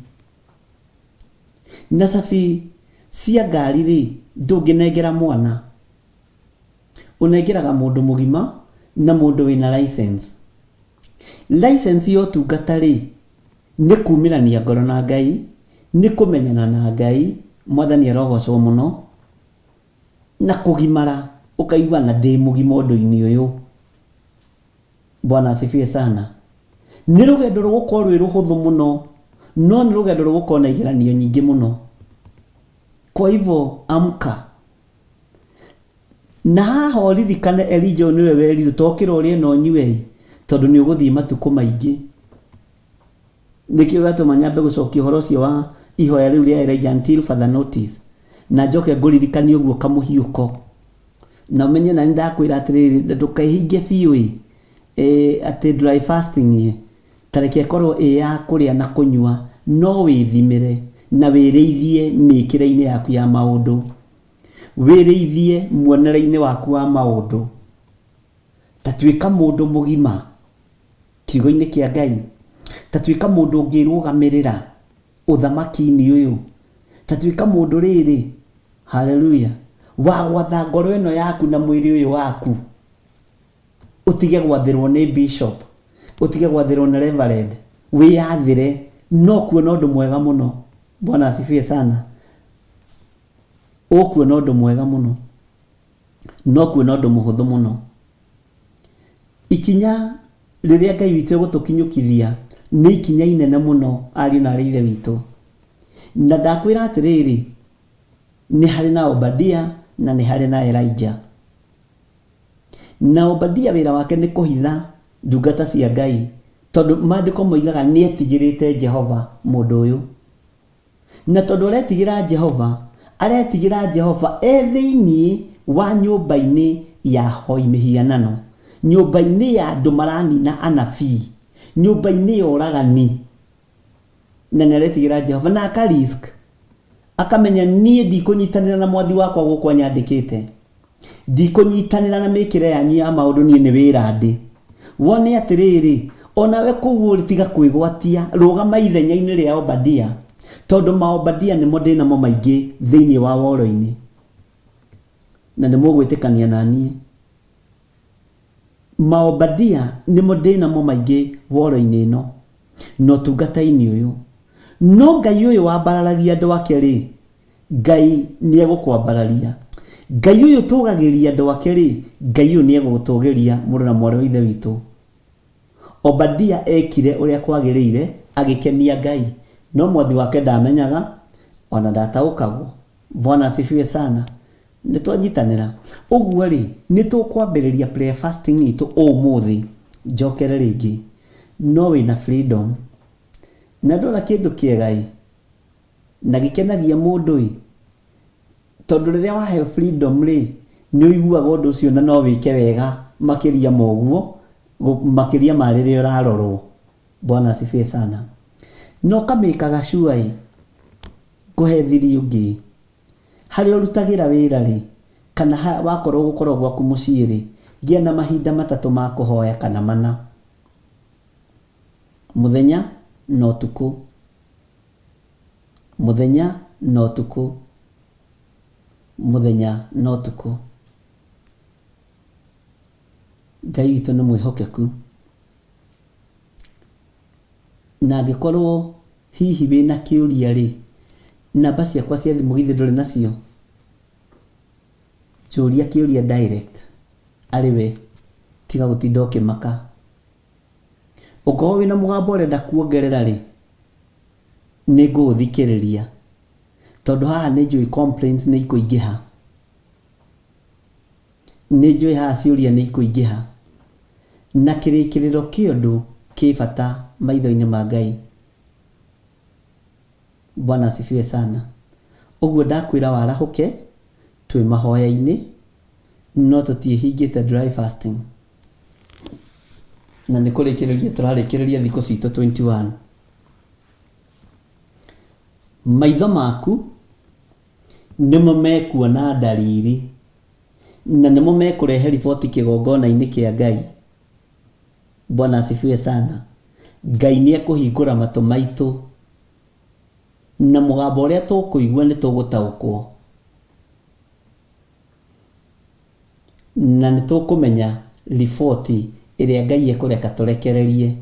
Na cabi cia ngari rĩ, ndũngĩnengera mwana. Ũnengeraga mũndũ mũgima na mũndũ wĩna license. License ya ũtungata rĩ, nĩ kumĩrania ngoro na Ngai, nĩ kũmenyana na Ngai, Mwathani arogocwo mũno, na kũgimara ũkaigua na ndĩ mũgima ũndũ-inĩ ũyũ. Bwana asifiwe sana. Nĩ rũgendo rũgũkorwo rwĩ rũhũthũ mũno, no nĩ rũgendo rũgũkorwo na igeranio nyingĩ mũno. Kwa hivyo amka. Na haha ũririkane Elija ũyũ nĩwe werirwo tokĩra ũrĩe na ũnyue ĩ, tondũ nĩ ũgũthiĩ matukũ maingĩ. Nĩkĩo gĩatũma nyambe gũcokia ũhoro ũcio wa ihoya rĩu rĩa Elijah until further notice, na njoke ngũririkanie ũguo kamũhiũko. Na ũmenye na nĩndakwĩra atĩrĩrĩ, ndũkehinge biũ ĩ, atĩ dry fasting ĩ, ta reke ĩkorwo ĩ ya kũrĩa na kũnyua, no wĩthimĩre na wĩrĩithie mĩkĩre-inĩ yaku ya maũndũ. Wĩrĩithie muonere-inĩ waku wa maũndũ. Ta tuĩka mũndũ mũgima kiugo-inĩ kĩa Ngai. Ta tuĩka mũndũ ũngĩrũgamĩrĩra ũthamaki-inĩ ũyũ. Ta tuĩka mũndũ rĩrĩ, haleluya, wa gwatha ngoro ĩno yaku na mwĩrĩ ũyũ waku. Ũtige gwathĩrwo nĩ bishop, ũtige gwathĩrwo nĩ reverend, wĩyathĩre, no kuona ũndũ mwega mũno. Bwana asifiwe sana. Ũkuona ũndũ mwega mũno, no kuona ũndũ mũhũthũ mũno. Ikinya rĩrĩa Ngai witũ egũtũkinyũkithia nĩ ikinya inene mũno ariũ na aarĩ a Ithe witũ. Na ndakwĩra atĩrĩrĩ, nĩ harĩ na Obadia na nĩ harĩ na Elijah. Na Obadia wĩra wake nĩ kũhitha ndungata cia Ngai, tondũ maandĩko moigaga nĩ etigĩrĩte Jehova mũndũ ũyũ. Na tondũ aretigĩra Jehova, aretigĩra Jehova e thĩinĩ wa nyũmba-inĩ ya ahoi mĩhianano, nyũmba-inĩ ya andũ maranina anabii, nyũmba-inĩ ya oragani. Na nĩ aretigĩra Jehova na aka risk, akamenya niĩ ndikũnyitanĩra na mwathi wakwa gũkũ anyandĩkĩte. Ndikũnyitanĩra na mĩkĩre yanyu ya maũndũ niĩ nĩ wĩra ndĩ. Wone atĩrĩrĩ, o nawe kũu ũrĩ tiga kwĩgwatia, rũgama ithenya-inĩ rĩa Obadia, tondũ ma Obadia nĩmo ndĩ namo maingĩ thĩinĩ wa woro-inĩ. Na nĩmũgwĩtĩkania na niĩ. Ma Obadia nĩmo ndĩ namo maingĩ woro-inĩ ĩno, na ũtungata-inĩ ũyũ. No Ngai ũyũ wambararagia andũ ake-rĩ, Ngai nĩ egũkwambararia. Ngai ũyũ ũtũgagĩria andũ ake-rĩ, Ngai ũyũ nĩ egũgũtũgĩria mũrũ na mwarĩ wa Ithe witũ. Obadia ekire ũrĩa kwagĩrĩire, agĩkenia Ngai. No mwathi wake ndamenyaga, ona ndataũkagwo. Bwana asifiwe sana. Nĩ twanyitanĩra? Ũguo-rĩ, nĩ tũkwambĩrĩria prayer fasting itũ ũmũthĩ, njokere rĩngĩ. No wĩna freedom. Na ndona kĩndũ kĩega-ĩ, na gĩkenagia mũndũ-ĩ, tondũ rĩrĩa waheo freedom rĩ, nĩ ũiguaga ũndũ ũcio na no wĩke wega makĩria ma ũguo, makĩria ma rĩrĩa ũrarorwo. Bwana asifiwe sana. Na ũkamĩkaga sure ĩ, ngũhe thiri ũngĩ, harĩa ũrutagĩra wĩra rĩ, kana wakorwo ũgũkorwo gwaku mũciĩ rĩ, gĩa na mahinda matatũ ma kũhoya kana mana, mũthenya na ũtukũ. Mũthenya na ũtukũ, mũthenya na ũtukũ. Ngai witũ nĩ mwĩhokeku. Na angĩkorwo hihi wĩna kĩũria rĩ, namba ciakwa cia thimũ githĩ ndũrĩ nacio? Njũria kĩũria direct arĩ we, tiga gũtinda ũkĩmaka. Ũngĩkorwo wĩna mũgambo ũrenda kuongerera rĩ, Nĩ ngũgũthikĩrĩria tondũ haha nĩ njũĩ complaints nĩ ikũingĩha. Nĩ njũĩ haha ciũria nĩ ikũingĩha. Na kĩrĩkĩrĩro kĩa ũndũ kĩ bata maitho-inĩ ma Ngai. Bwana asifiwe sana. Ũguo ndakwĩra warahũke, twĩ mahoya-inĩ, no tũtiĩhingĩte dry fasting. Na nĩ kũrĩkĩrĩria tũrarĩkĩrĩria thikũ citũ 21. Maitho maku nĩmo mekuona ndariri, na nĩmo mekũrehe riboti kĩgongona-inĩ kĩa Ngai. Bwana asifiwe sana. Ngai nĩ ekũhingũra matũ maitũ, na mũgambo ũrĩa tũkũigua nĩ tũgũtaũkwo, na nĩ tũkũmenya riboti ĩrĩa Ngai ekũreka tũrekererie.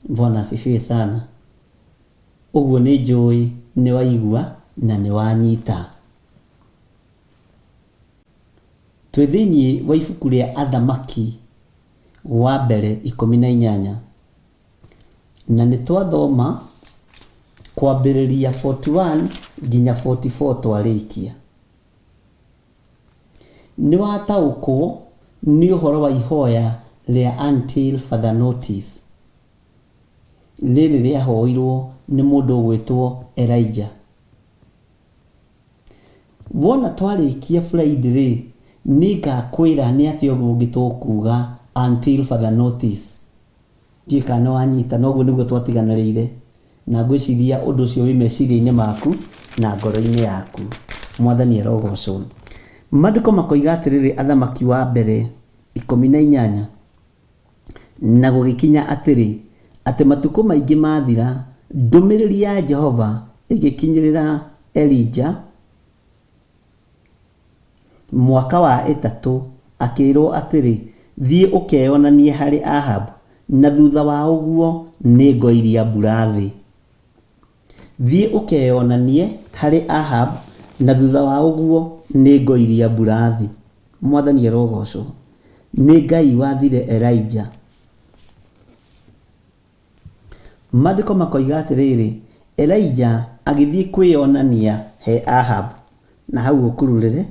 Bwana asifiwe sana. Ũguo nĩ njũĩ nĩ waigua na nĩ wanyita. Twĩ thĩinĩ wa ibuku rĩa Athamaki wa mbere 18 na nĩ twathoma kwambĩrĩria 41 nginya 44 twarĩkia. Nĩ wataũkwo nĩ ũhoro wa ihoya rĩa until further notice rĩrĩ rĩahoirwo nĩ mũndũ ũgwĩtwo Elijah. Wona twarĩkia Friday rĩ, nĩngakwĩra nĩ atĩa ũguo ũngĩ tũkuga until further notice. Ndiũĩ kana nĩwanyita, no ũguo nĩguo twatiganĩrĩire. Na ngwĩciria ũndũ ũcio wĩ meciria-inĩ maku na ngoro-inĩ yaku. Mwathani arogocwo. Maandĩko makoiga atĩrĩrĩ, Athamaki wa mbere 18. Na gũgĩkinya atĩrĩ, atĩ matukũ maingĩ maathira, ndũmĩrĩri ya Jehova ĩgĩkinyĩrĩra Elija mwaka wa ĩtatũ, akĩĩrũo atĩrĩ, Thiĩ ũkeyonanie harĩ Ahabu, na thutha wa ũguo nĩngoiria mbura thĩ. Thiĩ ũkeyonanie harĩ Ahabu, na thutha wa ũguo nĩngoiria mbura thĩ. Mwathani arogoocwo. Nĩ Ngai wathire Elija. Maandĩko makoiga atĩrĩrĩ, Elija agĩthiĩ kwĩyonania he Ahabu, na hau ũkururĩre,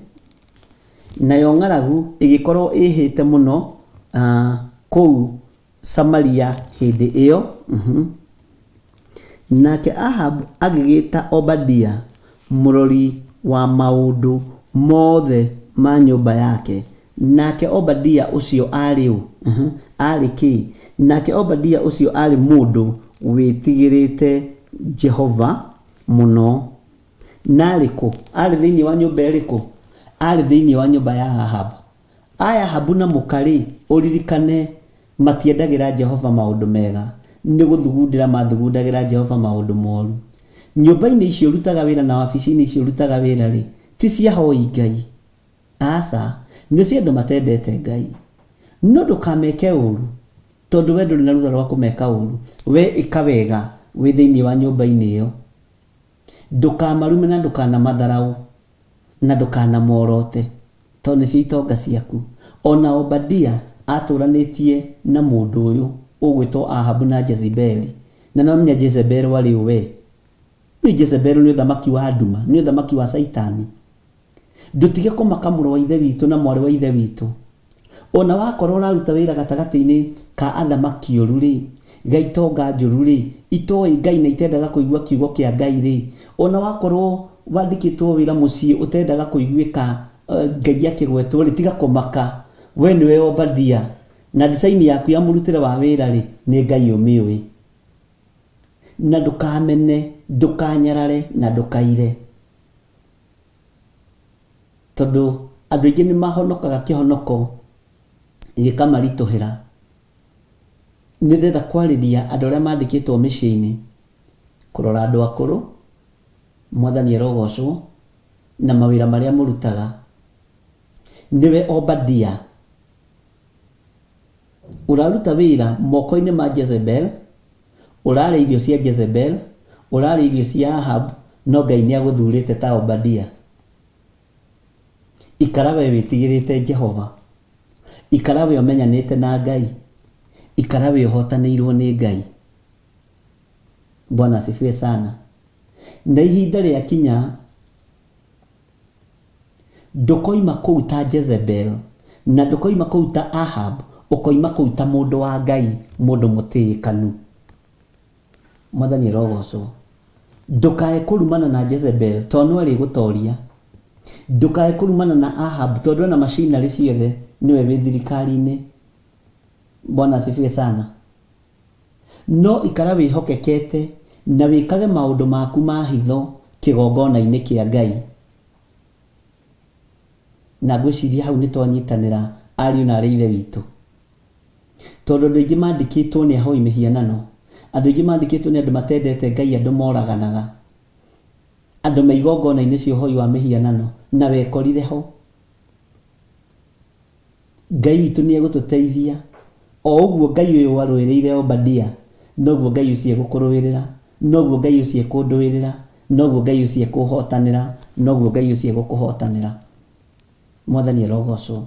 nayo ng'aragu ĩgĩkorwo ĩhĩte mũno kũu Samaria hĩndĩ ĩyo. Nake Ahabu agĩgĩta Obadia, mũrori wa maũndũ mothe ma nyũmba yake. Nake Obadia ũcio aarĩ ũ? Aarĩ kĩĩ? Nake Obadia ũcio aarĩ mũndũ wĩtigĩrĩte Jehova mũno. Na aarĩ kũ? Aarĩ thĩinĩ wa nyũmba ĩrĩkũ? Aarĩ thĩinĩ wa nyũmba ya Ahabu. Aya Ahabu na mũka-rĩ, ũririkane, matiendagĩra Jehova maũndũ mega, nĩ gũthugundĩra maathugundagĩra Jehova maũndũ moru. Nyũmba-inĩ icio ũrutaga wĩra na wabici-inĩ icio ũrutaga wĩra-rĩ, ti cia ahoi Ngai. Aca, nĩ cia andũ matendete Ngai. No ndũkameke ũũru, tondũ we ndũrĩ na rũtha rwa kũmeka ũũru. We ĩka wega wĩ thĩinĩ wa nyũmba-inĩ ĩyo. Ndũkamarume na ndũkanamatharaũ. Na ndũkanamorote, tondũ nĩcio itonga ciaku. O na Obadia aatũũranĩtie na mũndũ ũyũ ũgwĩtwo Ahabu na Jezebeli. Na nĩwamenya Jezebeli warĩ ũ wee? Nĩ Jezebeli nĩ ũthamaki wa nduma, nĩ ũthamaki wa Caitani. Ndũtige kũmaka mũrũ wa Ithe witũ na mwarĩ wa Ithe witũ. O na wakorwo ũraruta wĩra gatagatĩ-inĩ ka athamaki oru-rĩ, ga itonga njũru-rĩ, itoĩ Ngai na itendaga kũigua kiugo kĩa Ngai-rĩ, o na wakorwo wandĩkĩtwo wĩra mũciĩ ũtendaga kũiguĩka Ngai akĩgwetwo-rĩ, tiga kũmaka. We nĩwe Obadia, na design yaku ya mũrutĩre wa wĩra-rĩ, nĩ Ngai ũmĩũĩ. Na ndũkamene, ndũkanyarare, na ndũkaire. Tondũ andũ aingĩ nĩ mahonokaga kĩhonoko gĩkamaritũhĩra. Nĩ ndĩrenda kwarĩria andũ arĩa mandĩkĩtwo mĩciĩ-inĩ, kũrora andũ akũrũ, Mwathani arogocwo, na mawĩra marĩa mũrutaga. Nĩwe Obadia, ũraruta wĩra moko-inĩ ma Jezebel, ũrarĩa irio cia Jezebel, ũrarĩa irio cia Ahab, no Ngai nĩ agũthurĩte ta Obadia. Ikara we wĩtigĩrĩte Jehova. Ikara we ũmenyanĩte na Ngai. Ikara we ũhotanĩirwo nĩ Ngai. Bwana asifiwe sana. Na ihinda rĩakinya ndũkoima kũu ta Jezebel na ndũkoima kũu ta Ahab, ũkoima kũu ta mũndũ wa Ngai, mũndũ mũtĩĩkanu. Mwathani arogocwo. Ndũkae kũrumana na Jezebel tondũ no arĩgũtoria. Ndũkae kũrumana na Ahab tondũ ena machinery ciothe nĩwe wĩ thirikari-inĩ. Bwana asifiwe sana. No ikara wĩhokekete na wĩkage maũndũ maku ma hitho kĩgongona-inĩ kĩa Ngai. Na ngwĩciria hau nĩ twanyitanĩra ariũ na aarĩ a Ithe witũ. Tondũ andũ aingĩ mandĩkĩtwo nĩ ahoi mĩhianano, andũ aingĩ mandĩkĩtwo nĩ andũ matendete Ngai, andũ moraganaga, andũ me igongona-inĩ cia ũhoi wa mĩhianano, na wekorire ho. Ngai witũ nĩ egũtũteithia. O ũguo Ngai ũyũ warũĩrĩire Obadia, noguo Ngai ũcio egũkũrũĩrĩra, noguo Ngai ũcio ekũndũĩrĩra, noguo Ngai ũcio ekũhotanĩra, noguo Ngai ũcio egũkũhotanĩra. Mwathani arogocwo.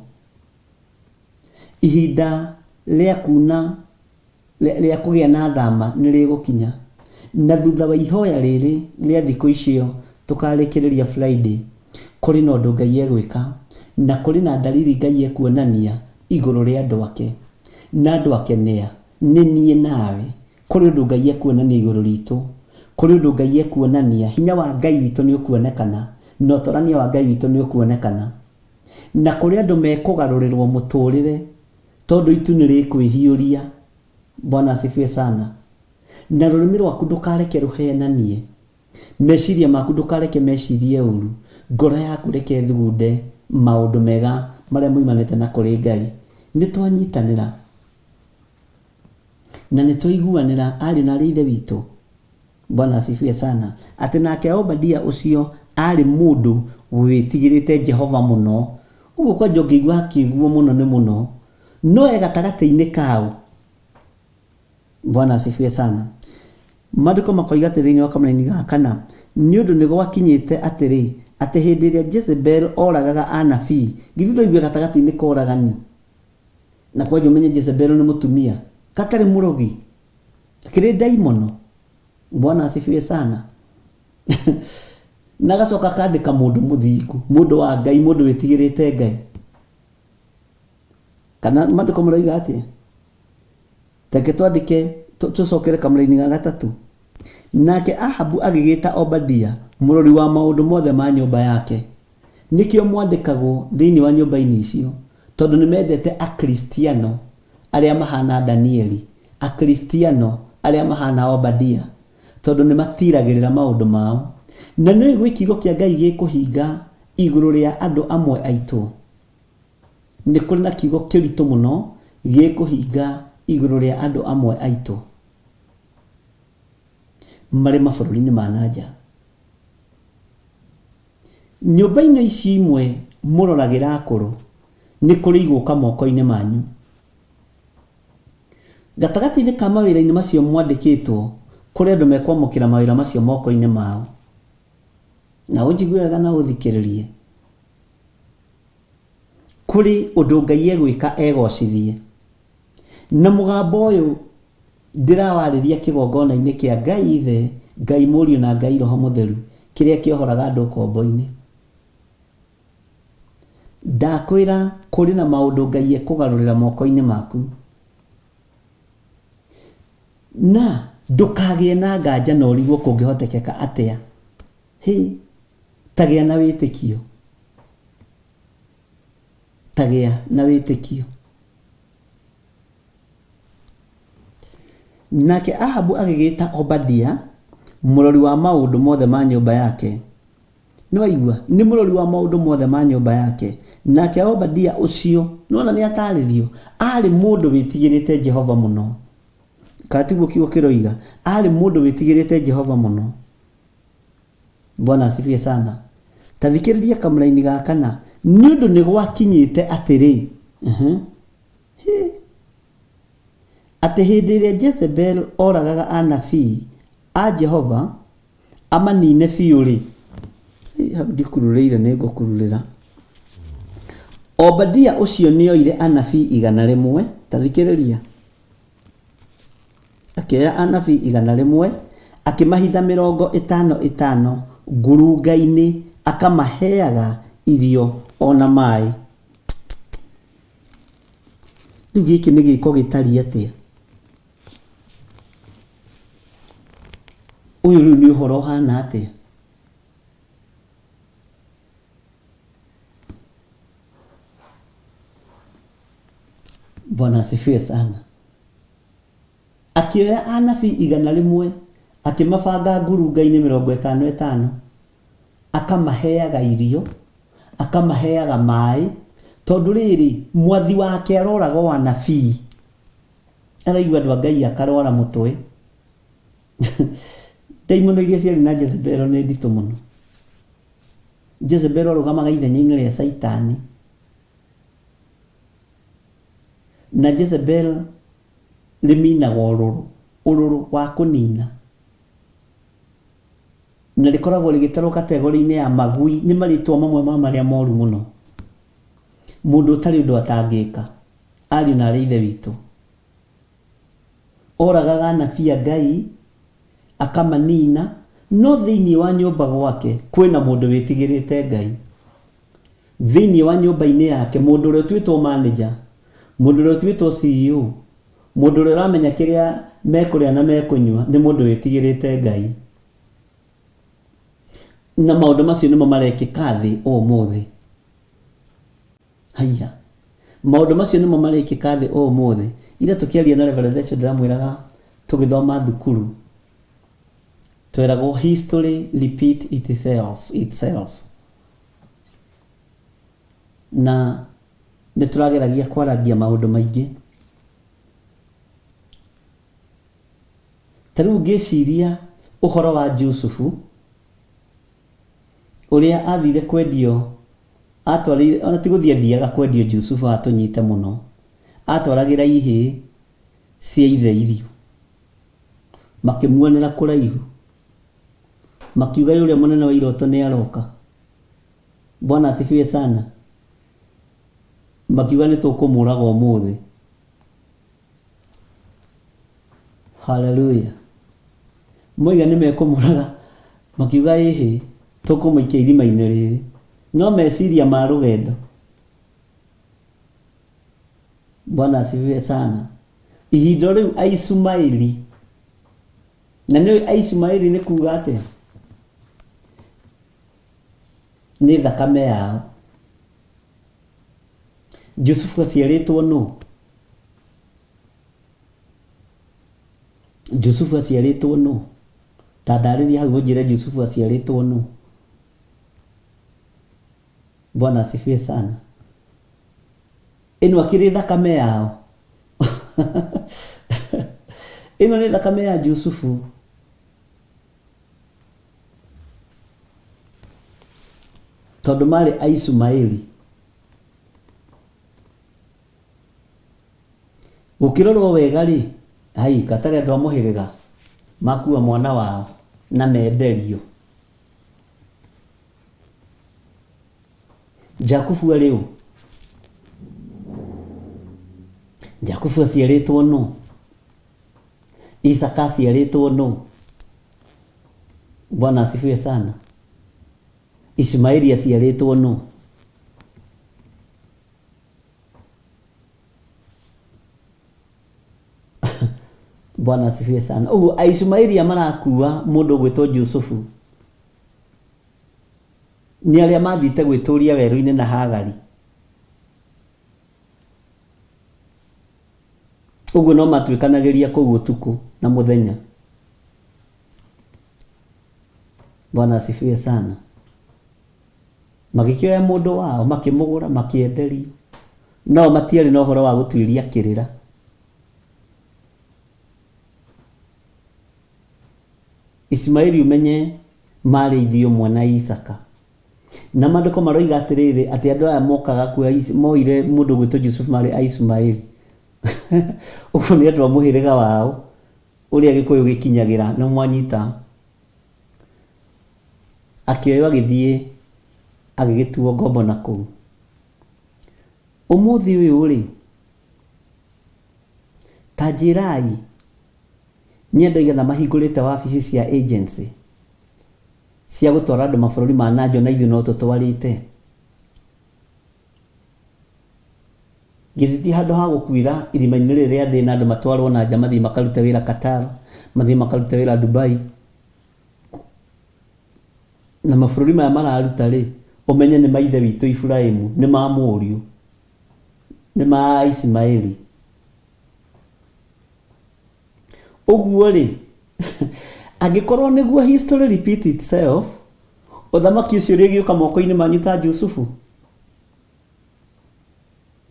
Ihinda rĩa kuuna rĩa kũgĩa na thama nĩ rĩgũkinya. Na thutha wa ihoya rĩrĩ rĩa thikũ icio tũkarĩkĩrĩria Friday, kũrĩ na ũndũ Ngai egwĩka, na kũrĩ na ndariri Ngai ekuonania igũrũ rĩa andũ ake. Na andũ ake nĩa? Nĩ niĩ nawe. Kũrĩ ũndũ Ngai ekuonania igũrũ ritũ. Kũrĩ ũndũ Ngai ekuonania. Hinya wa Ngai witũ nĩ ũkuonekana, na ũtorania wa Ngai witũ nĩ ũkuonekana. Na kũrĩ andũ mekũgarũrĩrwo mũtũrĩre tondũ itu nĩ rĩkwĩhiũria. Bwana asifiwe sana. Na rũrĩmĩ rwaku ndũkareke rũhenanie. Meciria maku ndũkareke mecirie ũru. Ngoro yaku reke ĩthugunde maũndũ mega marĩa moimanĩte na kũrĩ Ngai. Nĩ twanyitanĩra na nĩ twaiguanĩra ariũ na aarĩ a Ithe witũ. Bwana asifiwe sana. Atĩ nake Obadia ũcio aarĩ mũndũ wĩtigĩrĩte Jehova mũno. Ũguo kwanja ũngĩigua hakiugwo mũno nĩ mũno. No e gatagatĩ-inĩ kau. Bwana asifiwe sana. Maandĩko makoiga atĩ thĩinĩ wa kamũraini ga kana, nĩ ũndũ nĩ gwakinyĩte atĩrĩ, atĩ hĩndĩ ĩrĩa Jezebel oragaga anabii, githĩ ndũigue gatagatĩ-inĩ ka oragani? Na kwanja ũmenye Jezebel nĩ mũtumia gatarĩ mũrogi. Akĩrĩ ndaimono. Bwana asifiwe sana. Na agacoka akandĩka mũndũ mũthingu, mũndũ wa Ngai, mũndũ wĩtigĩrĩte Ngai. Kana maandĩko maroiga atĩa? Reke twandĩke tũcokere kamũraini ga gatatũ. Nake Ahabu agĩgĩta Obadia, mũrori wa maũndũ mothe ma nyũmba yake. Nĩkĩo mwandĩkagwo thĩinĩ wa nyũmba-inĩ icio, tondũ nĩ mendete Akristiano arĩa mahana Danieli, Akristiano arĩa mahana Obadia, tondũ nĩ matiragĩrĩra maũndũ mao. Na nĩũĩ gwĩ kiugo kĩa Ngai gĩkũhinga igũrũ rĩa andũ amwe aitũ. Nĩ kũrĩ na kiugo kĩritũ mũno gĩkũhinga igũrũ rĩa andũ amwe aitũ marĩ mabũrũri-inĩ ma na nja. Nyũmba-inĩ icio imwe mũroragĩra akũrũ, nĩ kũrĩ igũka moko-inĩ manyu. Gatagatĩ-inĩ ka mawĩra-inĩ macio mwandĩkĩtwo, kũrĩ andũ mekwamũkĩra mawĩra macio moko-inĩ mao. Na ũnjigue wega na ũthikĩrĩrie. Kũrĩ ũndũ Ngai egwĩka egocithie. Na mũgambo ũyũ ndĩrawarĩria kĩgongona-inĩ kĩa Ngai Ithe, Ngai Mũriũ na Ngai Roho Mũtheru, kĩrĩa kĩohoraga andũ ũkombo-inĩ. Ndakwĩra kũrĩ na maũndũ Ngai ekũgarũrĩra moko-inĩ maku. Na ndũkagĩe na nganja na ũrigwo kũngĩhotekeka atĩa. Hĩ, ta gĩa na wĩtĩkio. Ta gĩa na wĩtĩkio. Nake Ahabu agĩgĩta Obadia, mũrori wa maũndũ mothe ma nyũmba yake. Nĩwaigua? Nĩ mũrori wa maũndũ mothe ma nyũmba yake. Nake Obadia ũcio, nĩwona nĩatarĩrio, aarĩ mũndũ wĩtigĩrĩte Jehova mũno. Kana tiguo kiugo kĩroiga? Aarĩ mũndũ wĩtigĩrĩte Jehova mũno. Bwana asifiwe sana. Ta thikĩrĩria kamũraini ga kana. Nĩ ũndũ nĩ gwakinyĩte atĩrĩ, uh-huh. Hĩ. Atĩ hĩndĩ ĩrĩa Jezebel oragaga anabii a Jehova amanine biũ-rĩ, hau ndikururĩire nĩ ngũkururĩra. Obadia ũcio nĩoire anabii 100, ta thikĩrĩria, akĩoya anabii 100 Akĩmahitha mĩrongo ĩtano ĩtano ngurunga-inĩ, akamaheaga irio o na maĩ. Rĩu gĩkĩ nĩ gĩko gĩtariĩ atĩa? Ũyũ rĩu nĩ ũhoro ũhana atĩa? Bwana asifiwe sana. Akĩoya anabii 100, akĩmabanga ngurunga-inĩ 50 ĩtano, akamaheaga irio, akamaheaga maĩ, tondũ rĩrĩ, mwathi wake aroraga o anabii. Araigua andũ a Ngai akarwara mũtwe. Ndaimono iria ciarĩ na Jezebelo nĩ nditũ mũno. Jezebelo arũgamaga ithenya-inĩ rĩa Caitani. Na Jezebel rĩminaga ũrũrũ, ũrũrũ wa kũnina. Na rĩkoragwo rĩgĩtarwo kategorĩ-inĩ ya magui, nĩ marĩtwa mamwe ma marĩa moru mũno. Mũndũ ũtarĩ ũndũ atangĩka, ariũ na arĩ ithe witũ. Oragaga anabii a Ngai, akamanina, no thĩinĩ wa nyũmba gwake kwĩna mũndũ wĩtigĩrĩte Ngai. Thĩinĩ wa nyũmba-inĩ yake, mũndũ ũrĩa ũtuĩtwo manager, mũndũ ũrĩa ũtuĩtwo CEO, mũndũ ũrĩa ũramenya kĩrĩa mekũrĩa na mekũnyua, nĩ mũndũ wĩtigĩrĩte Ngai. Na maũndũ macio nĩmo marekĩka thĩ ũmũthĩ. Haiya. Maũndũ macio nĩmo marekĩka thĩ ũmũthĩ. Ira tũkĩaria na Reverend Rachel ndĩramwĩraga tũgĩthoma thukuru, tweragwo history repeat itself, itself. Na nĩ tũrageragia kwarangia maũndũ maingĩ. Ta rĩu ngĩciria ũhoro wa Jusufu, ũrĩa athire kwendio, atwarĩire, ona ti gũthiĩ athiaga kwendio Jusufu atũnyite mũno, atwaragĩra ihĩĩ cia ithe irio. Makĩmuonera kũraihu. Makiuga ũrĩa mũnene wa iroto nĩ aroka. Bwana asifiwe sana. Makiuga nĩ tũkũmũraga ũmũthĩ. Haleluya. Moiga nĩ mekũmũraga, makiuga ĩhĩ, tũkũmũikia irima-inĩ rĩrĩ. No meciria ma rũgendo. Bwana asifiwe sana. Ihinda rĩu Aisumaeli, na nĩ Aisumaeli nĩ kuga atĩa? Nĩ thakame yao. Jusufu aciarĩtwo nũ? Jusufu aciarĩtwo nũ? Ta ndarĩria hau ũnjĩre Jusufu aciarĩtwo nũ? Bwana asifiwe sana. Ĩno akĩrĩ thakame yao. Ĩno nĩ thakame ya Jusufu. Tondũ marĩ Aisumaeli. Gũkĩrorwo wega-rĩ, hai, gatarĩ andũ a mũhĩrĩga makua mwana wao na menderio. Jakubu arĩ ũ? Jakubu aciarĩtwo nũ? Isaka aciarĩtwo nũ? Bwana asifiwe sana. Ishumaeli aciarĩtwo nũ? Bwana asifiwe sana. Ũguo Aishumaeli aya marakua mũndũ ũgwĩtwo Jusufu nĩ arĩa mathiĩte gwĩtũria werũ-inĩ na Hagari. Ũguo no matuĩkanagĩria kũu ũtukũ na mũthenya. Bwana asifiwe sana. Magĩkĩoya mũndũ wao, makĩmũgũra, makĩenderio. No matiarĩ na ũhoro wa gũtuĩria kĩrĩra. Ishumaeli ũmenye marĩ ithiĩ ũmwe na Isaka. Na maandĩko maroiga atĩrĩrĩ, atĩ andũ aya mokaga kuoya moire mũndũ ũgwĩtwo Jusufu marĩ Aishumaeli. Ũguo nĩ andũ a mũhĩrĩga wao, ũrĩa Gĩkũyũ gĩkinyagĩra, nĩ mwanyita. Akĩoywo agĩthiĩ agĩgĩtuo ngombo na kũu. Ũmũthĩ ũyũ-rĩ, ta njĩrai, Nĩ andũ aigana mahingũrĩte wabici cia agency cia gũtwara andũ mabũrũri ma na nja na ithuĩ no tũtwarĩte? Githĩ ti handũ ha gũkuĩra irima-inĩ rĩrĩ rĩa thĩna andũ matwarwo na nja mathiĩ makarute wĩra Qatar, mathiĩ makarute wĩra Dubai. Na mabũrũri maya mararuta rĩ, ũmenye nĩ ma ithe witũ Iburahimu, nĩ ma mũriũ, nĩ ma Ismaeli. Ũguo rĩ, angĩkorwo nĩguo history repeat itself, ũthamaki ũcio ũrĩgĩũka moko-inĩ manyu ta Jusufu?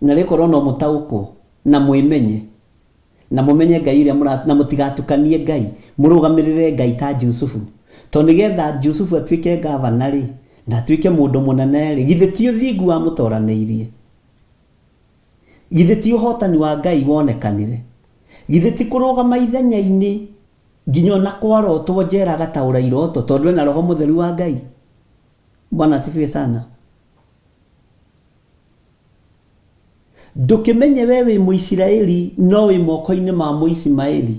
Na rĩkorwo no mũtaũkwo na mwĩmenye na mũmenye Ngai ũrĩa mũra na mũtigatukanie Ngai, mũrũgamĩrĩre Ngai ta Jusufu. Tondũ nĩgetha Jusufu atuĩke gavana rĩ, na atuĩke mũndũ mũnene rĩ, githĩ ti ũthingu wamũtoranĩirie? Githĩ ti ũhotani wa Ngai wonekanire? Githĩ ti kũrũgama ithenya-inĩ nginya ona kwarotwo njera agataũra iroto tondũ ena roho mũtheru wa Ngai? Bwana asifiwe sana. Ndũkĩmenye we wĩ Mũisiraeli no wĩ moko-inĩ ma Mũisimaeli.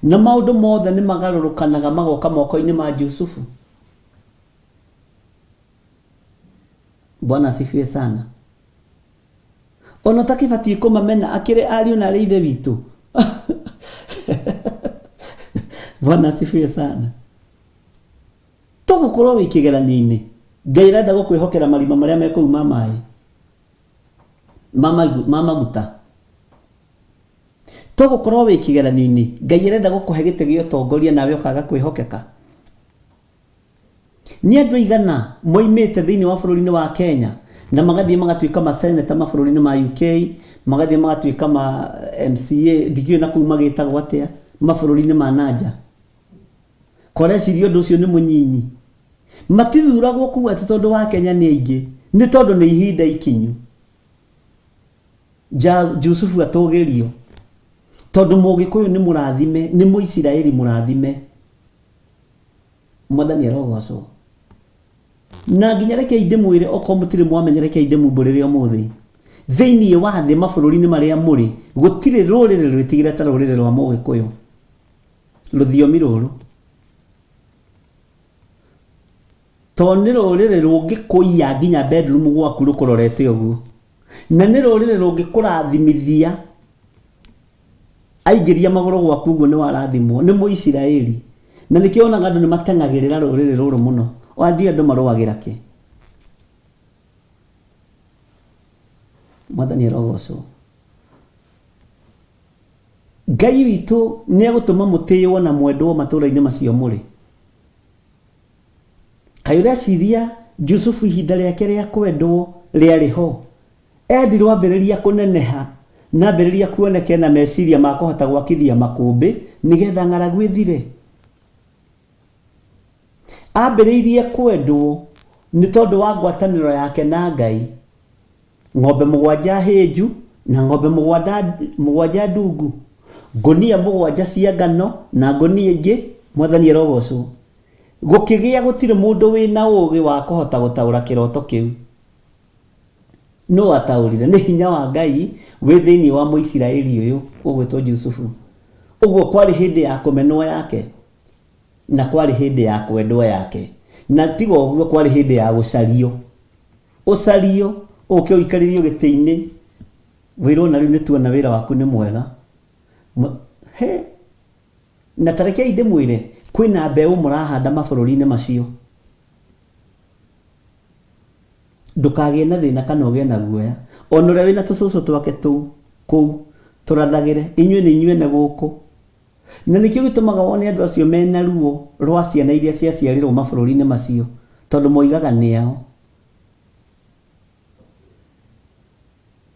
Na maũndũ mothe nĩ magarũrũkanaga magoka moko-inĩ ma Jusufu. Bwana asifiwe sana. Ona ũtakĩbatiĩ kũmamena akĩrĩ ariũ na arĩ ithe witũ. Bwana asifiwe sana. Tũgũkorwo wĩ kĩgeranio-inĩ. Ngai arenda gũkwĩhokera marima marĩa me kũu ma maĩ ma maguta. Tũgũkorwo wĩ kĩgeranio-inĩ. Ngai arenda gũkũhe gĩtĩ gĩa ũtongoria nawe ũkaga kwĩhokeka. Nĩ andũ aigana moimĩte thĩinĩ wa bũrũri-inĩ wa Kenya na magathiĩ magatuĩka ma senator mabũrũri-inĩ ma UK, magathiĩ magatuĩka ma MCA, ndikĩũĩ na kũu magĩtagwo atĩa, mabũrũri-inĩ ma na nja. Koreciria ũndũ ũcio nĩ mũnyinyi. Matithuragwo kũu atĩ tondũ wa Kenya nĩ aingĩ, nĩ tondũ nĩ ihinda ikinyu. Jusufu atũgĩrio tondũ Mũgĩkũyũ nĩ mũrathime, nĩ Mũisiraeli mũrathime. Mwathani arogocwo. Na nginya rekei ndĩmwĩre okorwo mũtirĩ mwamenya rekei ndĩmumbũrĩre ũmũthĩ. Thĩinĩ wa thĩ mabũrũri-inĩ marĩa mũrĩ gũtirĩ rũrĩrĩ rwĩtigĩre ta rũrĩrĩ rwa Mũgĩkũyũ. Rũthiomi rũrũ. Tondũ nĩ rũrĩrĩ rũngĩkũiya nginya bedroom gwaku rũkũrorete ũguo. Na nĩ rũrĩrĩ rũngĩkũrathimithia aingĩria magũrũ gwaku ũguo nĩ warathimwo. Nĩ Mũisiraeli. Na nĩkĩo wonaga andũ nĩ mateng'agĩrĩra rũrĩrĩ rũrũ mũno. Ndiũĩ andũ marũagĩra kĩ. Mwathani arogocwo. Ngai witũ nĩ egũtũma mũtĩĩwo na mwendwo matũũra-inĩ macio mũrĩ. Kaĩ ũreciria Jusufu ihinda rĩake rĩa kwendwo rĩarĩ ho? Endirwo ambĩrĩria kũneneha na ambĩrĩria kuoneka ena meciria ma kũhota gwakithia makũmbĩ nĩgetha ng'aragu ĩthire. Ambĩrĩirie kwendwo nĩ tondũ wa ngwatanĩro yake na Ngai. Ng'ombe mũgwanja hĩnju na ng'ombe mũgwanja ndungu, ngũnia mũgwanja cia ngano na ngũnia ingĩ, Mwathani arogocwo. Gũkĩgĩa gũtirĩ mũndũ wĩ na ũũgĩ wa kũhota gũtaũra kĩroto kĩu. Nũ wataũrire? Nĩ hinya wa Ngai wĩ thĩinĩ wa Mũisiraeli ũyũ ũgwĩtwo Jusufu. Ũguo kwarĩ hĩndĩ ya kũmenwo yake na kwarĩ hĩndĩ ya kwendwo yake. Na tiga ũguo kwarĩ hĩndĩ ya gũcario. Ũcario, ũke ũikarĩrio gĩtĩ-inĩ, wĩrwo na rĩu nĩ tuona wĩra waku nĩ mwega. He! Na ta rekei ndĩmwĩre, kwĩna mbeũ mũrahanda mabũrũri-inĩ macio. Ndũkagĩe na thĩna kana ũgĩe na guoya. Ona ũrĩa wĩna tũcũcũ twake tũu kũu, tũrathagĩre, inyuĩ nĩ inyuĩ ene gũkũ. Na nĩkĩo gĩtũmaga wone andũ acio mena ruo rwa ciana iria ciaciarĩrwo mabũrũri-inĩ macio, tondũ moigaga nĩ ao.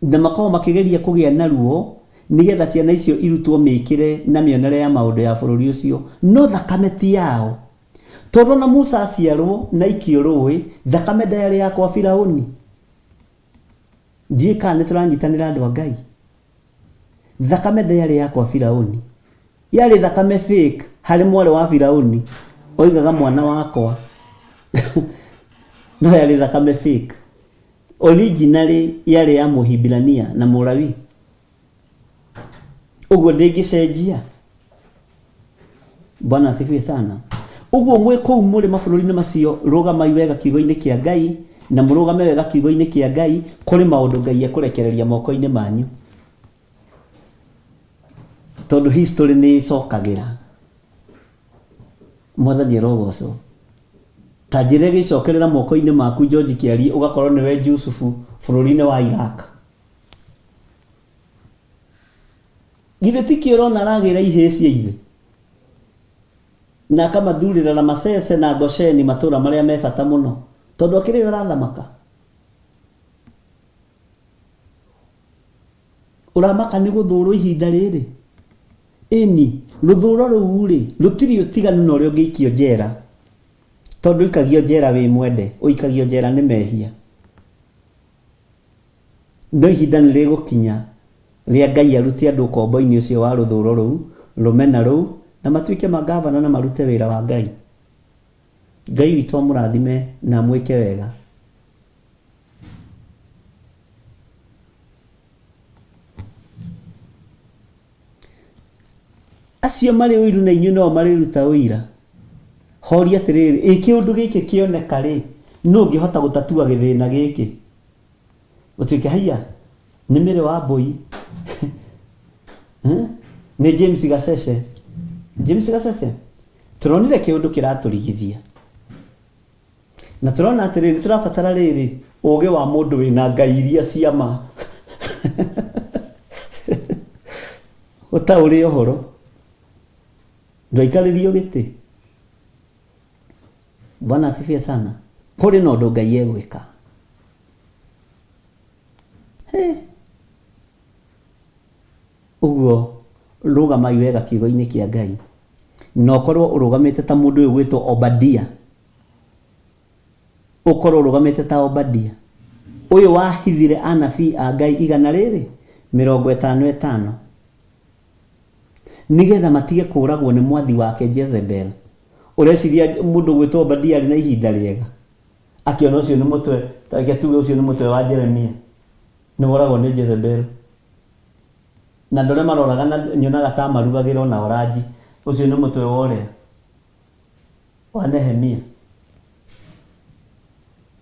Na makoragwo makĩgeria kũgĩa na ruo nĩgetha ciana icio irutwo mĩkĩre na mĩonere ya maũndũ ya bũrũri ũcio, no thakame ti yao. Tondũ ona Musa aciarwo na aikio rũĩ, thakame ndayarĩ ya kwa Firaũni. Ndiũĩ kana nĩ tũranyitanĩra andũ a Ngai. Thakame ndĩarĩ ya kwa Firauni. Yarĩ thakame fake harĩ mwarĩ wa Firauni. Oigaga mwana wakwa. No yarĩ thakame fake. Originally yarĩ ya Mũhibirania na Mũlawi. Ũguo ndĩngĩcenjia. Bwana asifiwe sana. Ũguo mwĩ kũu mũrĩ mabũrũri-inĩ macio, rũgamai wega kiugo-inĩ kĩa Ngai, na mũrũgame wega kiugo-inĩ kĩa Ngai, kũrĩ maũndũ Ngai ekũrekereria moko-inĩ manyu. Tondũ history nĩ ĩcokagĩra. Mwathani arogocwo. Ta njĩra ĩgĩcokerera moko-inĩ maku George Kĩarie ũgakorwo nĩwe Jusufu bũrũri-inĩ wa Iraq. Githĩ tikĩo ũrona aragĩra ihĩĩ cia ithe? Na akamathurĩra Ramasese na Gosheni matũũra marĩa me bata mũno, tondũ akĩrĩ we ũrathamaka. Ũramaka nĩ gũthũũrwo ihinda rĩrĩ? Ĩni, rũthũũro rũu-rĩ, rũtirĩ ũtiganu na ũrĩa ũngĩikio njera, tondũ ndũikagio njera wĩ mwende, ũikagio njera nĩ mehia. No ihinda nĩ rĩgũkinya rĩa Ngai arute andũ ũkombo-inĩ ũcio wa rũthũũro rũu, rũmena rũu, na matuĩke mangavana na marute wĩra wa Ngai. Ngai witũ amũrathime na amwĩke wega. Acio marĩ ũiru na inyuĩ no marĩruta ũira. Horia atĩrĩrĩ, ĩ kĩũndũ gĩkĩ kĩoneka rĩ, nũ ũngĩhota gũtatua gĩthĩna gĩkĩ? Gũtuĩke haiya, nĩ Mary Wambũi, nĩ James Gacece. James Gacece, tũronire kĩũndũ kĩratũrigithia. Na tũrona atĩrĩrĩ, nĩ tũrabatara rĩrĩ, ũgĩ wa mũndũ wĩna ngai iria cia ma. Ũtaũre ũhoro. Ndwaikarĩrio gĩtĩ. Bwana asifiwe sana. Kũrĩ na ũndũ Ngai egwĩka. He. Ũguo rũgamai wega kiugo-inĩ kĩa Ngai. Na ũkorwo ũrũgamĩte ta mũndũ ũyũ ũgwĩtwo Obadia. Ũkorwo ũrũgamĩte ta Obadia. Ũyũ wahithire anabii a Ngai 150. Nĩgetha matige kũũragwo nĩ mwathi wake Jezebel. Ũreciria mũndũ ũgwĩtwo Obadia arĩ na ihinda rĩega? Akĩona ũcio nĩ mũtwe, ta reke tuge ũcio nĩ mũtwe wa Jeremia, nĩ woragwo nĩ Jezebel. Na andũ arĩa maroragana nyonaga ta amarugagĩra ona oranji, ũcio nĩ mũtwe wa ũrĩa? Wa Nehemia.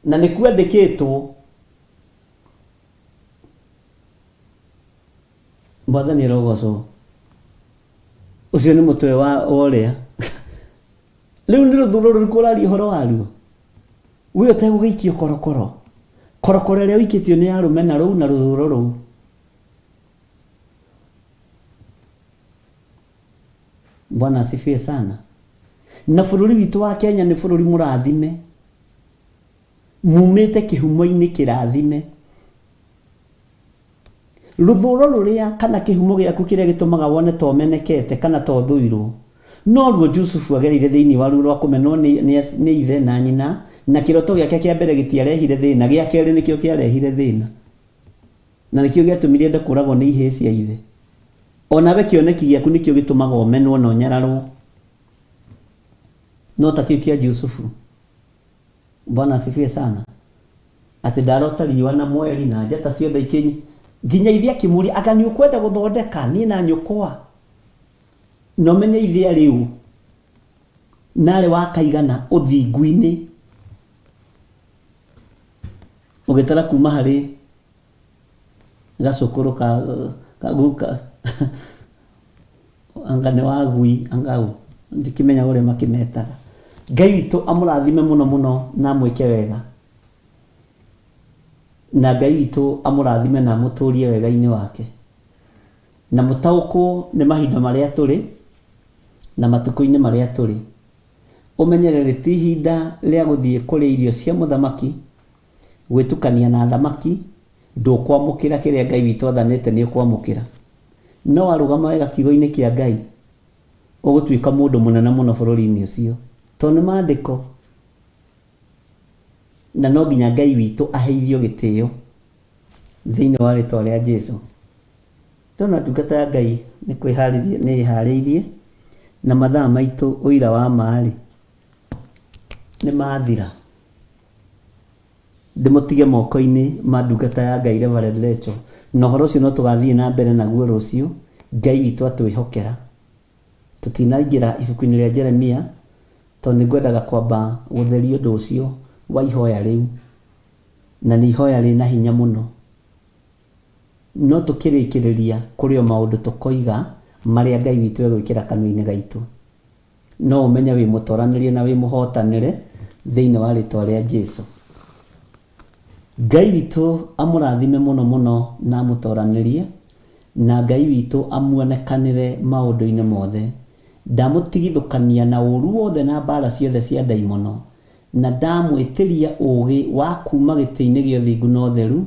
Na nĩ kwandĩkĩtwo Mwathani arogocwo. Ũcio nĩ mũtwe wa ũrĩa. Rĩu nĩ rũthuro rũrĩkũ ũraria ũhoro waruo? We ũtegũgĩikio korokoro. Korokoro ĩrĩa ũikĩtio nĩ ya rũmena rũu na rũthũro rũu. Bwana asifiwe sana. Na bũrũri witũ wa Kenya nĩ bũrũri mũrathime. Mumĩte kĩhumo-inĩ kĩrathime. Rũthũũro rũrĩa kana kĩhumo gĩaku kĩrĩa gĩtũmaga wone ta ũmenekete kana ta ũthũirũo, noruo Jusufu agereire thĩinĩ waruo rwa kũmenwo nĩ, nĩ, nĩ ithe na nyina, na kĩroto gĩake kĩa mbere gĩtiarehire thĩna, gĩa kerĩ nĩkĩo kĩarehire thĩna. Na nĩkĩo gĩatũmire ende kũũragwo nĩ ihĩĩ cia ithe. O nawe kĩoneki gĩaku nĩkĩo gĩtũmaga ũmenwo na ũnyararũo. No ta kĩu kĩa Jusufu. Bwana asifiwe sana. Atĩ ndarota riũa na mweri na njata ciothe ikĩnyi nginya ithe akĩmũria anga nĩ ũkwenda gũthondeka niĩ na nyũkwa na ũmenye ithe arĩ ũ na arĩ wa kaigana ũthingu-inĩ ũgĩtara kuma harĩ gacũkũrũ ka, ka guka anga nĩ wa gui anga ũ ndikĩmenyaga ũrĩa makĩmetaga. Ngai witũ amũrathime mũno mũno na amwĩke wega. Na Ngai witũ amũrathime na amũtũrie wega-inĩ wake. Na mũtaũkwo nĩ mahinda marĩa tũrĩ na matukũ-inĩ marĩa tũrĩ. Ũmenye rĩrĩ ti ihinda rĩa gũthiĩ kũrĩa irio cia mũthamaki, gwĩtukania na athamaki, ndũkwamũkĩra kĩrĩa Ngai witũ athanĩte nĩ ũkwamũkĩra. No warũgama wega kiugo-inĩ kĩa Ngai, ũgũtuĩka mũndũ mũnene mũno bũrũri-inĩ ũcio. Tondũ nĩ maandĩko. Na no nginya Ngai witũ aheithio gĩtĩo thĩinĩ wa rĩtwa rĩa Jesu. Ndona ndungata ya Ngai nĩ kwĩharĩria nĩ ĩharĩirie, na mathaa maitũ ũira wa ma-rĩ, nĩ mathira. Ndĩmũtige moko-inĩ ma ndungata ya Ngai Reverend Rachel, na ũhoro ũcio no tũgathiĩ na mbere naguo rũciũ, Ngai witũ atwĩhokera. Tũtinaingĩra ibuku-inĩ rĩa Jeremia tondũ nĩ ngwendaga kwamba gũtheria ũndũ ũcio wa ihoya rĩu, na nĩ ihoya rĩna hinya mũno. No tũkĩrĩkĩrĩria kũrĩ o maũndũ tũkoiga marĩa Ngai witũ egwĩkĩra kanua-inĩ gaitũ. No ũmenye wĩ mũtoranĩrie na wĩ mũhotanĩre thĩinĩ wa rĩtwa rĩa Jesu. Ngai witũ amũrathime mũno mũno na amũtoranĩrie, na Ngai witũ amuonekanĩre maũndũ-inĩ mothe. Ndamũtigithũkania na ũru wothe na mbara ciothe cia ndaimono, na ndamwĩtĩria ũũgĩ wa kuuma gĩtĩ-inĩ gĩa ũthingu na ũtheru,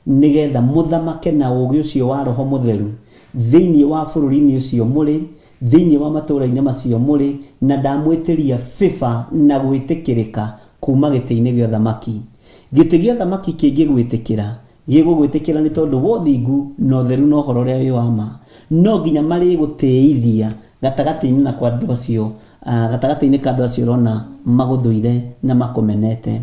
nĩgetha mũthamake na ũũgĩ ũcio wa Roho Mũtheru thĩinĩ wa bũrũri-inĩ ũcio mũrĩ, thĩinĩ wa matũũra-inĩ macio mũrĩ, na ndamwĩtĩria favour na gwĩtĩkĩrĩka kuuma gĩtĩ-inĩ gĩa ũthamaki. Gĩtĩ gĩa ũthamaki kĩngĩgwĩtĩkĩra, gĩgũgwĩtĩkĩra nĩ tondũ wa ũthingu na ũtheru na ũhoro ũrĩa wĩ wa ma. No nginya marĩgũtĩithia gatagatĩ-inĩ na kwa andũ acio, gatagatĩ-inĩ ka andũ acio ũrona magũthũire na makũmenete.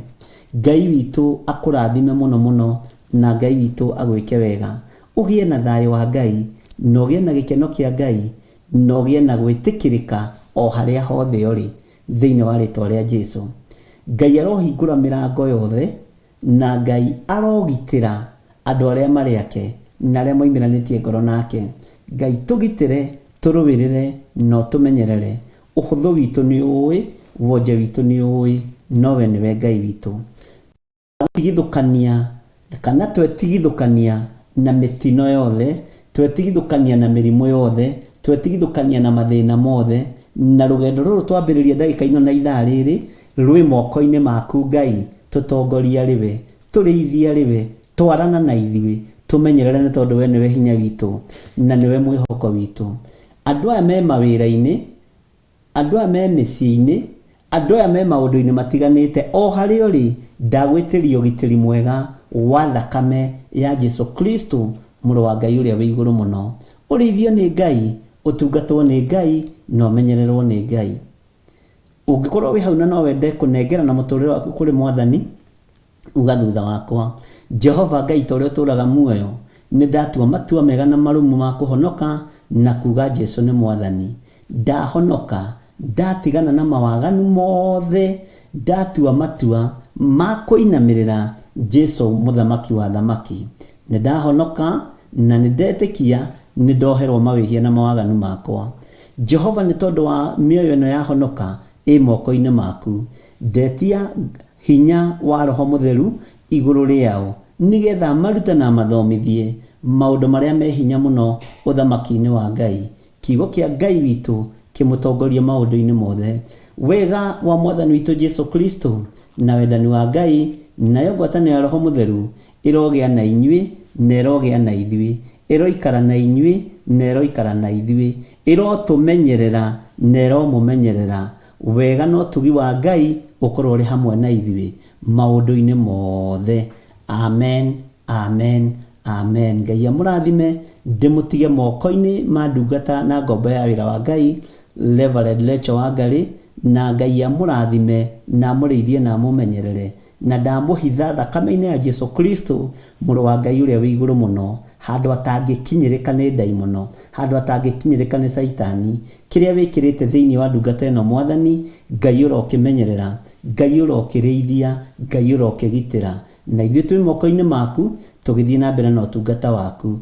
Ngai witũ akũrathime mũno mũno na Ngai witũ agwĩke wega. Ũgĩe na thayũ wa Ngai na ũgĩe na gĩkeno kĩa Ngai na ũgĩe na gwĩtĩkĩrĩka o harĩa hothe ũrĩ thĩinĩ wa rĩtwa rĩa Jesu. Ngai arohingũra mĩrango yothe na Ngai arogitĩra andũ arĩa marĩ ake na arĩa moimĩranĩtie ngoro nake. Ngai tũgitĩre, tũrũĩrĩre na ũtũmenyerere. Ũhũthũ witũ nĩ ũũĩ, wonje witũ nĩ ũũĩ, no we nĩwe Ngai witũ. Gũtigithũkania kana twetigithũkania na mĩtino yothe, twetigithũkania na mĩrimũ yothe, twetigithũkania na mathĩna mothe, na rũgendo rũrũ twambĩrĩria ndagĩka ino na ithaa rĩrĩ, rwĩ moko-inĩ maku Ngai, tũtongorie arĩ we, tũrĩithie arĩ we, twarana na ithuĩ, tũmenyerere nĩ tondũ we nĩwe hinya witũ, na nĩwe mwĩhoko witũ. Andũ aya me mawĩra-inĩ, Andũ aya me mĩciĩ-inĩ, andũ aya me maũndũ-inĩ matiganĩte, o harĩa ũrĩ, ndagwĩtĩria ũgitĩri mwega wa thakame ya Jesu Kristo, Mũrũ wa Ngai ũrĩa wĩ igũrũ mũno. Ũrĩithio nĩ Ngai, ũtungatwo nĩ Ngai, na ũmenyererwo nĩ Ngai. Ũngĩkorwo wĩ hau na no wende kũnengerana mũtũrĩre waku kũrĩ Mwathani, Uga thutha wakwa, Jehova Ngai ta ũrĩa ũtũũraga muoyo, nĩ ndatua matua mega na marũmu ma kũhonoka na kuuga Jesu nĩ Mwathani. Ndahonoka, ndatigana na mawaganu mothe, ndatua matua ma kũinamĩrĩra Jesu Mũthamaki wa athamaki. Nĩ ndahonoka na nĩ ndetĩkia nĩ ndoherwo mawĩhia na mawaganu makwa. Jehova nĩ tondũ wa mĩoyo ĩno yahonoka ĩ moko-inĩ maku, ndetia hinya wa Roho Mũtheru igũrũ rĩao, nĩ getha amarute na amathomithie maũndũ marĩa me hinya mũno ũthamaki-inĩ wa Ngai. Kiugo kĩa Ngai witũ kĩmũtongorie maũndũ-inĩ mothe. Wega wa Mwathani witũ Jesu Kristo, na wendani wa Ngai, nayo ngwatanĩro ya Roho Mũtheru ĩrogĩa na inyuĩ, na ĩrogĩa na ithuĩ, ĩroikara na inyuĩ, na ĩroikara na ithuĩ, ĩrotũmenyerera, na ĩromũmenyerera. Wega na ũtugi wa Ngai ũkorwo ũrĩ hamwe na ithuĩ maũndũ-inĩ mothe. Amen, amen, amen. Ngai amũrathime, ndĩmũtige moko-inĩ ma ndungata na ngombo ya wĩra wa Ngai, Reverend Rachel Wangarĩ, na Ngai amũrathime na amũrĩithie na amũmenyerere. Na ndamũhitha thakame-inĩ ya Jesu Kristo, Mũrũ wa Ngai ũrĩa wĩ igũrũ mũno, handũ atangĩkinyĩrĩka nĩ ndaimono, handũ atangĩkinyĩrĩka nĩ Caitani. Kĩrĩa wĩkĩrĩte thĩinĩ wa ndungata ĩno, Mwathani, Ngai ũrokĩmenyerera, Ngai ũrokĩrĩithia, Ngai ũrokĩgitĩra. Na ithuĩ twĩ moko-inĩ maku, tũgĩthiĩ na mbere na ũtungata waku.